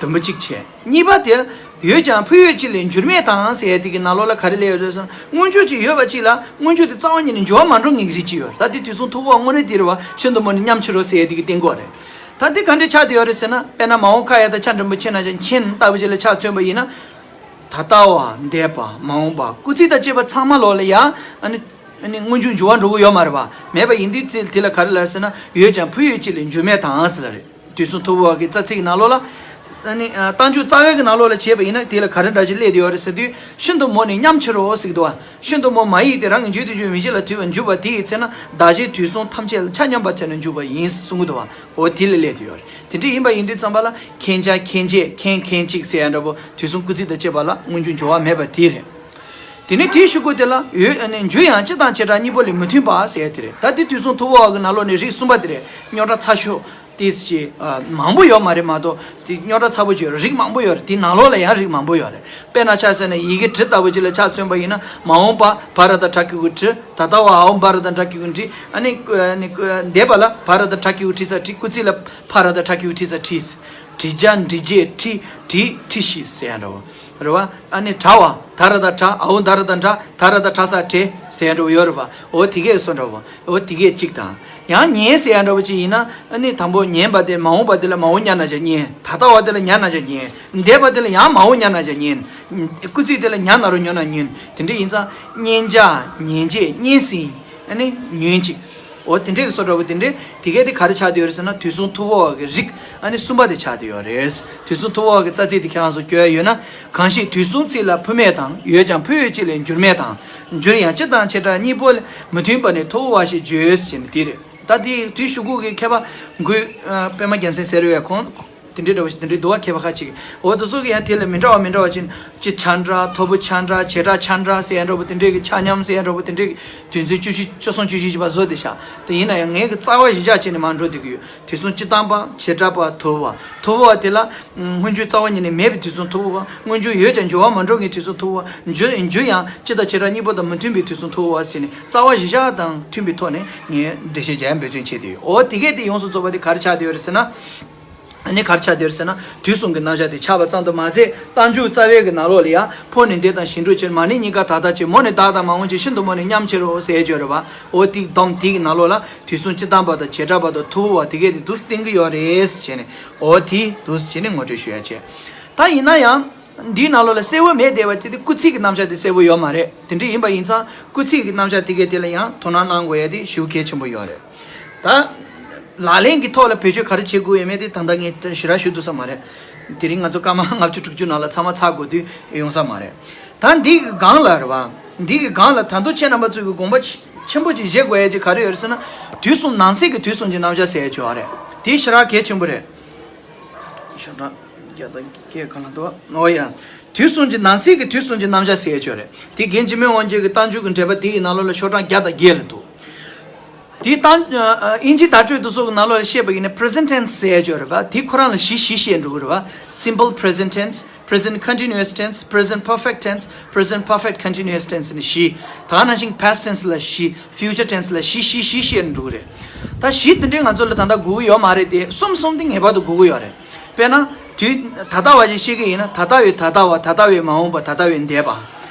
དུམ་བུ་གཅིག་བྱས། གཉིས་པ་དེ། ཡོད་ཀྱང་འཕོ་ཡོད་ཅིག་ལས་འགྱུར་མེད་དང་ཟེར་ཡ་དེ་གི་ནང་ལོགས་ལ་ག་རེ་སླེབས་ཡོད་རེད་ཟེར་ན། སྔོན་འཇུག་ཅིག་ཡོད་པ་ཅིག་ལ་སྔོན་འཇུག་དེ་རྩ་བ་ཉིད་ནས་འགྱུར་བ་མ་འགྲོ་མཁན་གྱི་རིགས་ཅིག་ཡོད་རེད། ད་དེ་དུས་གསུམ་ཐུ་བོ་བ་དངོས་གནས་དེ་རེད་བ། ཤིན་ཏུ་མོ་ནི་ཉམས་ཕྱིར་རོ་ཟེར་ཡ་དེ་གི་སྟེང་སྐོར་རེད། ད་དེ་ག་འདྲས་ཆགས་བསྡད་ཡོད་རེད་ཟེར་ན། དཔེར་ན་མ་འོངས་ཁ་ཡ་དང་ཆ་འགྲེང་བུ་ཆེ་ན་ཅན་མཁྱེན་ལྟ་བུ་ཅིག་ལ་ཆ་མཚོན་པ་ཡིན་ན། ད་ལྟ་བ། འདས་པ། མ་འོངས་པ། སྐུལ་ཚིག་དང་བཅས་པ་ཚང་མ་ལོགས་ལ་ཡ། ཨ་ནི། ཨ་ནི་སྔོན་འཇུག་འགྱུར་བ་འགྲོ་གི་ཡོད་མ་རེད་བ། མེད་པ་ཡིན་དུས་ཚེ་དེ་ལ་ག་རེ་ལབ་ཟེར་ན། ཡོད་ཀྱང་འཕོ་ཡོད་ཅིག་ལས་འགྱུར་མེད་དང་ཟེར་ལ་རེད། དུས་གསུམ་ཐུ་བོ་བ་གི་རྩ་ཚིག་གི་ནང་ལོགས་ལ། ཨ་ནི། ཨ། རྟགས་འཇུག་རྩ་བའི་གི་ནང་ལོགས་ལ་བྱས་པ་ཡིན་ན། དེ་ལ་ག་རེ་འདྲ་ཅིག་སླེབས་བསྡད་ཡོད་རེད་ཟེར་དུས། ཤིན་ཏུ་མོ་ནི་ཉམས་ཕྱིར་རོ་ཟེར་གི་འདུག་བ། ཤིན་ཏུ་མོ་མ་ཡིག་དེ་རང་གི་རྒྱུད་དུ་གྱུར་མི་གཅིག་ལ་དུས་པ་འཇུག་པ་དེ་ཡི་ཚེ་ན། གདགས་གཞིའི་དུས་གསུམ་ཐམས་ཅད་ལ་ཆ་མཉམ་པར་བྱས་ནས་འཇུག་པ་ཡིན་གསུང་གི་འདུག་བ། འོ་དེ་ལ་སླེབས་བསྡད་ཡོད་རེད། དེ་འདྲ་ཡིན་པ་ཡིན་དུས་ཙམ་པ་ལ། མཁྱེན་བྱ་མཁྱེན་བྱེད་མཁྱེན་མཁྱེན་ཅིག་ཟེར་ཡ་འདྲ་པོ། དུས་གསུམ་སྐུལ་ཚིག་དང་བཅས་པ་ལ་སྔོན་འཇུག་འགྱུར་བ་མེད་པ་དེ་རེད། དེ་ནས་དེའི་གཞུག་གུ་དེ་ལ་ཡོད། ཨ་ནི་འགྱུར་ཡང་སྤྱི་དང་བྱེ་བྲག་གཉིས་པོ་ལས་མི་མཐུན་པ་ཟེར་ཡ་དེ་རེད། ད་དེ་དུས་གསུམ་ཐུ་བོ་བ་གི་ནང་ལོགས་ནས་རིགས་གསུམ་པ་དེ་རེད། རྙོག་དྲ་ཚ་ཤོས་དེ་ཞེས། ཨ། མང་པོ་ཡོད་མ་རེད་མ་གཏོགས། དེ་རྙོག་དྲ་ཚ་པོ་ཅིག་ཡོད་རེད། རིགས་མང་པོ་ཡོད་རེད། དེ་ནང་ལོགས་ལ་ཡང་རིགས་མང་པོ་ཡོད་རེད། དཔེར་ན་ཆ་བཞག་ན་ཡི་གེ་འབྲུ་ལྟ་བུ་ཅིག་ལ་ཆ་མཚོན་པ་ཡིན་ན། མ་འོངས་པ་བ་ར་བཏགས་བྲ་གི་གུ་བྲི། ད་ལྟ་བ་འོ་འབ་ར་བཏགས་འབྲ་གི་གུ་འབྲི། ཨ་ནི། ཨ་ནི། འདས་པ་ལ་བ་ར་བཏགས་བྲ་གི་གུ་བྲི་ས་བྲིས། སྐུལ་ཚིག་ལ་ཕ་ར་བཏགས་ཕྲ་གི་གུ་ཕྲི་ས་ཕྲིས། བྲི་བྱ་འབྲི་བྱེད་ཕྲིས། བྲིས་ཕྲིས་ཤིག་ཟེར་ཡ་འདྲ་བོ། རེད་བ། ཨ་ནི་དྲ་བ། ད་ར་ད་དྲ། ཨའུ་ད་ར་ད་དྲ། ད་ར་ད་དྲ་ས་དྲེ་ཟེར་ཡ་འདྲ་བོ་ཡོད་རེད་བ། འོ་དེ་གས་སོ་འདྲ་བོ། འོ་དེ་གས་གཅིག་དང་། ཡང་ཉན་ཟེར་ཡ་འདྲ་བོ་ཅིག་ཡིན་ན། ཨ་ནི་དང་པོ་ཉན་པ་དེ་མ་འོངས་པ་དེ་ལ་མ་འོངས་ཉ་ན་བྱ་ཉན། ད་ལྟ་བ་དེ་ལ་ཉ་ན་བྱ་ཉན། འདས་པ་དེ་ལ་ཡང་མ་འོངས་ཉ་ན་བྱ་ཉན། སྐུལ་ཚིག་དེ་ལ་ཉ་ན་རོ་ཉོ་ན་ཉོན། དེ་འདྲ་ཡིན་ཙང་། ཉན་བྱ། ཉན་བྱེད། ཉན་ཟིན། ཨ་ནི་ཉོན་ཅིག་འོ་དེ་འདྲའི་གི་སོ་འདྲ་བོ་དེ་འདྲའི་དེ་གས་དེ་ག་རེ་ཆགས་བསྡད་ཡོད་རེད་ཟེར་ན། དུས་གསུམ་ཐུབ་པ་བ་གི་རིགས་ཨ་ནི་གསུམ་པ་དེ་ཆགས་བསྡད་ཡོད་རེད། དུས་གསུམ་ཐུབ་པ་བ་གི་རྩ་ཚིག་དེ་ཁྱེད་རང་ཚོ་སྐྱོར་ཡ་ཡོད་ན། གང་ཞིག་དུས་གསུམ་ཚིག་ལ་ཕུ་མེད་དང་། ཡོད་ཀྱང་ཕུ་ཡོད་ཅིག་ལས་འགྱུར་མེད་དང་། འགྱུར་ཡང་སྤྱི་དང་བྱེ་བྲག་གཉིས་པོ་ལས་མི་མཐུན་པ་ནི་ཐུབ་པ་བ་ཞེས་བརྗོད་ཟེར་ནས་དེ་རེད། ད་དེ་དུས་གཞུག་གུ་གི་མཁས་པ་འགོས། ཨ། པད་མ་རྒྱལ་མཚན་ཟེར་བའི་ཁོང་། དེ་འདྲའི་འདྲ་བོ་ཞིག་དེ་འདྲའི་འདུག་བ། མཁས་པ་ཁ་ཅིག་འོ་དེ་ཚོ་གི་ཡང་དེ་ལ་མི་འདྲ་བ་མི་འདྲ་བ་ཅིག་སྤྱི་ཆ་འདྲ། ཐོར་བུ་ཆ་འདྲ། བྱེ་བྲག་ཆ་འདྲ་ཟེར་ཡ་འདྲ་བོ་དེ་འདྲའི་གི་ཆ་མཉམ་ཟེར་ཡ་འདྲ་བོ་དེ་འདྲའི་གི་དོན་ཚན་བཅུ་བཞི། བཅུ་གསུམ་བཅུ་བཞི་ཅིག་བ་བཟོ་བསྡད་ཤག་དེ་ཡིན་ན་ཡང་ངས་གི་རྩ་བ་གཞི་བཞག་བྱས་ནས་མར་འགྲོ་བསྡད་ཀྱི་ཡོད། དུས་གསུམ་སྤྱི་དང་པ། བྱེ་བྲག་པ། ཐོར་བུ་བ། ཐོར་བུ་བ་དེ་ལ། སྔོན་འཇུག་རྩ་བ་ཉིད་ནས་མེད་པའི་དུས་གསུམ་ཐོར་བུ་བ། སྔོན་འཇུག་ཡོད་ཀྱང་འགྱུར་བ་མ་འགྲོ་ངེས་དུས་གསུམ་ཐོར་བུ་བ། འགྱུར་འགྱུར་ཡང་སྤྱི་དང་བྱེ་བྲག་གཉིས་པོ་དང་མི་མཐུན་པའི་དུས་གསུམ་ཐོར་བུ་བ་ཟེར་ནས་རྩ་བ་གཞི་བཞག་དང་མཐུན་པའི་ཐོག་ནས་ངས་འགྲེལ་བཤད་རྒྱག་ཡ་འབད་བརྩོན་བྱས་ཏེ་ཡོད། འོ་དེ་གས་དེ་ཡོངས་སུ་རྫོགས་པ་དེ་ག་རེ་ཆགས་བསྡད་ཡོད་རེད་ཟེར་ན། ཨ་ནི་ག་རེ་ཆགས་བསྡད་ཡོད་རེད་ཟེར་ན། དུས་གསུམ་གྱི་རྣམ་གཞག་དེ་ཆགས་པ་ཙམ་དུ་མ་ཟད། རྟགས་འཇུག་རྩ་བའི་གི་ནང་ལོགས་ལ་ཡང་། ཕོ་ནི་འདས་དང་ཞིང་འགྲོ་ཕྱིར། མ་ནི་གཉིས་ཀ་ད་ལྟ་ཕྱིར། མོ་ནི་བདག་དང་མ་འོངས་ཕྱིར། ཤིན་ཏུ་མོ་ནི་མཉམ་ཕྱིར་རོ་ཟེར་བརྗོད་རེད་བ། འོ་དེ་སྡོམ་དེ་གི་ནང་ལོགས་ལ་དུས་གསུམ་སྤྱི་དང་པ་དང་བྱེ་བྲག་པ་དང་ཐོར་བུ་བ་དེ་གས་དེ་འདུག་སེ་བསྟན་གྱི་ཡོད་རེད་ཟེར་ནས། འོ་དེ་འདུག་སེ་བྱས་ནས་ངོ་སྤྲོད་ཞུ་ཡ་བྱས། ད་ཡིན་ན་ཡང་། འདིའི་ནང་ལོགས་ལ་གསལ་བོ་མེད་བསྡད་པ་དེ་དེ་སྐུལ་ཚིག་གི་རྣམ་གཞག་དེ་གསལ་བོ་ཡོད་མ་རེད། དེ་འདྲ་ཡིན་པ་ཡིན་ཙང་སྐུལ་ཚིག་གི་རྣམ་གཞག་དེ་གས་དེ་ལ་ཡང་དོ་སྣང་གནང་དགོས་ཡ་དེ་ཞེ་པོ་གལ་ཆེན་པོ་ཡོད་རེད། ད། ལག་ལེན་གྱི་ཐོག་ལ་བེད་སྤྱོད་ག་རེ་བྱེད་དགོས་ཡོད་མེད་དེ་ད་ལྟ་ངས་ཞེ་དྲག་ཞུ་ཐུབ་ས་མ་རེད། དེ་རིང་ང་ཚོ་སྐར་མ་ལྔ་བཅུ་དྲུག་ཅུ་ནང་ལ་ཚང་མ་ཚར་དགོས་དུས་ཡོང་ས་མ་རེད། ད་འདི་གི་སྒང་ལ་རེད་བ། འདི་གི་སྒང་ལ་ད་དུང་ཁྱེད་རྣམ་པ་ཚོས་ཀྱི་དགོངས་པ་ཆེ་ཆེན་པོ་ཅིག་བཞེས་དགོས་ཡ་ཅིག་ག་རེ་ཡོད་རེད་ཟེར་ན། དུས་གསུམ་ནང་གསེས་ཀྱི་དུས་གསུམ་གྱི་རྣམ་གཞག་ཟེར་ཡ་ཅིག་ཡོད་རེད། དེ་ཞེ་དྲག་གལ་ཆེན་པོ་རེད། ཤོག་གྲངས་བརྒྱ་དང་བརྒྱད་གང་ལ་འདུག་འོ་ཡ། དུས་གསུམ་གྱི་ནང་གསེས་ཀྱི་དུས་གསུམ་གྱི་རྣམ་གཞག་ཟེར་ཡ་ཅིག་ཡོད་རེད། དེ་རྒན་འཇིགས་མེད་དབང་རྒྱལ་གྱི་རྟགས་འཇུག་གི་འགྲེལ་པ་དེ་ཡི་ནང་ལོགས་ལ་ཤོག་གྲངས་བརྒྱ་དང་བརྒྱད་ལ་འདུག་དེའི་རྟགས། ཨ། ཨིན་ཇིའི་བརྡ་སྤྲོད་དེ་ཚོ་གི་ནང་ལོགས་ལ་བཤད་པ་ཡིན་ན། present tense ཟེར་ཡ་ཅིག་ཡོད་རེད་པ། དེ་ཁོ་རང་ལ་བཞི་བཞི་བཤད་འགྲོ་གི་རེད་པ། simple present tense, present continuous tense, present perfect tense, present perfect continuous tense ནི་བཞི། ད་ག་ནང་བཞིན་past tense ལ་བཞི། future tense ལ་བཞི་བཞི་བཞི་བཤད་འགྲོ་གི་རེད། ད་བཞི་དེ་འདྲའི་ང་ཚོ་ལ་ད་ལྟ་དགོས་ཀྱི་ཡོད་མ་རེད་དེ། གསུམ་གསུམ་དེ་ངེས་པར་དུ་དགོས་ཀྱི་ཡོད་རེད། དཔེར་ན། དུས་ད་ལྟ་བ་ཞིག་བཤད་ཀྱི་ཡིན་ན། ད་ལྟ་བའི་ད་ལྟ་བ། ད་ལྟ་བའི་མ་འོངས་པ། ད་ལྟ་བའི་འདས་པ།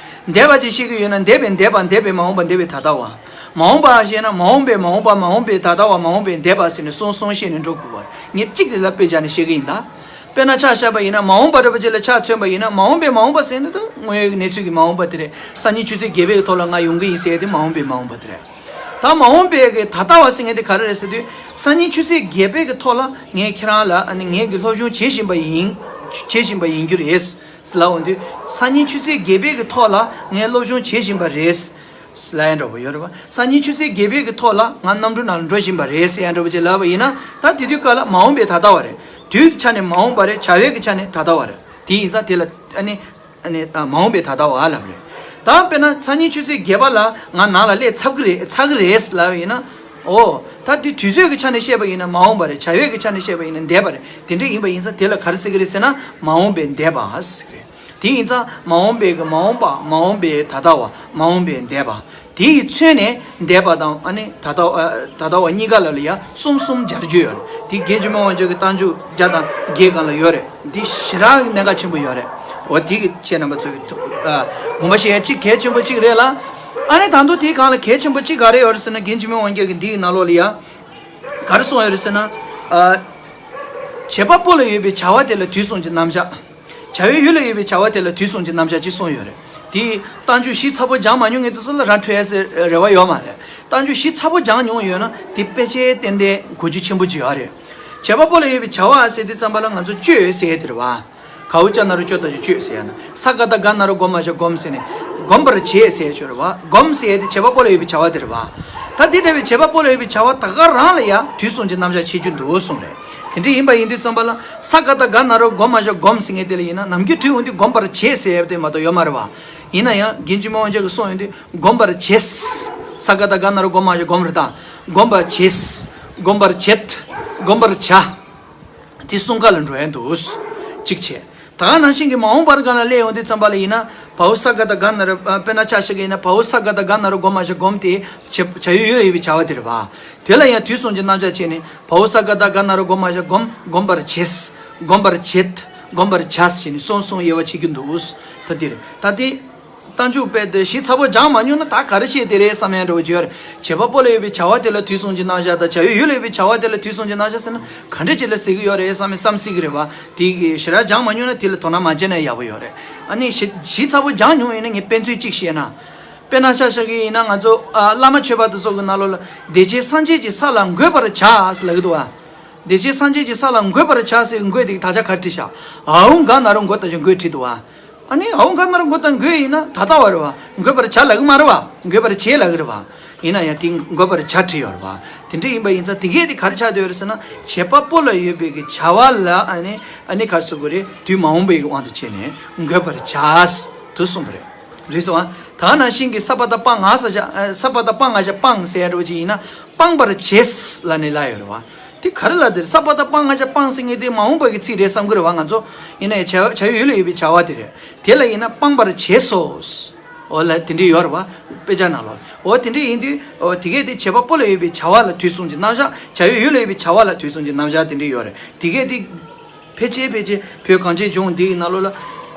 འདས་པ་ཅིག་བཤད་ཀྱི་ཡོད་ན། འདས་པའི་འདས་པ། འདས་པའི་མ་འོངས་པ། འདས་པའི་ད་ལྟ་བ། མ་འོངས་པ་བཤད་ན། མ་འོངས་པའི་མ་འོངས་པ། མ་འོངས་པའི་ད་ལྟ་བ། མ་འོངས་པའི་འདས་པ་ཟེར་ནས་གསུམ་གསུམ་བཤད་ནས་འགྲོ་དགོས་པ་རེད། ངས་གཅིག་རེ་ལ་དཔེ་སྦྱར་ནས་བཤད་ཀྱི་ཡིན་ད། དཔེར་ན་ཆ་བཞག་པ་ཡིན་ན། མ་འོངས་པ་འདྲ་པོ་ཅིག་ལ་ཆ་མཚོན་པ་ཡིན་ན། མ་འོངས་པའི་མ་འོངས་པ་ཟེར་ན་ད་དངོས་ཡོད་ཀྱི་གནས་ཚུལ་གྱི་མ་འོངས་པ་དེ་རེད། སང་ཉིན་ཆུ་ཚོད་བརྒྱད་པའི་ཐོག་ལ་ང་ཡོང་གི་ཡིན་ཟེར་ཡ་དེ་མ་འོངས་པའི་མ་འོངས་པ་དེ་རེད། ད་མ་འོངས་པའི་གི་ད་ལྟ་བ་ཟེར་མཁན་དེ་ག་རེ་རེད་ཟེར་དུས། སང་ཉིན་ཆུ་ཚོད་བརྒྱད་པའི་གི་ཐོག་ལ་ངས་ཁྱེད་རང་ལ། ཨ་ནི་ངས་གི་སློབ་སྦྱོང་བྱེད་བཞིན་པ་ཡིན། བྱེད་བཞིན་པ་ཡིན་རྒྱུ་རེད་ལབ་འོང་དུས། སང་ཉིན་ཆུ་ཚོད་བརྒྱད་པའི་གི་ཐོག་ལ་ངས་སློབ་སྦྱོང་བྱེད་བཞིན་པ་རེད་ལབ་ཡ་འདྲ་པོ་ཡོད་རེད་པ། སང་ཉིན་ཆུ་ཚོད་བརྒྱད་པའི་གི་ཐོག་ལ་ང་གནམ་གྲུ་ནང་ལ་འགྲོ་བཞིན་པ་རེད་ཟེར་ཡ་འདྲ་པོ་ཅིག་ལབ་པ་ཡིན་ན། ད་དེ་དུས་སྐབས་ལ་མ་འོངས་པའི་ད་ལྟ་བ་རེད། དུས་ཀྱི་ཆ་ནས་མ་འོངས་པ་རེད། བྱ་བའི་གི་ཆ་ནས་ད་ལྟ་བ་རེད། དེ་ཡིན་ཙང་དེ་ལ། ཨ་ནི། ཨ་ནི་ད་མ་འོངས་པའི་ད་ལྟ་བ་ལབ་རེད། ད་དཔེར་ན་སང་ཉིན་ཆུ་ཚོད་བརྒྱད་པ་ལ་ང་ནང་ལ་སླེབས་ཚར་གི་རེད། ཚར་གི་རེད་ལབ་ཡིན་ན། འོ། ད་དེ་དུས་ཚོད་ཀྱི་ཆ་ནས་བཤད་པ་ཡིན་ན་མ་འོངས་པ་རེད། བྱ་བའི་གི་ཆ་ནས་བཤད་པ་ཡིན་ན་འདས་པ་རེད། དེ་འདྲ་ཡིན་པ་ཡིན་ཙང་དེ་ལ་ག་རེ་ཟེར་གི་རེད་ཟེར་ན། མ་འོངས་པའི་འདས་པ་ཟེར་གི་རེད། དེ་ཡིན་ཙང་མ་འོངས་པའི་གི་མ་འོངས་པ། མ་འོངས་པའི་ད་ལྟ་བ། མ་འོངས་པའི་འདས་པ། དེ་ཡིས་མཚོན་ནས་འདས་པ་དང་། ཨ་ནི་ད་ལྟ། ཨ། ད་ལྟ་བ་གཉིས་ཀ་ལ་ལ་ཡ་གསུམ་གསུམ་སྦྱར་རྒྱུ་ཡོད་རེད། དེ་རྒན་འཇིགས་མེད་དབང་ཕྱུག་གི་རྟགས་འཇུག་བརྒྱ་དང་བརྒྱད་སྒང་ལ་ཡོད་རེད། འདི་ཞེ་དྲག་གནད་འགག་ཆེན་པོ་ཡོད་རེད། འོ་དེ་གི་ཁྱེད་རྣམ་པ་ཚོ་གི་ཐུགས། ཨ། དགོངས་པ་བཞེས་ཡ་གཅིག་གལ་ཆེན་པོ་གཅིག་རེད་ལ། ཨ་ནི་ད་དུང་དེའི་སྒང་ལ་གལ་ཆེན་པོ་གཅིག་ག་རེ་ཡོད་རེད་ཟེར་ན། རྒན་འཇིགས་མེད་དབང་རྒྱལ་གྱི་འདི་ཡི་ནང་ལོགས་ལ་ཡ། ག་རེ་གསུངས་ཡོད་རེད་ཟེར་ན། ཨ། བྱེད་པ་པོ་ལ་ཡོད་པའི་བྱ་བ་དེ་ལ་དུས་གསུམ་གྱི་རྣམ་གཞག་བྱ་བའི་ཡུལ་ལ་ཡོད་པའི་བྱ་བ་དེ་ལ་དུས་གསུམ་གྱི་རྣམ་གཞག་ཅེས་གསུངས་ཡོད་རེད། དེ་རྟགས་འཇུག་བཞི་ཚ་པོ་སྦྱང་མ་མྱོང་མཁན་དེ་ཚོ་ལ་ར་འཕྲོད་ཡ་ཟེར་རེ་བ་ཡོད་མ་རེད། རྟགས་འཇུག་བཞི་ཚ་པོ་སྦྱང་མྱོང་ཡོད་ན་དེ་དཔེ་ཆའི་ཏན་ཏན་གོ་རྒྱུ་ཆེན་པོ་ཅིག་ཡོད་རེད། བྱེད་པ་པོ་ལ་ཡོད་པའི་བྱ་བ་ཟེར་དུས་ཙམ་པ་ལ་ང་ཚོ་སྤྱོད་ཟེར་ཡ་དེ་རེད་བ། གའུ་ཅ་ན་རོ་ཅོ་ད་ཅོ་སྤྱོད་ཟེར་ཡ་ན། ས་ག་ད་ག་ན་རོ་གོ་མ་ཞ་སྒོམ་ཟེར་ནས། སྒོམ་པར་བྱེད་ཟེར་ཡ་ཅིག་ཡོད་རེད་བ། སྒོམ་ཟེར་ཡ་དེ་བྱེད་པ་པོ་ལ་ཡོད་པའི་བྱ་བ་དེ་རེད་བ། ད་དེ་འདྲ་བའི་བྱེད་པ་པོ་ལ་ཡོད་པའི་བྱ་བ་ད་ག་རང་ལ་ཡང་དུས་གསུམ་གྱི་རྣམ་གཞག་ཕྱེ་རྒྱུ་འདུག་གསུངས་རེད། དེ་འདྲ་ཡིན་པ་ཡིན་དུས་ཙམ་པ་ལ། ས་ག་ད་ག་ན་རོ་གོ་མ་ཞ་སྒོམ་ཟེར་མཁན་དེ་ལ་ཡིན་ན། ནམ་རྒྱུན་དྲི་འོང་དུས་སྒོམ་པར་བྱེད་ཟེར་ཡ་དེ་མ་གཏོགས་ཡོད་མ་རེད་བ། ཡིན་ན་ཡང་རྒན་འཇིགས་མེད་དབང་ཕྱུག་གིས་གསུངས་ཡོང་དུས་སྒོམ་པར་བྱེད། ས་ག་ད་ག་ན་རོ་གོ་མ་ཞ་སྒོམ་རེད་ད། སྒོམ་པར་བྱེད། སྒོམ་པར་བྱེད། སྒོམ་པར་བྱ། དེ་གསུམ་ཀ་ལ་འགྲོ་ཡ་འདུག་གཅིག་བྱས། ད་ག་ནང་བཞིན་གྱི་མ་འོངས་པར་སྒང་ལ་སླེབས་ཡོང་དུས་ཙམ་པ་ལ་ཡིན་ན། བའོ་ས་ག་ད་ག་ན་རོ། ཨ། དཔེར་ན་ཆ་བཞག་གི་ཡིན་ན། བའོ་ས་ག་ད་ག་ན་རོ་གོ་མ་ཞ་སྒོམ་དེ། བྱ། བྱ་ཡུལ་ཡོད་པའི་བྱ་བ་དེ་རེད་བ། དེ་ལ་ཡང་དུས་གསུམ་གྱི་རྣམ་གཞག་བྱས་ནས། བའོ་ས་ག་ད་ག་ན་རོ་གོ་མ་ཞ་སྒོམ། སྒོམ་པར་བྱེད། སྒོམ་པར་བྱེད། སྒོམ་པར་བྱ་ཟེར་ནས་གསུམ་གསུམ་དབྱེ་བ་ཕྱེ་རྒྱུ་འདུག་ད་དེ་རེད། ད་དེ་རྟགས་འཇུག་དཔེ་དེ་ཞིབ་ཚགས་པོ་སྦྱངས་མ་མྱོང་ན་ད་ག་རེ་བཤད་དེ་རེད་བསམ་ཡ་འདྲ་བོ་ཅིག་ཡོད་རེད། བྱེད་པ་པོ་ལ་ཡོད་པའི་བྱ་བ་དེ་ལ་དུས་གསུམ་གྱི་རྣམ་གཞག་དང་བྱ་ཡུལ་ཡུལ་ལ་ཡོད་པའི་བྱ་བ་དེ་ལ་དུས་གསུམ་གྱི་རྣམ་གཞག་ཟེར་ན་ག་འདྲ་ཅིག་ལ་ཟེར་གི་ཡོད་རེད་བསམ་ཡ་བསམ་སྲིད་གི་རེད་བ། དེ་གི་ཞེ་དྲག་སྦྱངས་མ་མྱོང་ན་དེ་ལ་དོ་སྣང་མ་བྱས་ན་ཡག་པོ་ཡོད་རེད། ཨ་ནི་ཞིབ་ཞིབ་ཚགས་པོ་སྦྱངས་མྱོང་ཡིན་ན་ངས་དཔེ་མཚོན་གཅིག་བཤད་ན། དཔེར་ན་ཆ་བཞག་གི་ཡིན་ན་ང་ཚོ་ཨ་བླ་མ་མཆོད་པ་དེ་ཚོ་གི་ནང་ལོགས་ལ་བདེ་ཆེན་སངས་རྒྱས་ཀྱི་ས་ལ་འགོད་པར་བྱ་ཟེར་ལབ་གི་འདུག་བ། བདེ་ཆེན་སངས་རྒྱས་ཀྱི་ས་ལ་འགོད་པར་བྱ་ཟེར་གྱི་འགོད་དེ་དག་ཆ་ག་རེ་བྲིས་བཞག་ཨའུ་ག་ན་རོ་འགོད་དང་ཞེས་འགོད་བྲིས་འདུག་བ། ཨ་ནི་ཨའུ་ག་ན་རོ་འགོད་དང་འགོད་ཡིན་ན་ད་ལྟ་བ་རེད་བ། འགོད་པར་བྱ་ལབ་གི་མ་རེད་བ། འགོད་པར་བྱེད་ལབ་གི་རེད་བ། ཡིན་ན་ཡང་དེ་འགོད་པར་བྱ་བྲིས་ཡོད་རེད་བ། དེ་འདྲ་ཡིན་པ་ཡིན་ཙང་དེ་གས་དེ་ག་རེ་ཆགས་བསྡད་ཡོད་རེད་ཟེར་ན་བྱེད་པ་པོ་ལ་ཡོད་པའི་གི་བྱ་བ་ལ་ཨ་ནི་ཨ་ནི་ག་རེ་ཟེར་དགོས་རེད། དུས་མ་འོངས་པའི་གི་དབང་དུ་བྱས་ནས་འགོད་པར་བྱ་དུ་གསུངས་པ་རེད། རེད་སོང་ཨ། ད་ནང་བཞིན་གྱི་ས་པ་ད་སྤང་ང་ས་བཞག་ས་པ་ད་སྤང་ང་བཞག་སྤང་ཟེར་ཡ་འདྲ་བོ་ཅིག་ཡིན་ན་སྤངས་པར་བྱེད་ལབ་ནས་ལབ་ཡོད་རེད་བ། དེ་ག་རེ་ལབ་དེ་རེད། ས་པ་ད་སྤང་ང་བཞག་སྤང་ཟེར་མཁན་དེ་མ་འོངས་པ་གི་ཚིག་རེད་བསམ་གི་རེད་བ་ང་ཚོ། ཡིན་ན་ཡང་བྱ་བྱ་ཡུལ་ཡུལ་ལ་ཡོད་པའི་བྱ་བ་དེ་རེད། དེ་ལ་ཡིན་ན་སྤངས་པར་བྱེད་སོ། འོ་ལ་དེ་འདྲ་ཡོད་རེད་བ། དཔེ་ཆ་ནང་ལོགས། འོ་དེ་འདྲ་ཡིན་དུས་འོ་དེ་གས་དེ་བྱེད་པ་པོ་ལ་ཡོད་པའི་བྱ་བ་ལ་དུས་གསུམ་གྱི་རྣམ་གཞག་བྱ་ཡུལ་ཡུལ་ལ་ཡོད་པའི་བྱ་བ་ལ་དུས་གསུམ་གྱི་རྣམ་གཞག་དེ་འདྲ་ཡོད་རེད། དེ་གས་དེ། ཕལ་ཆེར་ཕལ་ཆེར་བོད་གངས་ཅན་ལྗོངས་འདིའི་ནང་ལོགས་ལ།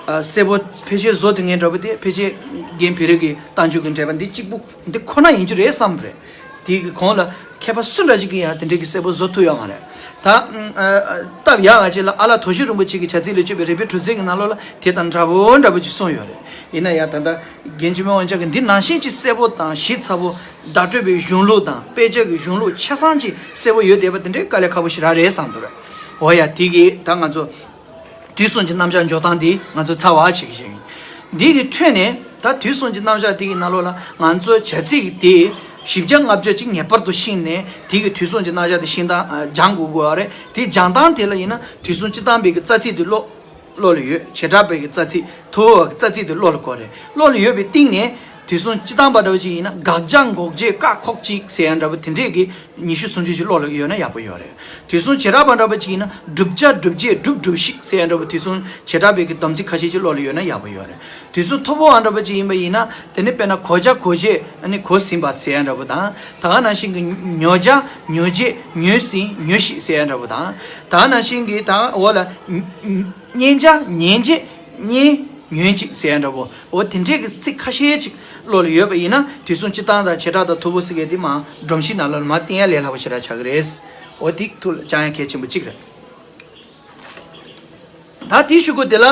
ཨ་གསལ་པོ་ཕལ་ཆེར་བཟོ་ཐུབ་མཁན་འདྲ་པོ་དེ་ཕལ་ཆེར་རྒན་བེ་རི་གི་རྟགས་འཇུག་གི་འགྲེལ་པ་འདི་གཅིག་པུ་འདི་ཁོ་ན་ཡིན་རྒྱུ་རེད་བསམ་རེད། དེའི་གི་གོང་ལ་མཁས་པ་སུ་འདྲ་ཞིག་གིས་ཡང་དེ་འདྲའི་གི་གསལ་པོ་བཟོ་ཐུབ་ཡོད་མ་རེད། ད་ཨ་ཨ་སྟབས་ཡག་ག་ཅིག་ལ་ཨ་ལ་དོ་ཤི་རིན་པོ་ཆེ་གི་བྱ་ཚིག་ལས་བརྗོད་པའི་རིགས་པའི་གྲུ་ཚིག་གི་ནང་ལོགས་ལ་དེ་དང་འདྲ་པོ་འདྲ་པོ་ཅིག་གསུངས་ཡོད་རེད། ཡིན་ན་ཡང་ད་ལྟ་རྒན་ཆེན་མོ་དབང་ཕྱུག་གིས་འདི་ནང་བཞིན་ཅིག་གསལ་པོ་དང་ཞིབ་ཚགས་པོ་བརྡ་སྤྲོད་པའི་གཞུང་ལུགས་དང་དཔེ་ཆ་གི་གཞུང་ལུགས་ཆ་ཚང་ཅིག་གསལ་པོ་ཡོད་བསྡད་པ་དེ་འདྲའི་དཀའ་ལས་ཁག་པོ་ཞེ་དྲག་རེད་བསམ་འདུག་རེད། འོ་ཡ་དེ་གི་ད་ང་ཚོ། དུས་གསུམ་གྱི་རྣམ་གཞག་འཇོག་སྟངས་འདི་ང་ཚོ་ཚར་བ་བྱེད་ཀྱི་ཡིན། འདི་གི་ཁྲོད་ནས་ད་དུས་གསུམ་གྱི་རྣམ་གཞག་འདི་གི་ནང་ལོགས་ལ་ང་ཚོ་བྱ་ཚིག་དེ་བཞི་བརྒྱ་ལྔ་བརྒྱ་ཅིག་ངེས་པར་དུ་ཤེས་ནས་དེ་གི་དུས་གསུམ་གྱི་རྣམ་གཞག་དེ་ཤེས་སྟངས་ཨ་སྦྱང་དགོས་དགོས་པ་རེད། དེ་སྦྱང་སྟངས་དེ་ལ་ཡིན་ན་དུས་གསུམ་སྤྱི་བཏང་པའི་གི་རྩ་ཚིག་དེ་ཀློག་ཀློག་ལ་ཡོད། བྱེ་བྲག་པའི་གི་རྩ་ཚིག་ཐོ་བ་གི་རྩ་ཚིག་དེ་ཀློག་ལ་དགོས་རེད། ཀློག་ལ་ཡོད་པའི་སྟེང་ནས་དུས་གསུམ་སྤྱི་བཏང་པ་འདྲ་བ་ཅིག་ཡིན་ན་དགག་བྱ་འགོག་བྱེད་བཀག་འགོག་ཅིག་ཟེར་ཡ་འདྲ་བ་དེ་འདྲས་ཀྱི་ཉི་ཤུ་སུམ་ཅུ་ཞིག་ཀློག་ལ་ཡོད་ན་ཡག་པོ་ཡོད་རེད། དུས་གསུམ་བྱེ་བྲག་པ་འདྲ་བ་ཅིག་ཡིན་ན་བསྒྲུབ་བྱ་སྒྲུབ་བྱེད་སྒྲུབ་སྒྲུབ་ཤིག་ཟེར་ཡ་འདྲ་བ་དུས་གསུམ་བྱེ་བྲག་པའི་གི་སྡོམ་ཚིག་ཁ་ཤས་ཅིག་ཀློག་ལ་ཡོད་ན་ཡག་པོ་ཡོད་རེད། དུས་གསུམ་ཐོར་བུ་བ་འདྲ་བ་ཅིག་ཡིན་པ་ཡིན་ན་དེ་ནི་དཔེར་ན་གོ་བྱ་གོ་བྱེད་ཨ་ནི་གོ་ཟིན་པ་ཟེར་ཡ་འདྲ་བོ་དང་ད་ག་ནང་བཞིན་གྱི་ཉོ་བྱ་ཉོ་བྱེད་ཉོས་ཟིན་ཉོས་ཤིག་ཟེར་ཡ་འདྲ་བོ་དང་ད་ག་ནང་བཞིན་གྱི་ད་འོ་ལ་ཉན་བྱ་ཉན་བྱེད་ཉན་ཉོན་ཅིག་ཟེར་ཡ་འདྲ་བོ། འོ་དེ་འདྲས་ཀྱི་ཚིག་ཁ་ཤས་ཅིག་བློ་ལ་ཡོད་པ་ཡིན་ན་དུས་གསུམ་སྤྱི་བཏང་དང་བྱེ་བྲག་དང་ཐོར་བུ་ཟེར་མཁན་དེ་མར་སྒྲོམ་གཞི་ནང་ལ་མར་བསྟན་ཡ་ལས་སླ་པོ་ཞེ་དྲག་ཆགས་ཀྱི་རེད། འོ་དེ་ཐུགས་ལ་བཅངས་ཡ་གལ་ཆེན་པོ་གཅིག་རེད། ད་དེའི་གཞུག་གུ་དེ་ལ་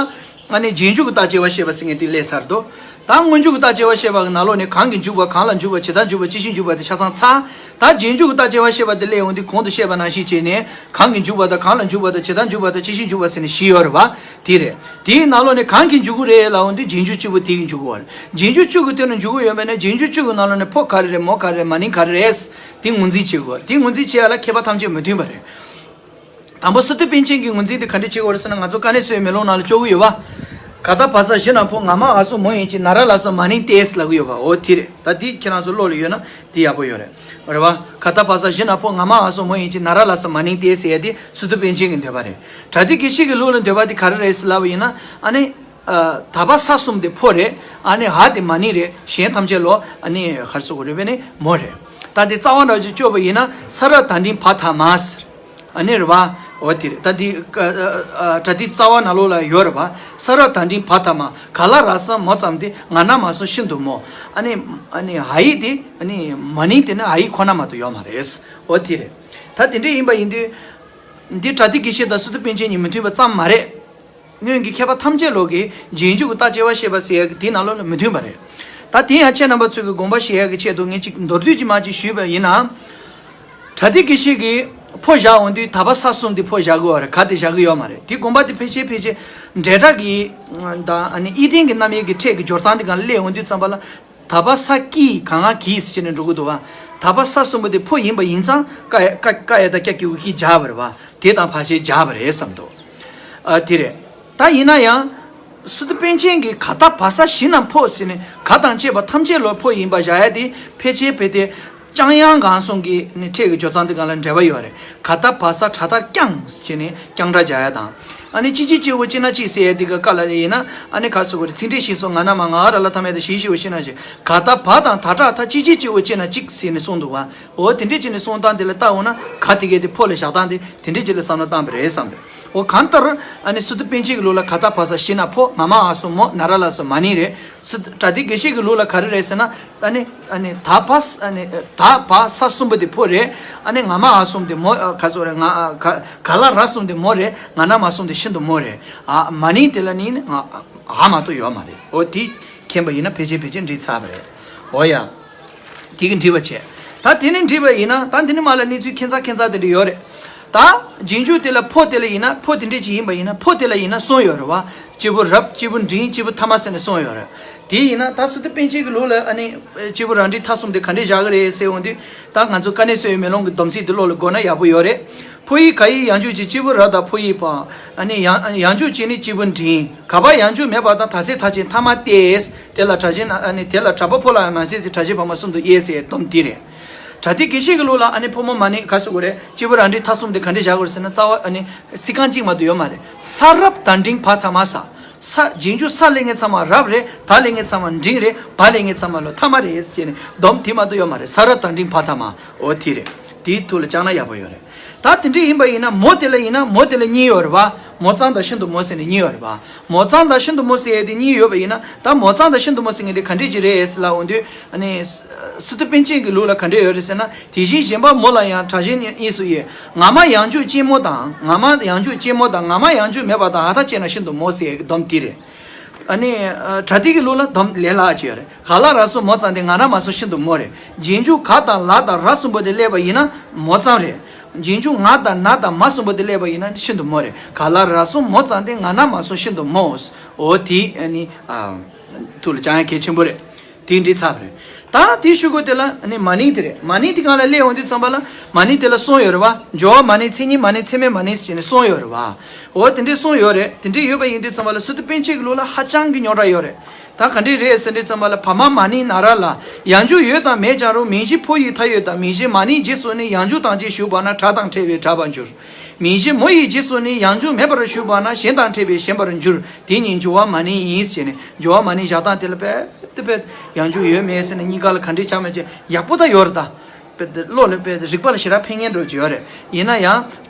ཨ་ནི་རྗེས་འཇུག་གི་རྟགས་དཔྱད་པ་བཤད་པ་ཟེར་མཁན་དེ་སླེབས་ཚར་འདུག་ད་སྔོན་འཇུག་གི་རྟགས་དཔྱད་པ་བཤད་པ་གི་ནང་ལོགས་ནས་གང་གིས་འཇུག་པ་གང་ལ་འཇུག་པ་ཇི་ལྟར་འཇུག་པ་ཅི་ཕྱིར་འཇུག་པ་དེ་ཆ་ཚང་ཚར། ད་རྗེས་འཇུག་གི་རྟགས་དཔྱད་པ་བཤད་པ་དེ་སླེབས་འོང་དུས་གོང་དུ་བཤད་པ་ནང་བཞིན་བྱས་ནས་གང་གིས་འཇུག་པ་དང་གང་ལ་འཇུག་པ་དང་ཇི་ལྟར་འཇུག་པ་དང་ཅི་ཕྱིར་འཇུག་པ་ཟེར་ནས་བཞི་ཡོད་རེད་བ། དེ་རེད། དེའི་ནང་ལོགས་ནས་གང་གིས་འཇུག་གི་རེད་ལབ་འོང་དུས་རྗེས་འཇུག་གཅིག་པུ་དེ་གིས་འཇུག་གི་ཡོད་རེད། རྗེས་འཇུག་གཅིག་གི་དོན་ལ་འཇུག་གི་ཡོད་པ་ན་རྗེས་འཇུག་གཅིག་གི་ནང་ལོགས་ནས་ཕོ་ག་རེ་རེད་མོ་ག་རེ་རེད་མ་ནིང་ག་རེ་རེད། དེ་ངོས་འཛིན་བྱེད་དགོས། དེ་ངོས་འཛིན་བྱེད་ཡ་ལ་མཁས་པ་ཐམས་ཅད་མོས་མཐུན་པ་རེད། དང་པོ་སི་ཏུ་པཎ་ཆེན་གྱི་ངོས་འཛིན་དེ་ག་འདྲ་བྱེད་དགོས་རེད་ཟེར་ན་ང་ཚོ་དཀའ་གནད་གསོ་བའི་མེ་ལོང་ནང་ལ་སྐྱོར་གི་ཡོད་པ། ག་ད་བ་ས་གཞི་ན་ཕོ་ང་མ་འ་སོ་མོ་ཡིན་གྱི་ན་ར་ལ་ས་མ་ནིང་ཏེས་ལབ་གི་ཡོད་པ་འོ་དེ་རེད། ད་དེ་ཁྱེད་རང་ཚོ་བློ་ལ་ཡོད་ན་དེ་ཡག་པོ་ཡོད་རེད། རེད་བ། ག་ད་བ་ས་གཞི་ན་ཕོ་ང་མ་འ་སོ་མོ་ཡིན་གྱི་ན་ར་ལ་ས་མ་ནིང་ཏེས་ཟེར་ཡ་དེ་སི་ཏུ་པཎ་ཆེན་གྱི་འདོད་པ་རེད། བྲ་ཏི་དགེ་བཤེས་ཀྱི་ལུགས་ལ་འདོད་པ་དེ་ག་རེ་རེད་ཟེར་ལབ་པ་ཡིན་ན་ཨ་ནི། ད་བ་ས་གསུམ་དེ་ཕོ་རེད། ཨ་ནི་འ་དེ་མ་ནིང་རེད། གཞན་ཐམས་ཅད་ལོ་ཨ་ནི་ག་རེ་ཟེར་དགོས་རེད་པས་ནི་མོ་རེད། ད་དེ་རྩ་བ་འདྲ་ཅིག་སྐྱོར་བ་ཡིན་ན་ས་ར་ད་འགྲེང་བ་ད་མ་ཟེར། ཨ་ནི་རེད་བ། འོ་དེ་རེད། ད་དེ་ཀ་ཨ་ཨ་བྲ་ཏི་རྩ་བ་ནང་ལོགས་ལ་ཡོད་རེད་བ། ས་ར་ད་འགྲེང་བ་ད་མ་ག་ལ་ར་ས་མོ་ཙམ་དེ་ང་ན་མ་སོ་ཤིན་ཏུ་མོ། ཨ་ནི་ཨ་ནི་འ་ཡིག་དེ་ཨ་ནི་མ་ནིང་དེ་ནི་འ་ཡིག་ཁོ་ན་མ་གཏོགས་ཡོད་མ་རེད། འོ་དེ་རེད། ད་དེ་འདྲ་ཡིན་པ་ཡིན་དུས། འདི་བྲ་ཏི་དགེ་བཤེས་དང་སི་ཏུ་པཎ་ཆེན་གཉིས་མི་མཐུན་པ་ཙམ་མ་རེད། སྔོན་གྱི་མཁས་པ་ཐམས་ཅད་ལོག་གིས་རྗེས་འཇུག་གི་རྟགས་དཔྱད་པ་བཤད་པ་ཟེར་ཡག་གི་དེའི་ནང་ལོགས་ལ་མི་མཐུན་པ་རེད། ད་དེ་ཡང་ཁྱེད་རྣམ་པ་ཚོ་གི་དགོངས་པ་བཞེས་ཡག་གི་ཆེད་དུ་ངས་ཅིག་མདོར་བསྡུས་ཀྱིས་མར་ཅིག་ཞུས་པ་ཡིན་ན། བྲ་ཏི་དགེ་བཤེས་ཀྱིས་ཕོ་བཞག་འོང་དུས་ད་བ་ས་གསུམ་དེ་ཕོ་བཞག་གི་ཡོད་རེད། ག་དེ་བཞག་གི་ཡོད་མ་རེད། དེ་དགོངས་པ་དེ་ཕལ་ཆེར་ཕལ་ཆེར་འབྲེལ་སྒྲ་གི་དང་ཨ་ནི་ཨི་ལྡན་གྱི་རྣམ་དབྱེ་གི་ཕྲད་ཀྱི་སྦྱོར་སྟངས་དེ་གང་སླེབས་འོང་དུས་ཙམ་པ་ལ། ད་བ་ས་ཀྱི་ག་ང་གིས་ཟེར་ནས་འགྲོ་གི་འདུག་བ། ད་བ་ས་གསུམ་པོ་དེ་ཕོ་ཡིན་པ་ཡིན་ཙང་ཀ་ཡ་ཀ་ཀ་ཡ་ད་ཀྱ་གི་གུ་གི་སྦྱར་བ་རེད་བ། དེ་དང་ཕལ་ཆེར་སྦྱར་བ་རེད་བསམ་འདུག་ཨ་དེ་རེད། ད་ཡིན་ན་ཡང་། སི་ཏུ་པཎ་ཆེན་གྱིས་ག་ད་བ་ས་གཞི་ན་ཕོ་ཟེར་ནས་ག་དང་བཅས་པ་ཐམས་ཅད་ལ་ཕོ་ཡིན་པ་བཞག་ཡ་དེ་ཕལ་ཆེར་ཕལ་ཏེ། ཀྱང་ཡང་གང་གསུང་གི་ནི་ཕྲད་ཀྱི་སྦྱོར་ཚང་དེ་གང་ལ་འབྲེལ་བ་ཡོད་རེད། ག་ད་བ་ས་དྲ་ཐར་ཀྱང་ཟེར་ནས་ཀྱང་སྒྲ་སྦྱར་ཡ་དང་། ཨ་ནི་ཅི་ཅི་ཅི་འོ་ཅི་ན་ཅི་ཟེར་ཡ་དེ་ག་ཀ་ལ་ཡིན་ན་ཨ་ནི་ག་ཟེར་དགོས་རེད། ཚིག་འགྲེལ་ཞིག་སོང་ང་ན་མ་ང་ར་ལ་ཐ་མེད་དུ་ཞིག་ཞིག་འོ་ཅི་ན་ཞིག་ག་ད་བ་དང་ད་དྲ་ད་ཅི་ཅི་ཅི་འོ་ཅི་ན་ཅིག་ཟེར་ནས་གསུངས་འདུག་བ། འོ་དེ་འདྲས་བྱས་ནས་གསུང་སྟངས་དེ་ལ་བལྟ་འོང་ན་ག་དེ་གས་དེ་ཕོ་ལ་བཞག་སྟངས་དེ་དེ་འདྲས་བྱས་ལ་བསམ་བློ་བཏང་པ་རེད་བསམ་པས། འོ་གང་ལྟར་ཨ་ནི་སི་ཏུ་པཎ་ཆེན་གྱི་ལུགས་ལ་ག་ད་བ་ས་ཤི་ན་ཕོ། ང་མ་འ་གསུམ་མོ། ན་ར་ལ་སོ་མ་ནིང་རེད། སི་ཏུ་པྲ་ཏི་དགེ་བཤེས་ཀྱི་ལུགས་ལ་ག་རེ་རེད་ཟེར་ན། ཨ་ནི་ཨ་ནི་ད་བ་ས་ཨ་ནི་ད་བ་ས་གསུམ་པོ་དེ་ཕོ་རེད། ཨ་ནི་ང་མ་འ་གསུམ་དེ་མོ། ཨ་ག་ཚོད་རེད། ང་ཨ་ག་ག་ལ་ར་གསུམ་དེ་མོ་རེད། ང་ན་མ་གསུམ་དེ་ཤིན་ཏུ་མོ་རེད། ཨ་མ་ནིང་དེ་ལ་ནི་ང་འ་མ་གཏོགས་ཡོད་མ་རེད། འོ་དེ་མཁྱེན་པ་ཡིན་ན་ཕལ་ཆེར་ཕལ་ཆེར་འགྲིག་ཚར་བ་རེད། འོ་ཡ། དེ་གི་འདྲི་བ་བྱས། ད་དེ་ནས་འདྲི་བ་ཡིན་ན། ད་འདི་ནས་མ་ལ་གནས་ཚུལ་ཁྱད་མཚར་ཁྱད་མཚར་དེ་འདྲ་ཡོད་རེད། ད་རྗེས་འཇུག་དེ་ལ་ཕོ་དེ་ལ་ཡིན་ན། ཕོ་དེ་འདྲས་ཅིག་ཡིན་པ་ཡིན་ན། ཕོ་དེ་ལ་ཡིན་ན་གསུམ་ཡོད་རེད་བ། སྐྱེས་བུ་རབ། སྐྱེས་བུ་འབྲིང་། སྐྱེས་བུ་ཐ་མ་ཟེར་ནས་གསུམ་ཡོད་རེད། དེ་ཡིན་ན་ད་སི་ཏུ་པཎ་ཆེན་གྱི་ལུགས་ལ་ཨ་ནི་སྐྱེས་བུ་རབ་འབྲིང་ཐ་གསུམ་དེ་ག་འདྲས་བཞག་གི་རེད་ཟེར་འོང་དུས། ད་ང་ཚོ་དཀའ་གནད་གསལ་བའི་མེ་ལོང་གི་སྡོམ་ཚིག་དེ་བློ་ལ་འགོད་ན་ཡག་པོ་ཡོད་རེད། ཕོ་ཡིག་ག་ཡིག་ཡང་འཇུག་ཅན་སྐྱེས་བུ་རབ་དང་ཕོ་ཡིག་པ། ཨ་ནི་ཡང་ཡང་འཇུག་ཅན་ནི་སྐྱེས་བུ་འབྲིང་། ག་པ་ཡང་འཇུག་མེད་པ་དང་ད་ཚེ་ཐག་ཆོད་ཐ་མ་སྟེ། དེ་ལ་གྲགས་ཆེན་ན་ཨ་ནི་དེ་ལ་གྲགས་པ་ཕོ་ལ་ཡང་མ་ཟད་ཅིང་གྲགས་ཆེན་བར་མ་གསུམ་དུ་དབྱེ་ཟེར་སྡོམ་འདི་རེད། པྲ་ཏི་དགེ་བཤེས་ཀྱི་ལུགས་ལ་ཨ་ནི་ཕོ་མོ་མ་ནིང་ག་ཟེར་དགོས་རེད། སྐྱེས་བུ་རབ་འབྲིང་ཐ་གསུམ་དེ་ག་འདྲས་བཞག་དགོས་རེད་ཟེར་ན། རྩ་བ་ཨ་ནི་ཚིག་རྐང་གཅིག་མ་གཏོགས་ཡོད་མ་རེད། ས་རབ་ད་འབྲིང་བ་ཐ་མ་ས། ས་རྗེས་འཇུག་ས་ལས་ངེས་ཚང་མ་རབ་རེད། ད་ལས་ངེས་ཚང་མ་འབྲིང་རེད། བ་ལས་ངེས་ཚང་མ་ལོ་ཐ་མ་རེད་ཟེར་ནས་སྡོམ་དེ་མ་གཏོགས་ཡོད་མ་རེད། ས་རབ་ད་འབྲིང་བ་ཐ་མ། འོ་དེ་རེད། དེའི་ཐོག་ལ་བཅངས་ན་ཡག་པོ་ཡོད་རེད། ད་དེ་འདྲ་ཡིན་པ་ཡིན་ན་མོ་དེ་ལ་ཡིན་ན། མོ་དེ་ལ་གཉིས་ཡོད་རེད་བ། མོ་གཙང་དང་ཤིན་ཏུ་མོ་ཟེར་ནས་གཉིས་ཡོད་རེད་བ། མོ་གཙང་དང་ཤིན་ཏུ་མོ་ཟེར་ཡས་དེ་གཉིས་ཡོད་པ་ཡིན་ན། ད་མོ་གཙང་དང་ཤིན་ཏུ་མོ་ཟེར་མཁན་དེ་ག་འདྲས་ཅིག་རེད་ཟེར་ལབ་འོང་དུས། ཨ་ནི་སི་ཏུ་པཎ་ཆེན་གྱི་ལུགས་ལ་ག་འདྲས་ཡོད་རེད་ཟེར་ན། དེ་བཞིན་གཞན་པ་མོ་ལ་ཡང་གྲགས་ཆེན་གཉིས་སུ་དབྱེ། ང་མ་ཡང་འཇུག་ཅན་མོ་དང་། ང་མ་ཡང་འཇུག་ཅན་མོ་དང་། ང་མ་ཡང་འཇུག་མེད་པ་དང་འ་མཐའ་བཅད་ན་ཤིན་ཏུ་མོ་ཟེར་ཡས་ཀྱི་སྡོམ་དེ་རེད། ཨ་ནི་པྲ་ཏི་གི་ལུགས་ལ་སྡོམ་ལས་སླ་ཅིག་ཡོད་རེད། ག་ལ་ར་གསུམ་མོ་གཙང་སྟེ། ང་ན་མ་གསུམ་ཤིན་ཏུ་མོ་རེད། རྗེས་འཇུག་ག་དང་ལ་དང་ར་གསུམ་པོ་དེ་སླེབས་པ་ཡིན་ན་མོ་གཙང་རེད། རྗེས་འཇུག་ང་དང་ན་དང་མ་གསུམ་པོ་དེ་སླེབས་པ་ཡིན་ན་ཤིན་ཏུ་མོ་རེད། ག་ལ་ར་གསུམ་མོ་གཙང་སྟེ། ང་ན་མ་གསུམ་ཤིན་ཏུ་མོ། འོ་དེ་ཨ་ནི་ཨ་ཐུགས་ལ་བཅངས་ཡ་གལ་ཆེན་པོ་རེད། དེ་འགྲིག་ཚར་བ་རེད། ད་དེའི་གཞུག་གུ་དེ་ལ་ཨ་ནི་མ་ནིང་དེ་རེད། མ་ནིང་དེ་སྒང་ལ་སླེབས་འོང་དུས་ཙམ་པ་ལ། མ་ནིང་དེ་ལ་གསུམ་ཡོད་རེད་བ། སྦྱོར་བ་མ་ནིང་། མཚན་ཉིད་མ་ནིང་། ཚད་མའི་མ་ནིང་ཟེར་ནས་གསུམ་ཡོད་རེད་བ། འོ་དེ་འདྲའི་གསུམ་ཡོད་རེད། དེ་འདྲའི་ཡོད་པ་ཡིན་དུས་ཙམ་པ་ལ་སི་ཏུ་པཎ་ཆེན་གྱི་ལུགས་ལ་ཧ་ཅང་གི་རྙོག་དྲ་ཡོད་རེད། ད་ག་འདྲས་རེད་ཟེར་དུས་ཙམ་པ་ལ། བ་མ་མ་ནིང་ན་ར་ལ། ཡང་འཇུག་ཡོད་དང་མེད་ཀྱང་རུང་། མིང་གཞི་ཕོ་ཡི་མཐའ་ཡོད་དང་། མིང་གཞི་མ་ནིང་རྗེས་སུ་ནི། ཡང་འཇུག་དང་བཅས་ཞུགས་པ་ན། གྲགས་དང་ཕྲད་པས་གྲགས་པར་འགྱུར། མིང་གཞི་མོ་ཡི་རྗེས་སུ་ནི། ཡང་འཇུག་མེད་པར་ཞུགས་པ་ན། གཞན་དང་ཕྲད་པས་གཞན་པར་འགྱུར། དེ་ཉིད་སྦྱོར་བ་མ་ནིང་ཡིན་ཟེར་ནས། སྦྱོར་བ་མ་ནིང་བཞག་སྟངས་དེ་ལ་དཔེ་དེ་དཔེ་ཡང་འཇུག་ཡོད་མེད་ཟེར་ནས་གཉིས་ཀ་ལ་ག་འདྲས་ཆགས་མེད་ཅེས་ཡག་པོ་ད་ཡོད་རེད་ད། དཔེ་དེ་བློ་ལ་དཔེ་དེ་རིག་པ་ལ་ཞེ་དྲག་ཕན་ངེས་འགྲོ་གི་ཡོད་རེད། ཡིན་ན་ཡང་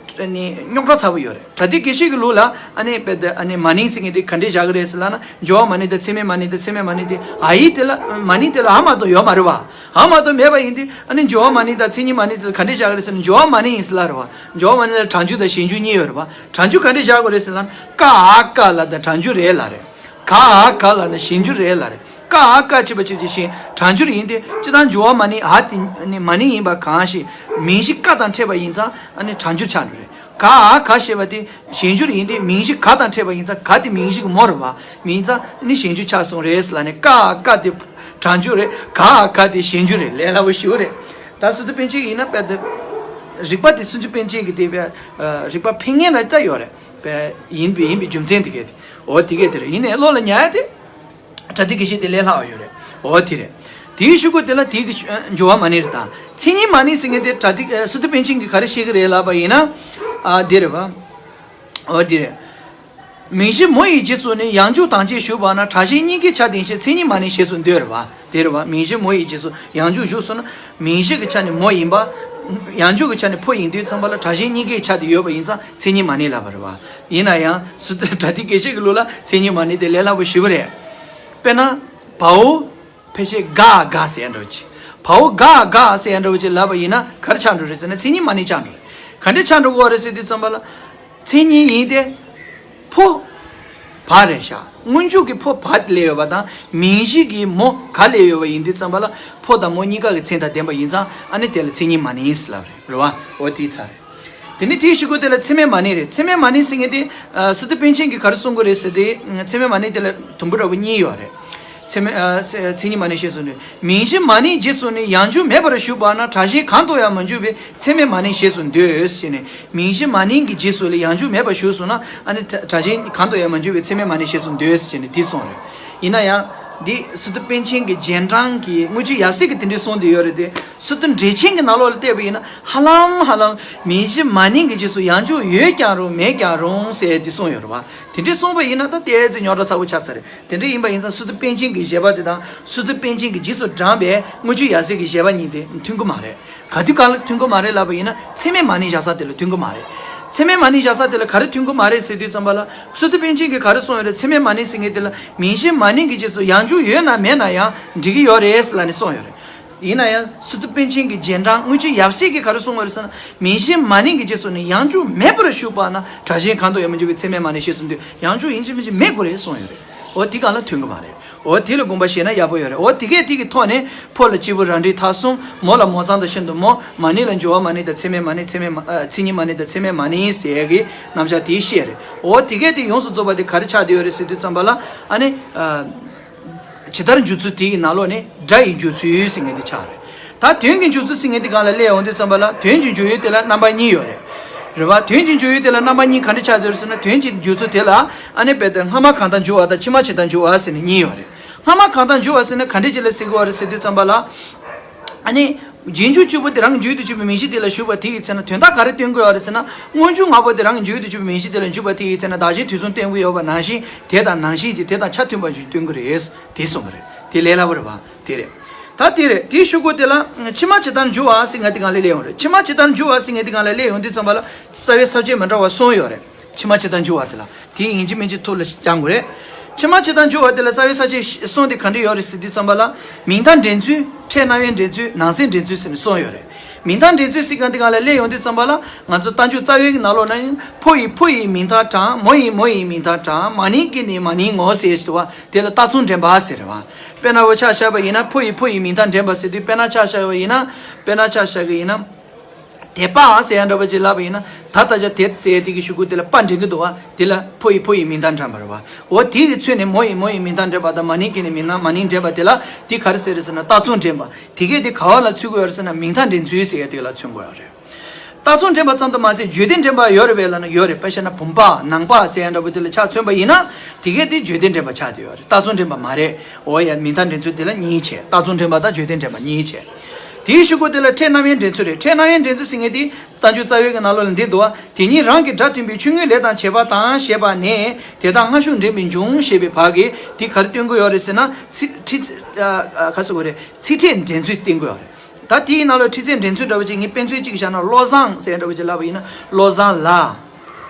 ནི་རྙོག་དྲ་ཚ་པོ་ཡོད་རེད། པྲ་ཏི་དགེ་བཤེས་ཀྱི་ལུགས་ལ་ཨ་ནི་དཔེ་དེ་ཨ་ནི་མ་ནིང་ཟེར་མཁན་དེ་ག་འདྲས་བཞག་གི་རེད་ཟེར་ལབ་ན། སྦྱོར་བ་མ་ནིང་དང་ཚད་མའི་མ་ནིང་དང་། ཚད་མའི་མ་ནིང་དེ་འ་ཡིག་དེ་ལ། མ་ནིང་དེ་ལ་འ་མ་གཏོགས་ཡོད་མ་རེད་བ། འ་མ་གཏོགས་མེད་པ་ཡིན་དུས་ཨ་ནི་སྦྱོར་བ་མ་ནིང་དང་མཚན་ཉིད་མ་ནིང་ཚོ་ག་འདྲས་བཞག་གི་རེད་ཟེར་ན། སྦྱོར་བ་མ་ནིང་ཡིན་ཟེར་ལབ་རེད་བ། སྦྱོར་བ་མ་ནིང་ལ་གྲངས་འཇུག་དང་གཞན་འཇུག་གཉིས་ཡོད་རེད་བ། གྲངས་འཇུག་ག་འདྲས་བཞག་དགོས་རེད་ཟེར་ན། ཀ་འ་ག་ལ་དང་གྲངས་འཇུག་རེད་ལབ་རེད། ག་འ་ག་ལ་ནི་གཞན་འཇུག་རེད་ལབ་རེད། ཀ་འ་ག་བྱས་པ་ཆོས་ཅན། གཞན་གྲངས་འཇུག་ཡིན་ཏེ། སྤྱིར་བཏང་སྦྱོར་བ་མ་ནིང་འ་དེ་ནི་མ་ནིང་ཡིན་པ་གང་ཞིག་མིང་གཞི་ཀ་དང་ཕྲད་པ་ཡིན་ཙང་ཨ་ནི་གྲངས་འཇུག་ཆགས་འགྲོ་རེད། ག་འ་ག་ཞེས་པ་དེ་གཞན་འཇུག་ཡིན་ཏེ། མིང་གཞི་ག་དང་ཕྲད་པ་ཡིན་ཙང་ག་དེ་མིང་གཞི་གི་མོ་རེད་བ། མིང་ཙང་ནི་གཞན་འཇུག་ཆགས་སོང་རེད་ལབ་ནས། ཀ་འ་ག་དེ་གྲངས་འཇུག་རེད། ག་འ་ག་དེ་གཞན་འཇུག་རེད། ལས་སླ་པོ་ཞེ་པོ་རེད། ད་སི་ཏུ་པཎ་ཆེན་ཡིན་ན་དཔེ་དེ་རིག་པ་དེ་སུམ་ཅུ་པཎ་ཆེན་གྱི་དེ་དཔེ་རིག་པ་ཕན་ངེས་ལ་ད་ཡོད་རེད། དཔེ་ཡིན་པའི་ཡིན་པའི་རྒྱུ་མཚན་དེ་གས་དེ། འོ་དེ་གས་དེ་རེད། ཡིན་ནའི་བློ་ལ་ཉར་ཡ་དེ། པྲ་ཏི་དགེ་བཤེས་དེ་ལས་སླ་བ་ཡོད་རེད། འོ་དེ་རེད། དེའི་གཞུག་གུ་དེ་ལ་དེའི་གི་སྦྱོར་བ་མ་ནིང་རེད་ད། མཚན་ཉིད་མ་ནིང་ཟེར་མཁན་དེ་པྲ་ཏི་སི་ཏུ་པཎ་ཆེན་གྱིས་ག་རེ་བཤད་ཀྱི་རེད་ལབ་པ་ཡིན་ན། ཨ་དེ་རེད་བ། འོ་དེ་རེད། མིང་གཞི་མོ་ཡི་རྗེས་སུ་ནི། ཡང་འཇུག་དང་བཅས་ཞུགས་པ་ན། གྲགས་ཆེན་གཉིས་ཀའི་ཆ་ལྡན་ཞིང་། མཚན་ཉིད་མ་ནིང་ཞེས་སུ་འདོད་རེད་བ། དེ་རེད་བ། མིང་གཞི་མོ་ཡི་རྗེས་སུ་ཡང་འཇུག་ཞུགས་སོང་ན། མིང་གཞི་གི་ཆ་ནི་མོ་ཡིན་པ། ཡང་འཇུག་གི་ཆ་ནི་ཕོ་ཡིན་དུས་ཙམ་པ་ལ་གྲགས་ཆེན་གཉིས་ཀའི་ཆ་དེ་ཡོད་པ་ཡིན་ཙང་མཚན་ཉིད་མ་ནིང་ལབ་པ་རེད་བ། ཡིན་ན་ཡང་སུ་པྲ་ཏི་དགེ་བཤེས་ཀྱི་ལུགས་ལ་མཚན་ཉིད་མ་ནིང་དེ་ལས་སླ་པོ་ཞེ་པོ་རེད། དཔེར་ན། བའོ། ཕལ་ཆེར་ག་ག་ཟེར་ཡ་འདྲ་བོ་ཅིག་བའོ་ག་ག་ཟེར་ཡ་འདྲ་བོ་ཅིག་ལབ་པ་ཡིན་ན་ག་རེ་ཆགས་འགྲོ་རེད་ཟེར་ན། མཚན་ཉིད་མ་ནིང་ཆགས་འགྲོ་རེད། ག་འདྲ་ཆགས་འགྲོ་གི་ཡོད་རེད་ཟེར་དུས་ཙམ་པ་ལ། མཚན་ཉིད་ཡིན་ཏེ། ཕོ། བ་རེད་ཤག་སྔོན་འཇུག་གི་ཕོ་བ་དེ་སླེབས་ཡོད་པ་དང་། མིང་གཞི་གི་མོ་ག་སླེབས་ཡོད་པ་ཡིན་དུས་ཙམ་པ་ལ། ཕོ་དང་མོ་གཉིས་ཀ་གི་མཚན་དང་ལྡན་པ་ཡིན་ཙང་ཨ་ནི་དེ་ལ་མཚན་ཉིད་མ་ནིང་ཟེར་ལབ་རེད། རེད་བ། འོ་དེའི་ཚར་རེད། དེ་ནས་དེའི་གཞུག་གུ་དེ་ལ་ཚད་མའི་མ་ནིང་རེད། ཚད་མའི་མ་ནིང་ཟེར་མཁན་དེ། ཨ་སི་ཏུ་པཎ་ཆེན་གྱིས་ག་རེ་གསུང་གི་རེད་ཟེར་ཏེ། ཚད་མའི་མ་ནིང་དེ་ལ་དུམ་བུ་འདྲ་བོ་གཉིས་ཡོད་རེད། ཚད་མའི་ཨ་ཚད་ཚད་ཉིད་མ་ནིང་ཞེས་སུ་འདོད། མིང་གཞི་མ་ནིང་རྗེས་སུ་ནི། ཡང་འཇུག་མེད་པར་ཞུགས་པ་ན། གྲགས་ཆེན་གང་དུ་ཡང་མི་འཇུག་པས། ཚད་མའི་མ་ནིང་ཞེས་སུ་འདོད་ཟེར་ནས། མིང་གཞི་མ་ནིང་གི་རྗེས་སུ་ལ་ཡང་འཇུག་མེད་པར་ཞུགས་སོང་ན། ཨ་ནི་གྲགས་གྲགས་ཆེན་གང་དུ་ཡང་མི་འཇུག་པས། ཚད་མའི་མ་ནིང་ཞེས་སུ་འདོད་ཟེར་ནས་འདི་གསུངས་རེད། ཡིན་ན་ཡང་། འདི་སི་ཏུ་པཎ་ཆེན་གྱི་རྗེས་འབྲང་གི་དངུལ་ཆུ་ཡབ་སྲས་ཀྱིས་དེ་འདྲའི་གསུངས་བསྡད་ཡོད་རེད་དེ། སི་ཏུ་འགྲེལ་ཆེན་གྱི་ནང་ལོགས་ལ་བལྟས་པ་ཡིན་ན། ཧ་ལམ་ཧ་ལམ་མིང་གཞི་མ་ནིང་གི་རྗེས་སུ་ཡང་འཇུག་ཡོད་ཀྱང་རུང་མེད་ཀྱང་རུང་ཟེར་དེ་གསུངས་ཡོད་རེད་བ། དེ་འདྲའི་གསུངས་པ་ཡིན་ན་ད་ཏོག་ཙམ་རྙོག་དྲ་ཚ་པོ་ཆགས་ཚར་རེད། དེ་འདྲ་ཡིན་པ་ཡིན་ཙང་སི་ཏུ་པཎ་ཆེན་གྱི་བཞེད་པ་དེ་དང་སི་ཏུ་པཎ་ཆེན་གྱི་རྗེས་སུ་འབྲངས་པའི་དངུལ་ཆུ་ཡབ་སྲས་ཀྱི་བཞེད་པ་གཉིས་དེ་མཐུན་གྱི་མ་རེད། ག་དུས་གང་ལ་མཐུན་གྱི་མ་རེད་ལབ་པ་ཡིན་ན། ཚད་མའི་མ་ནིང་བཞག་ས་དེ་ལ་མཐུན་གྱི་མ་རེད། ཚད་མའི་མ་ཎི་བཞག་ས་དེ་ལ་ག་རེ་ཐོན་གི་མ་རེད་ཟེར་དུས་ཙམ་པ་ལ། སི་ཏུ་པཎ་ཆེན་གྱིས་ག་རེ་གསུངས་ཡོད་རེད། ཚད་མའི་མ་ཎི་ཟེར་མཁན་དེ་ལ་མིང་གཞི་མ་ཎི་གི་རྗེས་སུ་ཡང་འཇུག་ཡོད་ན་མེད་ན་ཡང་འགྲིག་གི་ཡོད་རེད་ལབ་ནས་གསུངས་ཡོད་རེད། ཡིན་ན་ཡང་སི་ཏུ་པཎ་ཆེན་གྱི་རྗེས་འབྲང་དངུལ་ཆུ་ཡབ་སྲས་ཀྱིས་ག་རེ་གསུངས་ཡོད་རེད་ཟེར་ན། མིང་གཞི་མ་ཎི་གི་རྗེས་སུ་ནི་ཡང་འཇུག་མེད་པར་ཞུགས་པ་ན། དྲག་ཞན་གང་དུ་ཡང་མི་འཇུག་པའི་ཚད་མའི་མ་ཎི་ཞེས་གསུངས་དུས་ཡང་འཇུག་ཡིན་གཅིག་མིན་གཅིག་མེད་དགོས་རེད་གསུངས་ཡོད་རེད། འོ་དེ་གང་ལ་ཐོན་གི་མ་རེད། འོ་དེ་ལ་དགོངས་པ་བཞེས་ན་ཡག་པོ་ཡོད་རེད། འོ་དེ་གས་དེ་གི་ཐོག་ནས་ཕོ་ལ་སྐྱེས་བུ་རང་འགྲེལ་ཐ་གསུམ། མོ་ལ་མོ་ཚང་དང་ཤིན་ཏུ་མོ། མ་ཎི་ལ་འབྱོར་བ་མ་ཎི་དང་ཚད་མའི་མ་ཎི། ཚད་མའི་མ་ཨ་མཚན་ཉིད་མ་ཎི་དང་ཚད་མའི་མ་ཎི་ཟེར་ཡས་ཀྱི་རྣམ་གཞག་དེ་བཤད་རེད། འོ་དེ་གས་དེ་ཡོངས་སུ་རྫོགས་པ་དེ་ག་རེ་ཆགས་བསྡད་ཡོད་རེད་ཟེར་དུས་ཙམ་པ་ལ། ཨ་ནི་ཨ། ཇི་ལྟར་འཇུག་ཚུལ་དེ་ཡི་ནང་ལོགས་ནས་སྒྲ་ཡི་འཇུག་ཚུལ་ཟེར་མཁན་དེ་ཆགས་རེད། ད་དོན་གྱི་འཇུག་ཚུལ་ཟེར་མཁན་དེ་སྒང་ལ་སླེབས་ཡོང་དུས་ཙམ་པ་ལ། དོན་གྱི་འཇུག་ཡུལ་དེ་ལ་རྣམ་པ་གཉིས་ཡོད་རེད། རེད་བ། དོན་གྱི་འཇུག་ཡུལ་དེ་ལ་རྣམ་པ་གཉིས་ག་འདྲ་ཆགས་བསྡད་ཡོད་རེད་ཟེར་ན། དོན་གྱི་འཇུག་ཚུལ་དེ་ལ་ཨ་ནི་དཔེར་ན་སྔ་མ་གང་དང་འཇུག་པ་དང་ཕྱི་མ་ཇི་ལྟར་འཇུག་པ་ཟེར་ནས་གཉིས་ཡོད་རེད། སྔ་མ་གང་དང་འཇུག་པ་ཟེར་ན་ག་འདྲ་ཅིག་ལ་ཟེར་གྱི་ཡོད་རེད་ཟེར་དུས་ཙམ་པ་ལ། ཨ་ནི། རྗེས་འཇུག་གཅིག་པུ་དེ་རང་གི་འཇུག་ཡུལ་དུ་གྱུར་པའི་མིང་གཞི་དེ་ལ་ཞུགས་པ་དེ་ཡི་ཚེ་ན་དོན་དག་ག་རེ་སྟོན་གྱི་ཡོད་རེད་ཟེར་ན། སྔོན་འཇུག་ལྔ་པོ་དེ་རང་གི་འཇུག་ཡུལ་དུ་གྱུར་པའི་མིང་གཞི་དེ་ལ་འཇུག་པ་དེ་ཡི་ཚེ་ན་བདག་གཞན་དུས་གསུམ་སྟོན་གྱི་ཡོད་པ་ནང་བཞིན། དེ་དང་ནང་བཞིན་གྱི་དེ་དང་ཆ་མཐུན་པར་འཇུག་སྟོན་གྱི་རེད། དེ་གསུངས་པ་རེད། དེ་ལས་སླ་པོ་རེད་བ། དེ་རེད། ད་དེ་རེད། དེའི་ཤུ་གུ་དེ་ལ་ཕྱི་མ་ཇི་ལྟར་འཇུག་པ་ཟེར་མཁན་དེ་སྒང་ལ་སླེབས་ཡོང་རེད། ཕྱི་མ་ཇི་ལྟར་འཇུག་པ་ཟེར་མཁན་དེ་སྒང་ལ་སླེབས་ཡོང་དུས་ཙམ་པ་ལ། རྩ་བའི་ས་བཅད་མི་འདྲ་བ་གསུམ་ཡོད་རེད། ཕྱི་མ་ཇི་ལྟར་འཇུག་པ་དེ་ལ། དེ་ཡིན་གཅིག་མིན་གཅིག་ཐུགས་ལ་བཅངས་དགོས་རེད། ཕྱི་མ་ཇི་ལྟར་འཇུག་པ་དེ་ལ་རྩ་བའི་ས་བཅད་གསུམ་དེ་ག་འདྲ་ཡོད་རེད་ཟེར་དུས་ཙམ་པ་ལ། མིང་མཐའ་འདྲེན་ཚུལ། ཕྲད་རྣམ་དབྱེ་འདྲེན་ཚུལ། ནང་གསེས་འདྲེན་ཚུལ་ཟེར་ནས་གསུམ་ཡོད་རེད། མིང་མཐའ་འདྲེན་ཚུལ་ཟེར་མཁན་དེ་སྒང་ལ་སླེབས་ཡོང་དུས་ཙམ་པ་ལ། ང་ཚོ་རྟགས་འཇུག་རྩ་བའི་གི་ནང་ལོགས་ན་ཡིན། ཕོ་ཡིས་ཕོ་ཡི་མིང་མཐའ་དྲངས། མོ་ཡིས་མོ་ཡི་མིང་མཐའ་དྲངས། མ་ནིང་གིས་ནི་མ་ནིང་ངོ་ཟེར་ཞིག་འདུག་བ། དེ་ལ་རྟགས་མཚུངས་འདྲེན་པ་ཟེར་རེད་བ། དཔེར་ན་འོ་ཆ་བཞག་པ་ཡིན་ན། ཕོ་ཡིས་ཕོ་ཡི་མིང་མཐའ་འདྲེན་པ་ཟེར་དུས། དཔེར་ན་ཆ་བཞག་པ་ཡིན་ན། དཔེར་ན་ཆ་བཞག་གི་ཡིན་ན། དད་པ་ཟེར་ཡ་འདྲ་པོ་ཅིག་ལབ་པ་ཡིན་ན། ད་ལྟ་ཆ་དད་ཟེར་ཡ་དེ་གི་ཤུ་གུ་དེ་ལ་པ་འདྲེན་གི་འདུག་བ། དེ་ལ་ཕོ་ཡིས་ཕོ་ཡི་མིང་མཐའ་འདྲེན་པ་རེད་བ། འོ་དེ་གི་ཚུལ་ནས་མོ་ཡིས་མོ་ཡི་མིང་མཐའ་འདྲེན་པ་དང་། མ་ནིང་གིས་ནི་མིང་མཐའ་མ་ནིང་འདྲེན་པ་དེ་ལ་དེ་ག་རེ་ཟེར་རེད་ཟེར་ན། རྟགས་མཚུངས་འདྲེན་པ། དེ་གས་དེ་ག་བ་ལ་ཚུད་ཀྱི་ཡོད་རེད་ཟེར་ན། མིང་མཐའ་འདྲེན་ཚུལ་ཟེར་ཡ་དེ་ལ་ཚུད་ཀྱི་ཡོད་རེད། རྟགས་མཚུངས་འདྲེན་པ་ཙམ་དུ་མ་ཟད། བརྗོད་དོན་འདྲེན་པ་ཡོད་རེད་པས་ལབ་ན་ཡོད་རེད། དཔེ་བཞག་ན་བུམ་པ་ནང་པ་ཟེར་ཡ་འདྲ་པོ་དེ་ལ་ཆ་མཚོན་པ་ཡིན་ན། དེ་གས་དེ་བརྗོད་དོན་འདྲེན་པ་ཆགས་བསྡད་ཡོད་རེད། རྟགས་མཚུངས་འདྲེན་པ་མ་རེད། འོ་ཡ། མིང་མཐའ་འདྲེན་ཚུལ་དེ་ལ་གཉིས་བྱས། རྟགས་མཚུངས་འདྲེན་པ་དང་བརྗོད་དོན་འདྲེན་པ་གཉིས་བྱས། དེའི་ཤུ་གུ་དེ་ལ་ཕྲད་རྣམ་དབྱེ་འདྲེན་ཚུལ་རེད། ཕྲད་རྣམ་དབྱེ་འདྲེན་ཚུལ་ཟེར་མཁན་དེ་རྟགས་འཇུག་རྩ་བའི་གི་ནང་ལོགས་ལ་འདི་འདུག་བ། དེ་ཉིད་རང་གི་སྒྲ་མཐུན་པའི་ཆོས་དངོས་ལས་དང་བྱེད་པ་དང་ཞེས་པ་ནས། དེ་དག་སྔ་ཤུགས་འདྲེན་པས་འབྱུང་ཞེས་པའི་བར་གྱི་དེ་ག་རེ་སྟོན་གྱི་ཡོད་རེད་ཟེར་ན། ཚིག་ཕྲད། ཨ། ཨ། ག་ཟེར་དགོས་རེད། ཚིག་ཕྲད་འདྲེན་ཚུལ་སྟོན་གྱི་ཡོད་རེད། ད་དེའི་ནང་ལ་ཕྲད་ཚིག་འདྲེན་ཚུལ་འདྲ་པོ་ཅིག་ངས་དཔེ་མཚོན་གཅིག་བཞག་ན། བློ་བཟང་ཟེར་འདྲ་པོ་ཅིག་ལབ་པ་ཡིན་ན། བློ་བཟང་ལ།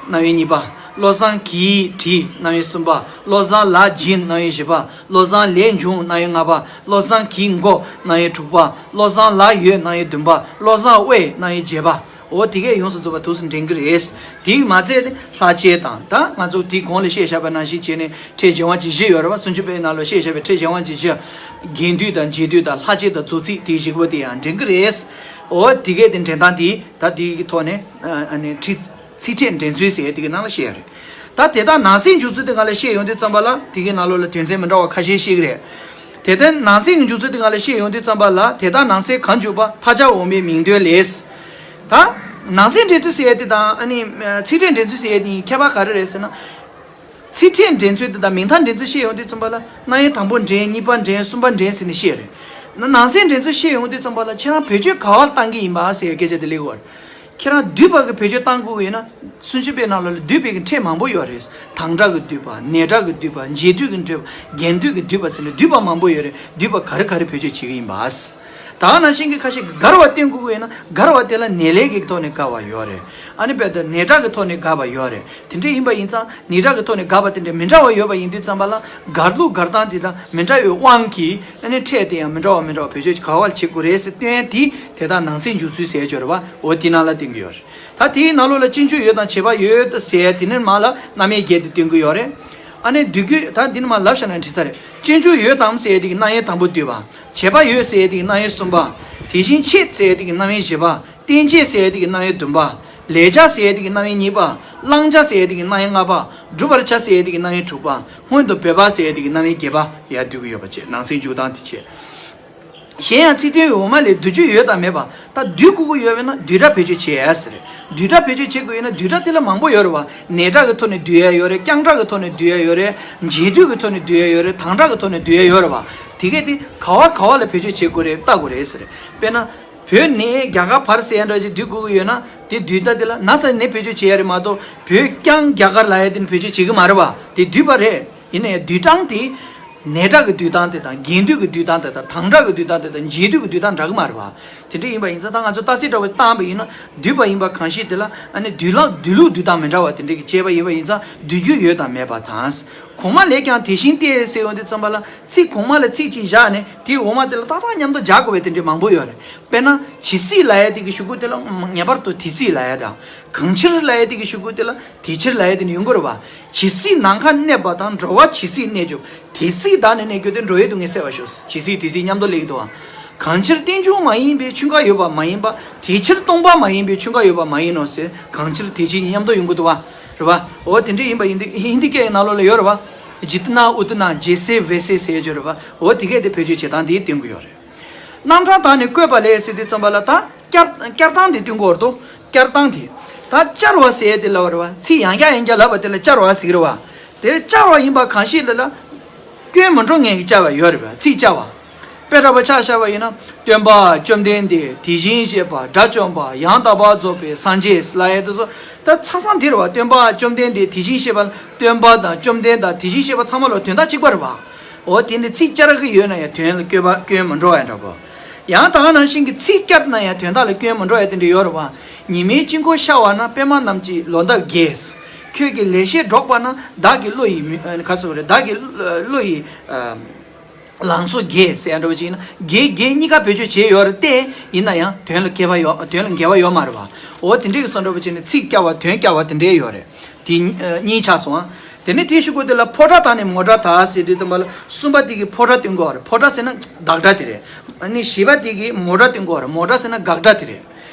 རྣམ་དབྱེ་གཉིས་པ། བློ་བཟང་གིས་བྲིས། རྣམ་དབྱེ་གསུམ་པ། བློ་བཟང་ལ་སྦྱིན། རྣམ་དབྱེ་བཞི་པ། བློ་བཟང་ལས་འབྱུང་། རྣམ་དབྱེ་ལྔ་པ། བློ་བཟང་གིས་མགོ། རྣམ་དབྱེ་དྲུག་པ། བློ་བཟང་ལ་ཡོད། རྣམ་དབྱེ་བདུན་པ། བློ་བཟང་དབུས། རྣམ་དབྱེ་བརྒྱད་པ། འོ་དེ་གས་ཡོངས་སུ་རྫོགས་པ་ཐུགས་སུ་འདྲེན་གྱི་རེད། དེས་མ་ཚད་ལྷག་བཅས་དང་། ད་ང་ཚོ་དེའི་གོང་ལ་བཤད་བཞག་པ་ནང་བཞིན་བྱས་ནས་ཕྲད་གཞན་དབང་གྱིས་བཞི་ཡོད་རེད་བ། སུམ་ཅུ་པའི་ནང་ལ་བཤད་བཞག་པའི་ཕྲད་གཞན་དབང་གྱིས་བཞི། རྒྱན་སྡུད་དང་རྗེས་སྡུད་དང་ལྷག་བཅས་དང་རྫོགས་ཚིག་དེའི་བཞི་པོ་དེ་ཡང་འདྲེན་གྱི་རེད། འོ་དེ་གས་དེ་འདྲེན་སྟངས་དེ་ད་དེའི་ཐོག་ནས། ཨ་ནི་ཕྲད། ཚིག་ཕྲད་འདྲེན་ཚུལ་ཟེར་ཡ་དེ་གི་ནང་ལ་བཤད་ཡོད་རེད། ད་དེ་དག་ནང་གསེས་འཇུག་ཚུལ་དེ་སྒང་ལ་བཤད་ཡོང་དུས་ཙམ་པ་ལ། དེ་གི་ནང་ལོགས་ལ་དོན་ཚན་མི་འདྲ་བ་ཁ་ཤས་ཤིག་རེད། དེ་ལྟར་ནང་གསེས་ཀྱི་འཇུག་ཚུལ་དེ་སྒང་ལ་བཤད་ཡོང་དུས་ཙམ་པ་ལ། དེ་དག་ནང་གསེས་གང་འཇུག་པ། མཐའ་སྦྱར་འོག་མའི་མིང་དོན་ལས། ད་ནང་གསེས་འདྲེན་ཚུལ་ཟེར་ཡ་དེ་དང་། ཨ་ནི་ཚིག་ཕྲད་འདྲེན་ཚུལ་ཟེར་ཡ་དེ་གཉིས་ཁྱད་པར་ག་རེ་རེད་ཟེར་ན། ཚིག་ཕྲད་འདྲེན་ཚུལ་དེ་དང་མིང་མཐའ་འདྲེན་ཚུལ་བཤད་ཡོང་དུས་ཙམ་པ་ལ། རྣམ་དབྱེ་དང་པོ་འདྲེན། གཉིས་པ་འདྲེན། གསུམ་པ་འདྲེན་ཟེར་ནས་བཤད་རེད། ན་ནང་གསེས་འདྲེན་ཚུལ་བཤད་ཡོང་དུས་ཙམ་པ་ལ། ཁྱེད་རང་བེད་སྤྱོད་ག་བ་བཏང་གི་ཡིན་པ་ཟེར་བའི་སྐད་ཆ་དེ་སླེབས་ཀྱི་ཡོད་རེད། ཁྱེད་རང་བསྡུས་པ་གི་བེད་སྤྱོད་བཏང་དགོས་ཀྱི་ཡོད་ན། སུམ་ཅུ་པའི་ནང་ལོགས་ལ་བསྡུས་པའི་གི་ཕྲད་མང་པོ་ཡོད་རེད། དང་སྒྲ་གི་བསྡུས་པ། ནས་སྒྲ་གི་བསྡུས་པ། རྗེས་བསྡུས་ཀྱི་བསྡུས་པ། རྒྱན་བསྡུས་ཀྱི་བསྡུས་པ་ཟེར་ནས་བསྡུས་པ་མང་པོ་ཡོད་རེད། བསྡུས་པ་ག་རེ་ག་རེ་བེད་སྤྱོད་བྱེད་ཀྱི་ཡིན་པ། ད་ག་ནང་བཞིན་གྱི་ཁ་ཤས་ཀྱིས་དགར་བ་བསྟན་དགོས་ཀྱི་ཡོད་ན། དགར་བ་དེ་ལ་ནས་ལས་ཀྱི་ཐོག་ནས་དགར་བ་ཡོད་རེད། ཨ་ནི་དཔེར་ན་ནས་སྒྲ་གི་ཐོག་ནས་དགར་བ་ཡོད་རེད། དེ་འདྲ་ཡིན་པ་ཡིན་ཙང་། ནས་སྒྲ་གི་ཐོག་ནས་དགར་བ་དེ་འདྲ་མི་འདྲ་བ་ཡོད་པ་ཡིན་དུས་ཙམ་པ་ལ། དགར་ལུགས་དགར་སྟངས་དེ་དང་མི་འདྲ་བའི་དབང་གིས། ཨ་ནི་ཕྲད་དེ་ཡང་མི་འདྲ་བ་མི་འདྲ་བ་བེད་སྤྱོད་ག་བ་ལ་བྱེད་དགོས་རེད་ཟེར་སྟོན་ཡ་དེ། དེ་དག་ནང་གསེས་འཇུག་ཚུལ་ཟེར་ཡ་ཅིག་ཡོད་རེད་བ། འོ་དེ་ནང་ལ་བསྟན་གྱི་ཡོད་རེད། ད་དེའི་ནང་ལོགས་ལ་རྐྱེན་འཇུག་ཡོད་དམ་བྱེད་པ་ཡོད་ཟེར་ཡ་དེ་ནས་མར་ལ་རྣམ་དབྱེ་བརྒྱད་དེ་སྟོན་གྱི་ཡོད་རེད། ཨ་ནི་བསྡུས་རྒྱུད་ད་འདི་ནས་མར་ལབ་བཞག་ན་འགྲིག་ས་རེད། རྐྱེན་འཇུག་ཡོད་དམ་ཟེར་ཡ་དེ་གི་རྣམ་དབྱེ་དང་པོ་བསྡུས་པ། བྱེད་པ་ཡོད་ཟེར་ཡ་དེ་གི་རྣམ་དབྱེ་གསུམ་པ། དེ་བཞིན་ཕྱེད་ཟེར་ཡ་དེ་གི་རྣམ་དབྱེ་བཞི་པ། རྟེན་བྱེད་ཟེར་ཡ་དེ་གི་རྣམ་དབྱེ་བདུན་པ། ལས་བྱ་ཟེར་ཡ་དེ་གི་རྣམ་དབྱེ་གཉིས་པ། བླང་བྱ་ཟེར་ཡ་དེ་གི་རྣམ་དབྱེ་ལྔ་པ། བསྒྲུབ་པར་བྱ་ཟེར་ཡ་དེ་གི་རྣམ་དབྱེ་དྲུག་པ། སྔོན་དུ་འབད་པ་ཟེར་ཡ་དེ་གི་རྣམ་དབྱེ་བརྒྱད་པ་ཡར་བསྡུས་ཀྱི་ཡོད་པ་བྱས། ནང་གསེས་འཇུག་སྟངས་དེ་བྱས། གཞན་ཡང་ཚིག་དོན་འོག་མ་ལས་བསྡུ་རྒྱུ་ཡོད་དམ་མེད་པ། ད་བསྡུ་དགོས་ཀྱི་ཡོད་པས་ན་བསྡུས་སྒྲ་བེད་སྤྱོད་བྱེད་ཡ་ཟེར། བསྡུས་སྒྲ་བེད་སྤྱོད་བྱེད་དགོས་ཡོད་ན་བསྡུས་སྒྲ་དེ་ལ་མང་པོ་ཡོད་རེད་བ། ནས་སྒྲ་གི་ཐོག་ནས་བསྡུ་ཡ་ཡོད་རེད། རྐྱང་སྒྲ་གི་ཐོག་ནས་བསྡུ་ཡ་ཡོད་རེད། འབྱེད་སྡུད་ཀྱི་ཐོག་ནས་བསྡུ་ཡ་ཡོད་རེད། དང་སྒྲ་གི་ཐོག་ནས་བསྡུ་ཡ་ཡོད་རེད་བ། དེ་གས་དེ་ག་བ་ག་བ་ལ་བེད་སྤྱོད་བྱེད་དགོས་རེད། བལྟ་དགོས་རེད་ཟེར། དཔེར་ན། བོད་ནས་རྒྱ་གར་བར་ཟེར་ཡ་འདྲ་ཅིག་བསྡུ་དགོས་ཀྱི་ཡོད་ན། དེ་བསྡུས་སྒྲ་དེ་ལ་ན་ས་ནས་བེད་སྤྱོད་བྱེད་ཡ་རེད་མ་གཏོགས། བོད་རྐྱང་རྒྱ་གར་ལབ་ཡ་དེ་ནས་བེད་སྤྱོད་བྱེད་ཀྱི་མ་རེད་བ། དེ་བསྡུས་པ་རེད། ཡིན་ནའི་བསྡུས་སྟངས་དེ། ནས་སྒྲ་གི་སྡུད་སྟངས་དེ་དང་རྒྱས་སྡུད་ཀྱི་སྡུད་སྟངས་དེ་དང་དང་སྒྲ་གི་སྡུད་སྟངས་དེ་དང་རྗེས་སྡུད་ཀྱི་སྡུད་སྟངས་འདྲ་གི་མ་རེད་བ། དེ་འདྲ་ཡིན་པ་ཡིན་ཙང་ད་ང་ཚོ་རྟགས་གསལ་འདྲ་བོ་བཏང་བ་ཡིན་ན་སྡུད་པ་ཡིན་པ་གང་ཞིག་དེ་ལ་ཨ་ནི་སྡུད་ལ་སྡུད་ལུགས་སྡུད་སྟངས་མི་འདྲ་བ་དེ་འདྲ་གི་དཔྱད་པ་ཡིན་པ་ཡིན་ཙང་སྡུད་རྒྱུ་ཡོད་དང་མེད་པ་དང་། གོང་མ་ལས་ཀྱང་དེ་བཞིན་ཏེ་ཟེར་ཡོང་དུས་ཙམ་པ་ལ་ཚིག་གོང་མ་ལ་ཚིག་གཅིག་བཞག་ནས་དེའི་འོག་མ་དེ་ལ་ཏག་ཏག་མཉམ་དུ་སྦྱར་དགོས་པའི་དེ་འདྲ་མང་པོ་ཡོད་རེད། དཔེར་ན་ཇི་སྲིད་ལབ་ཡ་དེ་གི་གཞུག་གུ་དེ་ལ་ངེས་པར་དུ་དེ་སྲིད་ལབ་ཡ་དང་། གང་ཕྱིར་ལབ་ཡ་དེ་གི་གཞུག་གུ་དེ་ལ་དེ་ཕྱིར་ལབ་ཡ་དེ་ནི་ཡོང་གི་རེད་བ། ཇི་སྲིད་ནམ་མཁའ་གནས་པ་དང་། འགྲོ་བ་ཇི་སྲིད་གནས་གྱུར། དེ་སྲིད་བདག་ནི་གནས་གྱུར་ཏེ། འགྲོ་བའི་སྡུག་བསྔལ་སེལ་བར་ཤོག། ཇི་སྲིད་དེ་སྲིད་མཉམ་དུ་སླེབས་ཀྱི་འདུག་བ། གང་ཕྱིར་རྟེན་འབྱུང་མ་ཡིན་པའི་ཆོས་འགའ་ཡོད་པ་མ་ཡིན་པ། དེ་ཕྱིར་སྟོང་པ་མ་ཡིན་པའི་ཆོས་འགའ་ཡོད་པ་མ་ཡིན་ནོ་ཟེར། གང་ཕྱིར་དེ་ཕྱིར་མཉམ་དུ་ཡོང་གི་འདུག་བ། རེད་བ། འོ་དེ་འདྲ་ཡིན་པ་ཡིན་དུས་ཧིན་དི་སྐད་ཡིག་ནང་ལོགས་ལ་ཡོད་རེད་བ། ཇི་ཏི་ན་ཨུ་ཏི་ན་ཇེ་སེ་ཝེ་སེ་ཟེར་ཡོད་རེད་བ། འོ་དེ་གས་དེ་བེད་སྤྱོད་བྱེད་སྟངས་དེ་སྟོན་གྱི་ཡོད་རེད། རྣམ་གྲངས་དག་ནི་བཀོད་པ་ལས་ཟེར་དུས་ཙམ་པ་ལ་ད་བསྐྱར་བསྐྱར་སྟངས་དེ་སྟོན་གྱི་ཡོད་རེད་དོ། བསྐྱར་སྟངས་དེ། ད་བསྐྱར་བ་ཟེར་དེ་ལབ་པ་རེད་བ། ཚིག་ཡང་བསྐྱར་ཡང་བསྐྱར་ལབ་པ་དེ་ལ་བསྐྱར་བ་ཟེར་གྱི་རེད་བ། དེ་བསྐྱར་བ་ཡིན་པ་གང་ཞིག་ལ་ལ། སྐྱོན་མི་འགྲོ་མཁན་གྱི་བསྐྱར་བ་ཡོད་རེད་བ། ཚིག་བསྐྱར་བ། དཔེ་འདྲ་པོ་ཆ་བཞག་པ་ཡིན་ན། སྟོན་པ་བཅོམ་ལྡན་འདས། དེ་བཞིན་གཤེགས་པ། དགྲ་བཅོམ་པ། ཡང་དག་པར་རྫོགས་པའི་སངས་རྒྱས་ལབ་ཡ་དེ་ཚོ། ད་ཆ་ཚང་དེ་རེད་བ། སྟོན་པ་བཅོམ་ལྡན་འདས། དེ་བཞིན་གཤེགས་པ། སྟོན་པ་དང་བཅོམ་ལྡན་དང་དེ་བཞིན་གཤེགས་པ་ཚང་མ་ལ་དོན་དག་གཅིག་པ་རེད་བ། འོ་དེ་འདི་ཚིག་བསྐྱར་གྱི་ཡོད་ན་ཡང་དོན་ལ་བཀོད་པ་སྐྱོན་མི་འགྲོ་བ་འདྲ་པོ། ཡང་ད་ག་ནང་བཞིན་གྱི་ཚིག་བསྐྱར་ན་ཡང་དོན་དག་ལ་སྐྱོན་མི་འགྲོ་ཡ་དེ་འདྲ་ཡོད་རེད་བ། ཉི་མའི་དཀྱིལ་འཁོར་ཤར་བ་ན། པདྨ་རྣམས་ཀྱི་ལོ་འདབ་རྒྱས། ཁྱོད་ཀྱི་ལེགས་བཤད་སྒྲོགས་པ་ན། བདག་གི་བློ་ཡི་མི་ཨ་ག་ཟེར་དགོས་རེད། བདག་གི་བློ་ཡི་ཨ་ལང་ཚོ་རྒྱས་ཟེར་ཡ་འདྲ་པོ་ཅིག་ཡིན་ན། རྒྱས་རྒྱས་གཉིས་ཀ་བེད་སྤྱོད་བྱས་ཡོད་རེད་དེ། ཡིན་ན་ཡང་དོན་ལ་འགལ་བ་ཡོད། དོན་ལ་འགལ་བ་ཡོད་མ་རེད་བ། འོ་དེ་འདྲའི་གི་བཟོ་འདྲ་པོ་བྱས་ནས་ཚིག་བསྐྱར་བ་དོན་བསྐྱར་བ་དེ་འདྲའི་ཡོད་རེད། དེ་གཉིས་ཨ་གཉིས་ཆགས་སོང་ཨ། དེ་ནས་དེའི་གཞུག་གུ་དེ་ལ་ཕོ་སྒྲ་དག་ནི་མོ་སྒྲ་དག་ཟེར་དུས་ཙམ་པ་ལ་གསུམ་པ་དེ་གི་ཕོ་སྒྲ་སྟོན་གྱི་ཡོད་རེད། ཕོ་སྒྲ་ཟེར་ན་བདག་སྒྲ་དེ་རེད། ཨ་ནི་བཞི་པ་དེ་གི་མོ་སྒྲ་སྟོན་གྱི་ཡོད་རེད། མོ་སྒྲ་ཟེར་ན་དགག་སྒྲ་དེ་རེད།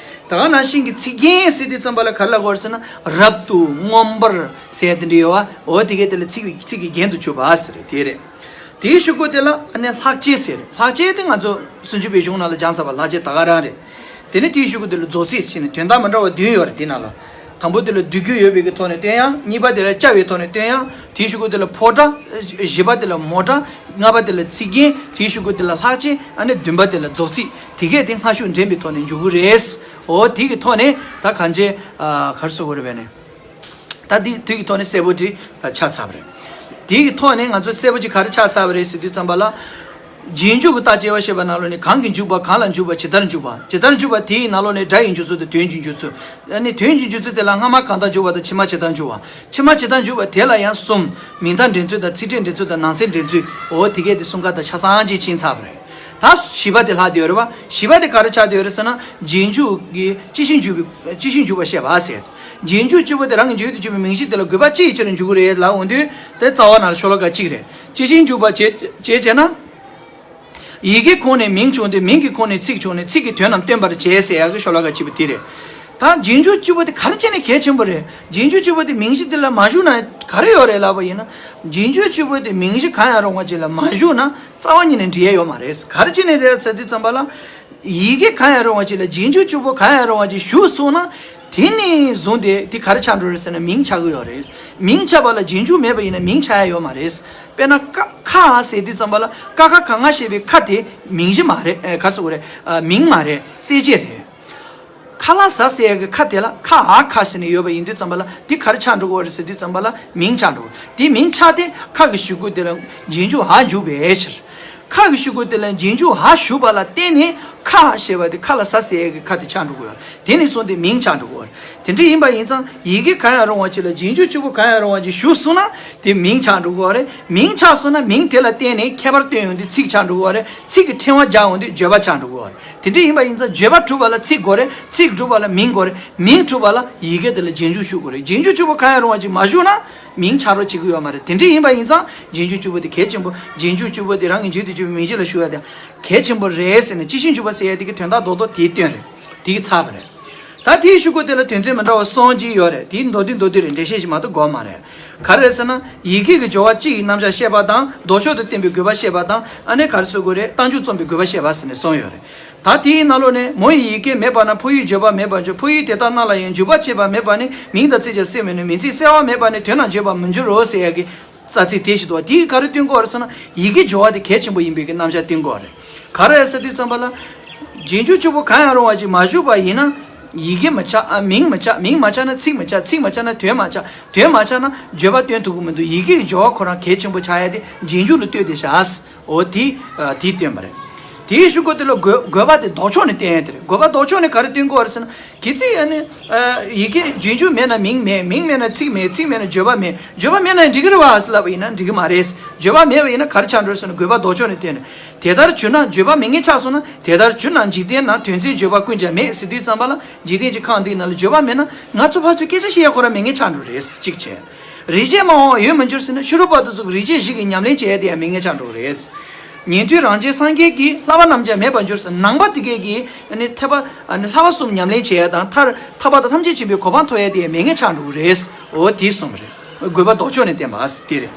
ད་ག་ནང་བཞིན་གྱི་ཚིག་རྒྱན་ཟེར་དུས་ཙམ་པ་ལ་ག་རེ་ལབ་དགོས་རེད་ཟེར་ན། རབ་ཏུ་མངོན་པར་ཟེར་ཡ་དེ་འདྲ་ཡོད་བ། འོ་དེ་གས་དེ་ལ་ཚིག་ཚིག་གི་རྒྱན་དུ་གྱུར་པ་ཟེར་དེ་རེད། དེའི་གཞུག་གུ་དེ་ལ་ཨ་ནི་ལྷག་བཅས་ཟེར། ལྷག་བཅས་དེ་ང་ཚོ་སུམ་ཅུ་པའི་གཞུང་ནང་ལ་སྦྱངས་ཚར་བ། ལྷག་བཅས་ད་ག་རང་རེད། དེ་ནས་དེའི་གཞུག་གུ་དེ་ལ་རྫོགས་ཚིག་ཟེར་ནས་དོན་དག་མི་འདྲ་བ་བདུན་ཡོད་རེད་དེ་ནང་ལ། དང་པོ་དེ་ལ་བསྡུ་རྒྱུ་ཡོད་པའི་གི་ཐོག་ནས་སྟོན་ཡ། གཉིས་པ་དེ་ལ་བཅའ་བའི་ཐོག་ནས་སྟོན་ཡ། དེའི་གཞུག་གུ་དེ་ལ་ཕོ་སྒྲ། བཞི་པ་དེ་ལ་མོ་སྒྲ། ལྔ་པ་དེ་ལ་ཚིག་རྒྱན། དེའི་གཞུག་གུ་དེ་ལ་ལྷག་བཅས། ཨ་ནི་བདུན་པ་དེ་ལ་རྫོགས་ཚིག་དེ་གས་དེ་སྔ་གཞུག་འདྲེན་པའི་ཐོག་ནས་འཇུག་གི་རེད། འོ་དེ་གི་ཐོག་ནས་ད་གང་ཅི་ཨ་ག་རེ་ཟེར་དགོས་རེད་པས་ནས། ད་འདི་དེ་གི་ཐོག་ནས་གསལ་པོ་ཅིག་ཆགས་ཚར་བ་རེད། དེ་གི་ཐོག་ནས་ང་ཚོ་གསལ་པོ་ཅིག་ག་རེ་ཆགས་ཚར་བ་རེད་ཟེར་དུས་ཙམ་པ་ལ། རྗེས་འཇུག་གི་རྟགས་དཔྱད་པ་བཤད་པ་ནང་ལོགས་ནས་གང་གིས་འཇུག་པ། གང་ལ་འཇུག་པ། ཇི་ལྟར་འཇུག་པ། ཇི་ལྟར་འཇུག་པ་དེའི་ནང་ལོགས་ནས་སྒྲ་ཡི་འཇུག་ཚུལ་དང་། དོན་གྱི་འཇུག་ཚུལ། ཨ་ནི་དོན་གྱི་འཇུག་ཚུལ་དེ་ལ་སྔ་མ་གང་ལྟར་འཇུག་པ་དང་། ཕྱི་མ་ཇི་ལྟར་འཇུག་པ། ཕྱི་མ་ཇི་ལྟར་འཇུག་པ་དེ་ལ་ཡང་གསུམ། མིང་མཐའ་འདྲེན་ཚུལ་དང་། ཚིག་ཕྲད་འདྲེན་ཚུལ་དང་། ནང་གསེས་འདྲེན་ཚུལ། འོ་དེ་གས་དེ་གསུམ་ཀ་དང་ཆ་ཚང་ཅིག་ཕྱིན་ཚར་བ་རེད། ད་བཞི་པ་དེ་ལྷག་བསྡད་ཡོད་རེད་བ། བཞི་པ་དེ་ག་རེ་ཆགས་བསྡད་ཡོད་རེད་ཟེར་ན། རྗེས་འཇུག་གི་སྤྱི་ཆིངས་འཇུག་པའི་སྤྱི་ཆིངས་འཇུག་པ་བཤད་པ་ཟེར། རྗེས་འཇུག་གཅིག་པོ་དེ་རང་གི་རྗེས་སུ་གྱུར་པའི་མིང་གཞི་དེ་ལ་དགོས་པ་ཅི་ཡི་ཕྱིར་འཇུག་གི་རེད་ལབ་འོང་དུས། དེ་རྩ་བ་ནང་ལ་ཤོ་ལོ་ཀ་གཅིག་རེད། སྤྱི་ཆིངས་འཇུག་པ་བྱེད་བྱེད་བྱས་ན། ཡི་གེ་ཁོངས་ནས་མིང་བྱུང་སྟེ། མིང་གི་ཁོངས་ནས་ཚིག་བྱུང་ནས། ཚིག་གིས་དོན་རྣམས་སྟོན་པར་བྱེད་ཟེར་ཡག་གི་ཤོ་ལོ་ཀ་གཅིག་པོ་དེ་རེད། ད་རྗེས་འཇུག་གཅིག་པོ་དེ་ག་རེ་བྱས་ནས་གལ་ཆེན་པོ་རེད། རྗེས་འཇུག་གཅིག་པོ་དེ་མིང་གཞི་དེ་ལ་མ་ཞུགས་ན་ག་རེ་ཡོད་རེད་ལབ་པ་ཡིན་ན། རྗེས་འཇུག་གཅིག་པོ་དེ་མིང་གཞི་གང་ཡང་རུང་བ་ཅིག་ལ་མ་ཞུགས་ན་རྩ་བ་ཉིད་ནས་འབྲི་ཡས་ཡོད་མ་རེད། ག་རེ་བྱས་ནས་རེད་ཟེར་དུས་ཙམ་པ་ལ། ཡི་གེ་གང་ཡང་རུང་བ་ཅིག་ལ་རྗེས་འཇུག་གཅིག་པོ་གང་ཡང་རུང་བ་ཅིག་ཞུགས་སོང་ན། དེ་ནས་བཟུང་སྟེ་དེ་ག་རེ་ཆགས་འགྲོ་རེད་ཟེར་ན། མིང་ཆགས་ཀྱི་ཡོད་རེད། མིང་ཆགས་པ་ལ་རྗེས་འཇུག་མེད་པ་ཡིན་ན་མིང་ཆགས་ཡ་ཡོད་མ་རེད། དཔེར་ན་ཀ་ཁ་ཟེར་དུས་ཙམ་པ་ལ། ཀ་ཁ་ག་ང་ཞེས་པའི་ཁ་དེ་མིང་གཞི་མ་རེད། ཨ་ག་རེ་ཟེར་དགོས་རེད། ཨ་མིང་མ་རེད། གསལ་བྱེད་རེད། ཁ་ལ་ཟ་ཟེར་ཡ་གི་ཁ་དེ་ལ་ཁ་འ་ཁ་ཟེར་ནས་ཡོད་པ་ཡིན་དུས་ཙམ་པ་ལ། དེ་ག་རེ་ཆགས་འགྲོ་གི་ཡོད་རེད་ཟེར་དུས་ཙམ་པ་ལ། མིང་ཆགས་འགྲོ་གི། དེ་མིང་ཆགས་ཏེ་ཁ་གི་གཞུག་གུ་དེ་ལ་རྗེས་འཇུག་འ་འཇུག་པའི་ཕྱིར། ཁ་གི་གཞུག་གུ་དེ་ལ་རྗེས་འཇུག་འ་ཞུགས་པ་ལ་བརྟེན་ནས་ཁ་ཞེས་པ་དེ་ཁ་ལ་ཟ་ཟེར་ཡ་གི་ཁ་དེ་ཆགས་འགྲོ་གི་ཡོད་རེད། དེ་ནས་བཟུང་སྟེ་མིང་ཆགས་འགྲོ་གི་ཡོད་རེད། དེ་འདྲ་ཡིན་པ་ཡིན་ཙང་། ཡི་གེ་གང་ཡང་རུང་བ་ཅིག་ལ་རྗེས་འཇུག་གཅིག་པོ་གང་ཡང་རུང་བ་ཅིག་ཞུགས་སོང་ན་དེ་མིང་ཆགས་འགྲོ་གི་ཡོད་རེད། མིང་ཆགས་སོང་ན་མིང་དེ་ལ་བརྟེན་ནས་ཁྱད་པར་སྟོན་ཡོང་དུས་ཚིག་ཆགས་འགྲོ་གི་ཡོད་རེད། ཚིག་གི་ཕྲེང་བ་རྒྱག་ཡོང་དུས་བརྗོད་པ་ཆགས་འགྲོ་གི་ཡོད་རེད། དེ་འདྲ་ཡིན་པ་ཡིན་ཙང་བརྗོད་པ་གྲུབ་པ་ལ་ཚིག་དགོས་རེད། ཚིག་གྲུབ་པ་ལ་མིང་དགོས་རེད། མིང་གྲུབ་པ་ལ་ཡི་གེ་དེ་ལ་རྗེས་འཇུག་ཞུགས་དགོས་རེད། རྗེས་འཇུག་གཅིག་པོ་གང་ཡང་རུང་བ་ཅིག་མ་ཞུགས་ན། མིང་ཆགས་རོགས་བྱེད་ཀྱི་ཡོད་མ་རེད། དེ་འདྲ་ཡིན་པ་ཡིན་ཙང་རྗེས་འཇུག་གཅིག་པོ་དེ་གལ་ཆེན་པོ། རྗེས་འཇུག་གཅིག་པོ་དེ་རང་གི་རྗེས་སུ་གྱུར་པའི་མིང་གཞི་ལ་ཞུགས་ཡ་དེ་གལ་ཆེན་པོ་རེད་ཟེར་ནས། སྤྱི་ཆིངས་འཇུག་པ་ཟེར་ཡ་དེ་གི་དོན་དག་རྡོག་རྡོག་དེའི་དོན་རེད། དེ་གི་ཚར་བ་རེད། ད་དེའི་གཞུག་གུ་དེ་ལ་དོན་ཚན་མི་འདྲ་བ་གསུམ་ཅིག་ཡོད་རེད། དེའི་མདོར་བསྡུས་མདོར་བསྡུས་རེད། འགྲེལ་བཤད་ཞིག་མ་གཏོགས་དགོས་མ་རེད། ག་རེ་རེད་ཟེར་ན། ཡི་གེ་གི་སྦྱོར་བ་སྤྱི་ཡི་རྣམ་གཞག་བཤད་པ་དང་། ལྡོག་ཕྱོགས་དུ་བསྟན་པའི་དགོས་པ་བཤད་པ་དང་། ཨ་ནི་ག་རེ་ཟེར་དགོས་རེད། རྟགས་འཇུག་རྩོམ་པའི་དགོས་པ་བཤད་པ་ཟེར་ནས་གསུམ་ཡོད་རེད། ད་དེའི་ནང་ལོགས་ནས། མོ་ཡི་ཡི་གེ་མེད་པ་ན། ཕོ་ཡིས་བརྗོད་པ་མེད་པར་འགྱུར། ཕོ་ཡིས་དེ་དག་རྣམས་ལ་ཡང་། འཇུག་པ་བྱེད་པ་མེད་པ་ནི། མིང་དང་ཚིག་ཀྱང་གསལ་མིན་ནོ། མིང་ཚིག་གསལ་བ་མེད་པ་ནི། དོན་རྣམས་བརྗོད་པར་མི་འགྱུར་རོ་ཟེར་ཡ་གི་རྩ་ཚིག་དེ་ཞིག་འདུག་བ། དེ་གིས་ག་རེ་སྟོན་གྱི་ཡོད་རེད་ཟེར་ན། ཡི་གེ་སྦྱོར་བ་དེ་གལ་ཆེན་པོ་ཡིན་པའི་གི་རྣམ་གཞག་སྟོན་གྱི་ཡོད་རེད། ག་རེ་རེད་ཟེར་དུས་ཙམ་པ་ལ། རྗེས་འཇུག་གཅིག་པོ་གང་ཡང་རུང་བ་ཅིག་མ་ཞུགས་པ་ཡིན་ན། ཡི་གེ་མ་ཆགས། ཨ། མིང་མ་ཆགས། མིང་མ་ཆགས་ན་ཚིག་མ་ཆགས། ཚིག་མ་ཆགས་ན་དོན་མ་ཆགས། དོན་མ་ཆགས་ན་བརྗོད་པ་སྟོན་ཐུབ་ཀྱི་མི་འདུག་ཡི་གེ་གི་སྦྱོར་བ་ཁོ་རང་གལ་ཆེན་པོ་ཆགས་ཡ་དེ་རྗེས་འཇུག་ལ་ལྟོས་ཏེ་བཞག་འོ་དེ། ཨ། དེ་སྟོན་པ་རེད། དེའི་གཞུག་གུ་དེ་ལ་དགོས་དགོས་པ་དེ་ལྡོག་ཕྱོགས་ནས་སྟོན་ཡ་དེ་རེད། དགོས་པ་ལྡོག་ཕྱོགས་ནས་ག་རེ་སྟོན་དགོས་པ་རེད་ཟེར་ན། གལ་སྲིད་ཨ་ནི། ཨ། ཡི་གེ་རྗེས་འཇུག་མེད་ན་མིང་མེད། མིང་མེད་ན་ཚིག་མེད། ཚིག་མེད་ན་བརྗོད་པ་མེད། བརྗོད་པ་མེད་ན་འགྲིག་གི་རེད་བ་ཟེར་ལབ་པ་ཡིན་ན་འགྲིག་གི་མ་རེད། བརྗོད་པ་མེད་པ་ཡིན་ན་ག་རེ་ཆགས་འགྲོ་ཟེར་ན་དགོས་པ་ལྡོག་ཕྱོགས་ནས་སྟོན་ནས། དེ་ལྟར་གྱུར་ན། བརྗོད་པ་མེད་མཁན་ཆགས་སོང་ན། དེ་ལྟར་གྱུར་ན་འཇིག་རྟེན་ན་དོན་མཚན་བརྗོད་པ་ཀུན་ཀྱང་མེད་ཟེར་དུས་ཙམ་པ་ལ་འཇིག་རྟེན་གྱི་ཁམས་འདིའི་ནང་ལ་བརྗོད་པ་མེད་ན་ང་ཚོ་ཕར་ཚུར་སྐད་ཆ་བཤད་ཡ་ཁོ་རང་མེད་མཁན་ཆགས་འགྲོ་རེད། གཅིག་བྱས། རིག་བྱེད་སྨྲ་བའང་ཡོད་མི་འགྱུར་ཟེར་ན་ཕྱི་རོལ་པ་དེ་ཚོ་གི་རིག་བྱེད་བཞི་གི་ཉམས་ལེན་བྱེད་ཡ་དེ་ཡང་མེད་མཁན་ཆགས་འགྲོ་གི་རེད། ཉན་ཐོས་རང་རྒྱལ་སངས་རྒྱས་ཀྱིས་བསླབ་པ་རྣམས་ཀྱང་མེད་པར་འགྱུར་ཟེར། ནང་པ་དེ་གས་ཀྱིས་ཨ་ནི་ཐེག་པ། ཨ་ནི་བསླབ་པ་གསུམ་ཉམས་ལེན་བྱེད་ཡ་དང་ཐར་ཐར་པ་དང་ཐམས་ཅད་མཁྱེན་པའི་གོ་འཕང་ཐོབ་ཡ་དེ་ཡང་མེད་མཁན་ཆགས་འགྲོ་གི་རེད། འོ་དེ་གསུམ་རེད། དགོས་པ་ལྡོག་ཕྱོགས་ནས་བསྟན་པ་དེ་རེད།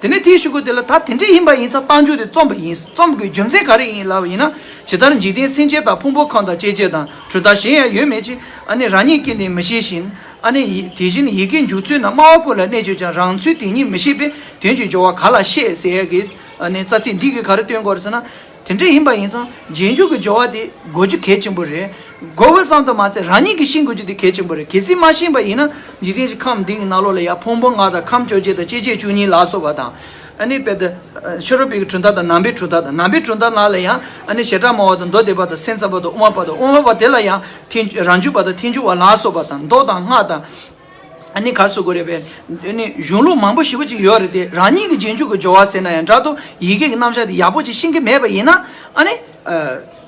དེ་ནས་དེའི་གཞུག་གུ་དེ་ལ་ད་དེ་འདྲ་ཡིན་པ་ཡིན་ཙང་རྟགས་འཇུག་དེ་རྩོམ་པ་ཡིན། རྩོམ་དགོས་རྒྱུ་མཚན་ག་རེ་ཡིན་ལབ་པ་ཡིན་ན། ཇི་ལྟར་འཇིག་རྟེན་སེམས་ཅན་དང་ཕུང་པོ་ཁམས་དང་སྐྱེ་མཆེད་དང་། གྲུབ་མཐའ་གཞན་ཡང་ཡོད་མེད་ཅེས། ཨ་ནི་རང་ཉིད་ཀྱིས་ནི་མི་ཤེས་ཤིང་། ཨ་ནི་ཡི་དེ་བཞིན་ཡི་གེ་འཇུག་ཚུལ་ན། སྨྲ་བ་ཀུན་ལ་གནས་གྱུར་ཀྱང་། རང་ཚུལ་དེ་ཉིད་མི་ཤེས་པས། དོན་གྱི་སྦྱོར་བ་ག་ལ་ཤེས་ཟེར་ཡ་གི། ཨ་ནི་རྩ་ཚིག་འདི་གིས་ག་རེ་སྟོན་དགོས་རེད་ཟེར་ན། དེ་འདྲ་ཡིན་པ་ཡིན་ཙང་རྗེས་འཇུག་གི་སྦྱོར་བ་དེ་དགོས་རྒྱུ་གལ་ཆེན་པོ་རེད། དགོས་པ་ཙམ་དུ་མ་ཚད་རང་ཉིད་ཀྱིས་ཤེས་དགོས་རྒྱུ་དེ་གལ་ཆེན་པོ་རེད། གལ་སྲིད་མ་ཤེས་པ་ཡིན་ན་འཇིག་རྟེན་གྱི་ཁམས་འདི་གི་ནང་ལོགས་ལ་ཡང་ཕུང་པོ་ལྔ་དང་ཁམས་བཅོ་བརྒྱད་དང་སྐྱེ་མཆེད་བཅུ་གཉིས་ལ་སོགས་པ་དང་། ཨ་ནི་དཔེར་ན་ཕྱི་རོལ་པའི་གྲུབ་མཐའ་དང་ནང་པའི་གྲུབ་མཐའ་དང་། ནང་པའི་གྲུབ་མཐའ་ནང་ལ་ཡང་ཨ་ནི་བྱེ་བྲག་སྨྲ་བ་དང་མདོ་སྡེ་པ་དང་སེམས་ཙམ་པ་དང་དབུ་མ་པ་དང་། དབུ་མ་པ་དེ་ལ་ཡང་ཐལ་རང་འཇུག་པ་དང་ཐལ་འཇུག་པ་ལ་སོགས་པ་དང་མདོ་དང་སྔགས་དང་། ཨ་ནི་ག་རེ་ཟེར་དགོས་རེད་པས། ཨ་ནི་གཞུང་ལུགས་མང་པོ་ཞེ་པོ་ཅིག་ཡོད་རེད་དེ། རང་ཉིད་ཀྱི་རྗེས་འཇུག་གི་སྦྱོར་བ་ཟེར་ན་ཡང་འདྲ་འདུག་ཡི་གེ་གི་རྣམ་གཞག་དེ་ཡག་པོ་ཅིག་ཤེས་ཀྱི་མེད་པ་ཡིན་ན། ཨ་ནི། ཨ།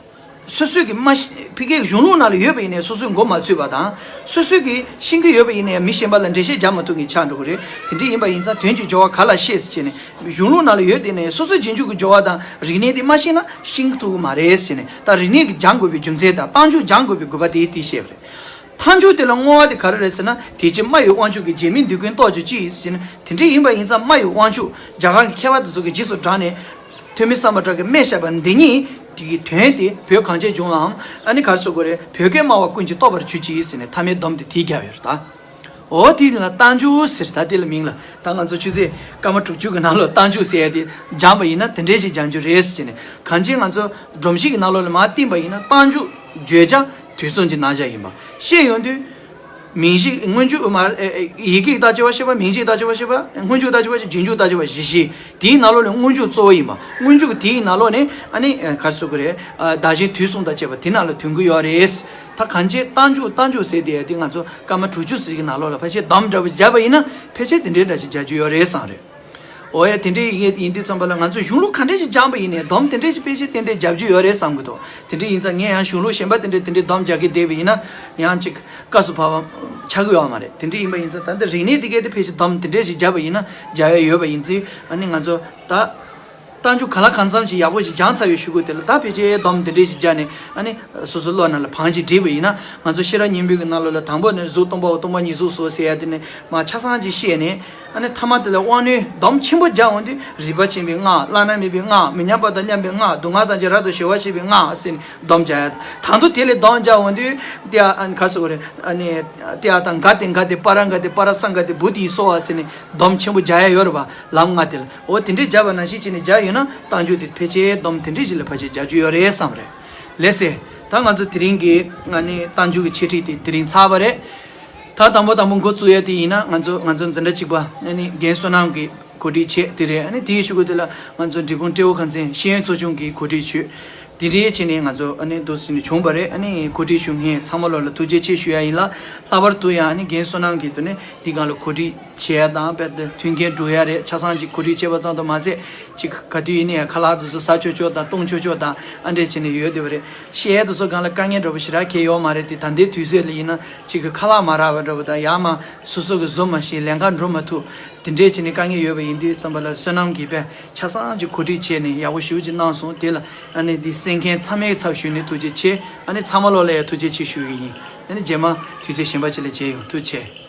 སོ་སོས་ཀྱི་མ་ཤེས། ཕ་གིའི་གཞུང་ལུགས་ནང་ལ་ཡོད་པ་ཡིན་ནའི་སོ་སོའི་མགོ་མ་ཚོས་པ་དང་། སོ་སོས་ཀྱི་ཤེས་ཀྱི་ཡོད་པ་ཡིན་ནའི་མི་གཞན་པ་ལ་འགྲེལ་བཤད་རྒྱག་མ་ཐུབ་མཁན་ཆགས་འགྲོ་གི་རེད། དེ་འདྲ་ཡིན་པ་ཡིན་ཙང་དོན་གྱི་སྦྱོར་བ་ག་ལ་ཤེས་ཟེར་བྱས་ནས། གཞུང་ལུགས་ནང་ལ་ཡོད་དེ་ནས་སོ་སོའི་རྗེས་འཇུག་གི་སྦྱོར་བ་དང་རིག་གནས་དེ་མ་ཤེས་ན་ཤེས་ཐུབ་ཀྱི་མ་རེད་ཟེར་ནས། ད་རིག་གནས་ཀྱི་སྦྱང་དགོས་པའི་རྒྱུ་མཚན་དང་རྟགས་འཇུག་སྦྱང་དགོས་པའི་དགོས་པ་དེ་དེ་བཤད་པ་རེད། མཐའ་མཇུག་དེ་ལ་བསྔོ་བ་དེ་ག་རེ་རེད་ཟེར་ན། དེ་ཕྱིར་སྨྲ་བའི་དབང་ཕྱུག་གིས། རྗེ་མི་འདི་ཀུན་རྟོགས་གྱུར་ཅིག་ཟེར་ན། དེ་འདྲ་ཡིན་པ་ཡིན་ཙང་སྨྲ་བའི་དབང་ཕྱུག་རྒྱ་གར་གྱི་མཁས་པ་དེ་ཚོ་གིས་རྗེས་སུ་འབྲངས་ནས། ཐོན་མི་སམ་བྷོ་ཊ་གིས་སྨྲས་བཞག་པ་འདི་ཉིད་དེ་གི་དོན་དེ་བོད་གངས་ཅན་ལྗོངས་ལའང་ཨ་ནི་ག་རེ་ཟེར་དགོས་རེད། བོད་སྐད་སྨྲ་བ་ཀུན་གྱིས་རྟོགས་པར་གྱུར་ཅིག་ཟེར་ནས་མཐའ་མའི་སྡོམ་དེ་དེ་བརྒྱབ་ཡོད་རེད་ད། འོ་དེ་ལ་རྟགས་འཇུག་ཟེར། ད་དེ་ལ་མིང་ལ་ད་ང་ཚོ་ཆུ་ཚོད་སྐར་མ་དྲུག་ཅུ་གི་ནང་ལོགས་རྟགས་འཇུག་ཟེར་ཡ་དེ་སྦྱངས་པ་ཡིན་ན་དེ་འདྲས་ཞིག་སྦྱང་རྒྱུ་རེད་ཟེར་ནས། གང་ཅི་ང་ཚོ་སྒྲོམ་གཞི་གི་ནང་ལོགས་ལ་མར་བསྟན་པ་ཡིན་ན། རྟགས་འཇུག་བརྗོད་བྱ་དུས་གསུམ་གྱི་རྣམ་གཞག་ཡིན་པ་བཤད་ཡོང་དུས། མིང་གཞི་སྔོན་འཇུག་མ། ཨེ། ཨེ། ཡི་གེ་རྟགས་ཆེ་བ་བཤད་པ། མིང་གཞི་རྟགས་ཆེ་བ་བཤད་པ། སྔོན་འཇུག་རྟགས་ཆེ་བ་བཤད། རྗེས་འཇུག་རྟགས་ཆེ་བ་བཞི་བཤད། དེའི་ནང་ལོགས་ནས་སྔོན་འཇུག་གཙོ་བོ་ཡིན་པ། སྔོན་འཇུག་དེའི་ནང་ལོགས་ནས་ཨ་ནི་ག་རེ་ཟེར་དགོས་རེད། ཨ། བདག་གཞན་དུས་གསུམ་དང་བཅས་པ་དེ་ནང་ལ་ཐོན་གྱི་ཡོད་རེད། ད་གང་ཅི་རྟགས་འཇུག་རྟགས་འཇུག་ཟེར་དེ་དེ་ང་ཚོ་སྐར་མ་དྲུག་ཅུ་ཙམ་གྱི་ནང་ལོགས་ལ་ཕལ་ཆེར་སྡོམ་འདྲ་པོ་བརྒྱབ་པ་ཡིན་ན་ཕལ་ཆེར་དེ་འདྲའི་འདྲ་ཞིག་རྒྱག་རྒྱུ་ཡོད་རེད་བསམ་རེད། འོ་ཡ། དེ་འདྲའི་ཡིན་ཡིན་དུས་ཙམ་པ་ལ་ང་ཚོ་གཞུང་ལུགས་ག་འདྲ་ཞིག་སྦྱངས་པ་ཡིན་ནའི་སྡོམ་དེ་འདྲ་ཞིག་ཕལ་ཆེར་ཏན་ཏན་བརྒྱབ་རྒྱུ་ཡོད་རེད་བསམ་གྱི་འདུག་དེ་འདྲ་ཡིན་ཙང་ངས་ཡང་གཞུང་ལུགས་གཞན་པ་དེ་འདྲ་དེ་འདྲའི་སྡོམ་རྒྱག་གི་བསྡད་པ་ཡིན་ན་ཡང་ཅིག་སྐབས་སུ་བབ་པ་ཆགས་ཀྱི་ཡོད་མ་རེད། དེ་འདྲ་ཡིན་པ་ཡིན་ཙང་ད་ལྟ་རིག་གནས་དེ་གས་དེ་ཕལ་ཆེར་སྡོམ་དེ་འདྲ་ཞིག་བརྒྱབ་པ་ཡིན་ན་རྒྱག་ཡ་ཡོད་པ་ཡིན་ཙང་། ཨ་ནི་ང་ཚོ་ད་རྟགས་འཇུག་གང་ལ་གང་འཚམ་ཞིག་ཡག་པོ་ཞིག་སྦྱངས་ཚར་བའི་གཞུག་གུ་དེ་ལ་ད་ཕལ་ཆེར་སྡོམ་དེ་འདྲ་ཞིག་བརྒྱབ་ནས། ཨ་ནི་སོ་སོའི་བློ་ནང་ལ་བང་ཞིག་བསྒྲིགས་པ་ཡིན་ན། ང་ཚོ་ཤེས་རབ་སྙིང་པོའི་གི་ནང་ལོགས་ལ་དང་པོ་ནས་གཟུགས་སྟོང་པའོ། སྟོང་པ་ཉིད་གཟུགས་སོ་ཟེར་ཡ་དེ་ནས་མར་ཆ་ཚང་ཅིག་བཤད་ནས། ཨ་ནི་མཐའ་མ་དེ་ལ་དབང་རྣོན་སྡོམ་ཆེན་པོ་རྒྱག་འོང་དུས་རིག་པ་ཆེན་པོའི་སྔགས། བླ་ན་མེད་པའི་སྔགས། མི་མཉམ་པ་དང་མཉམ་པའི་སྔགས། སྡུག་བསྔལ་ཐམས་ཅད་རབ་ཏུ་ཞི་བར་བྱེད་པའི་སྔགས་ཟེར་ནས་སྡོམ་རྒྱག་ཡ། ད་དུང་དེ་ལས་སྡོམ་རྒྱག་འོང་དུས་དེ། ཨ། ག་རེ་ཟེར་དགོས་རེད། ཨ་ནི་ཏདྱ་ཐཱ་ག་ཏེ་ག་ཏེ་པཱ་ར་ག་ཏེ་པཱ་ར་སཾ་ག་ཏེ་བོ་དྷི་སྭཱ་ཧཱ་ཟེར་ནས་སྡོམ་ཆེན་པོ་རྒྱག་ཡ་ཡོད་རེད་པ། ལམ་ལྔ་དེ་ལ། འོ་དེ་འདྲས་བརྒྱབ་པ་ནང་བཞིན་བྱས་ནས་རྒྱག་ཡོད་ན་རྟགས་འཇུག་དེ་ཕལ་ཆེར་སྡོམ་དེ་འདྲས་ཞིག་ལ་ཕལ་ཆེར་རྒྱག་རྒྱུ་ཡོད་རེད་བསམ་རེད། ལགས་སེ། ད་ང་ཚོ་དེ་རིང་གི་ཨ་ནི་རྟགས་འཇུག་གི་འཆད་ཁྲིད་དེ་དེ་རིང་ཚར་བ་རེད། ད་དང་པོ་དང་པོ་འགོ་བཙུགས་ཡ་དེ་ཡིན་ན། ང་ཚོ་ང་ཚོ་འཛིན་གྲྭ་གཅིག་པ་ཨ་ནི་རྒན་བསོད་ནམས་ཀྱིས་གོ་སྒྲིག་བྱས་དེ་རེད། ཨ་ནི་དེའི་གཞུག་གུ་དེ་ལ་ང་ཚོ་འབྲས་སྤུངས་ཏྲེ་ཧོར་ཁང་ཚན་ཤེས་ཡོན་ཚོགས་ཆུང་གིས་གོ་སྒྲིག་ཞུས། དེ་འདྲའི་བྱས་ནས་ང་ཚོ་ཨ་ནི་འདུག་སེ་ནས་བྱུང་བ་རེད། ཨ་ནི་གོ་སྒྲིག་ཞུ་མཁན་ཚང་མ་ལོག་ལ་ཐུགས་རྗེ་ཆེ་ཞུ་ཡ་ཡིན་ལ། ལྷག་པར་དུ་ཡང་ཨ་ནི་རྒན་བསོད་ནམས་ཀྱིས་དེ་ནས་འདི་སྒང་ལ་གོ་སྒྲིག་བྱས་ཡ་དང་། དཔེ་དེ་མཐུན་རྐྱེན་སྒྲུབ་ཡ་རེད། ཆ་ཚང་ཅིག་གོ་སྒྲིག་བྱས་པ་ཙམ་དུ་མ་ཟད། ཅིག་ག་དུས་ཡིན་ནའི་ཁ་ལག་དེ་ཚོ་ཟ་ཆོག་ཆོག་དང་བཏུང་ཆོག་ཆོག་དང་ཨ་འདྲས་བྱས་ནས་ཡོད་བསྡད་པ་རེད། བཤད་ཡ་དེ་ཚོ་སྒང་ལ་དཀའ་ངལ་འདྲ་པོ་ཞེ་དྲག་གང་ཡང་ཡོད་མ་རེད་དེ། ད་ལྟའི་དུས་ཚོད་ལ་ཡིན་ན་ཅིག་གི་ཁ་ལག་མ་རག་པ་འདྲ་པོ་དང་། ཡར་མར་སོ་སོ་གི་བཟོ་མ་ཤེས། ལས་ཀ་འགྲོ་མ་ཐུབ། དེ་འདྲས་བྱས་ནས་དཀའ་ངལ་ཡོད་པ་ཡིན་དུས་ཙམ་པ་ལ་བསོད་ནམས་ཀྱིས་དཔེ་ཆ་ཚང་ཅིག་གོ་སྒྲིག་བྱས་ནས་ཡག་པོ་ཞེ་པོ་ཅིག་གནང་སོང་། དེ་ལ་ཨ་ནི་འདི་གསན་མཁན་ཚང་མའི་ཚབ་ཞུས་ནས་ཐུགས་རྗེ་ཆེ། ཨ་ནི་ཚང་མ་ལོག་ལ་ཡང་ཐུགས་རྗེ་ཆེ་ཞུ་གི་ཡིན། ཨ་ནི་རྗེས་མ་དུས་ཚོད་གཞན་པ་ཅིག་ལ་མཇལ་ཡོང་། ཐུགས་རྗེ་ཆེ།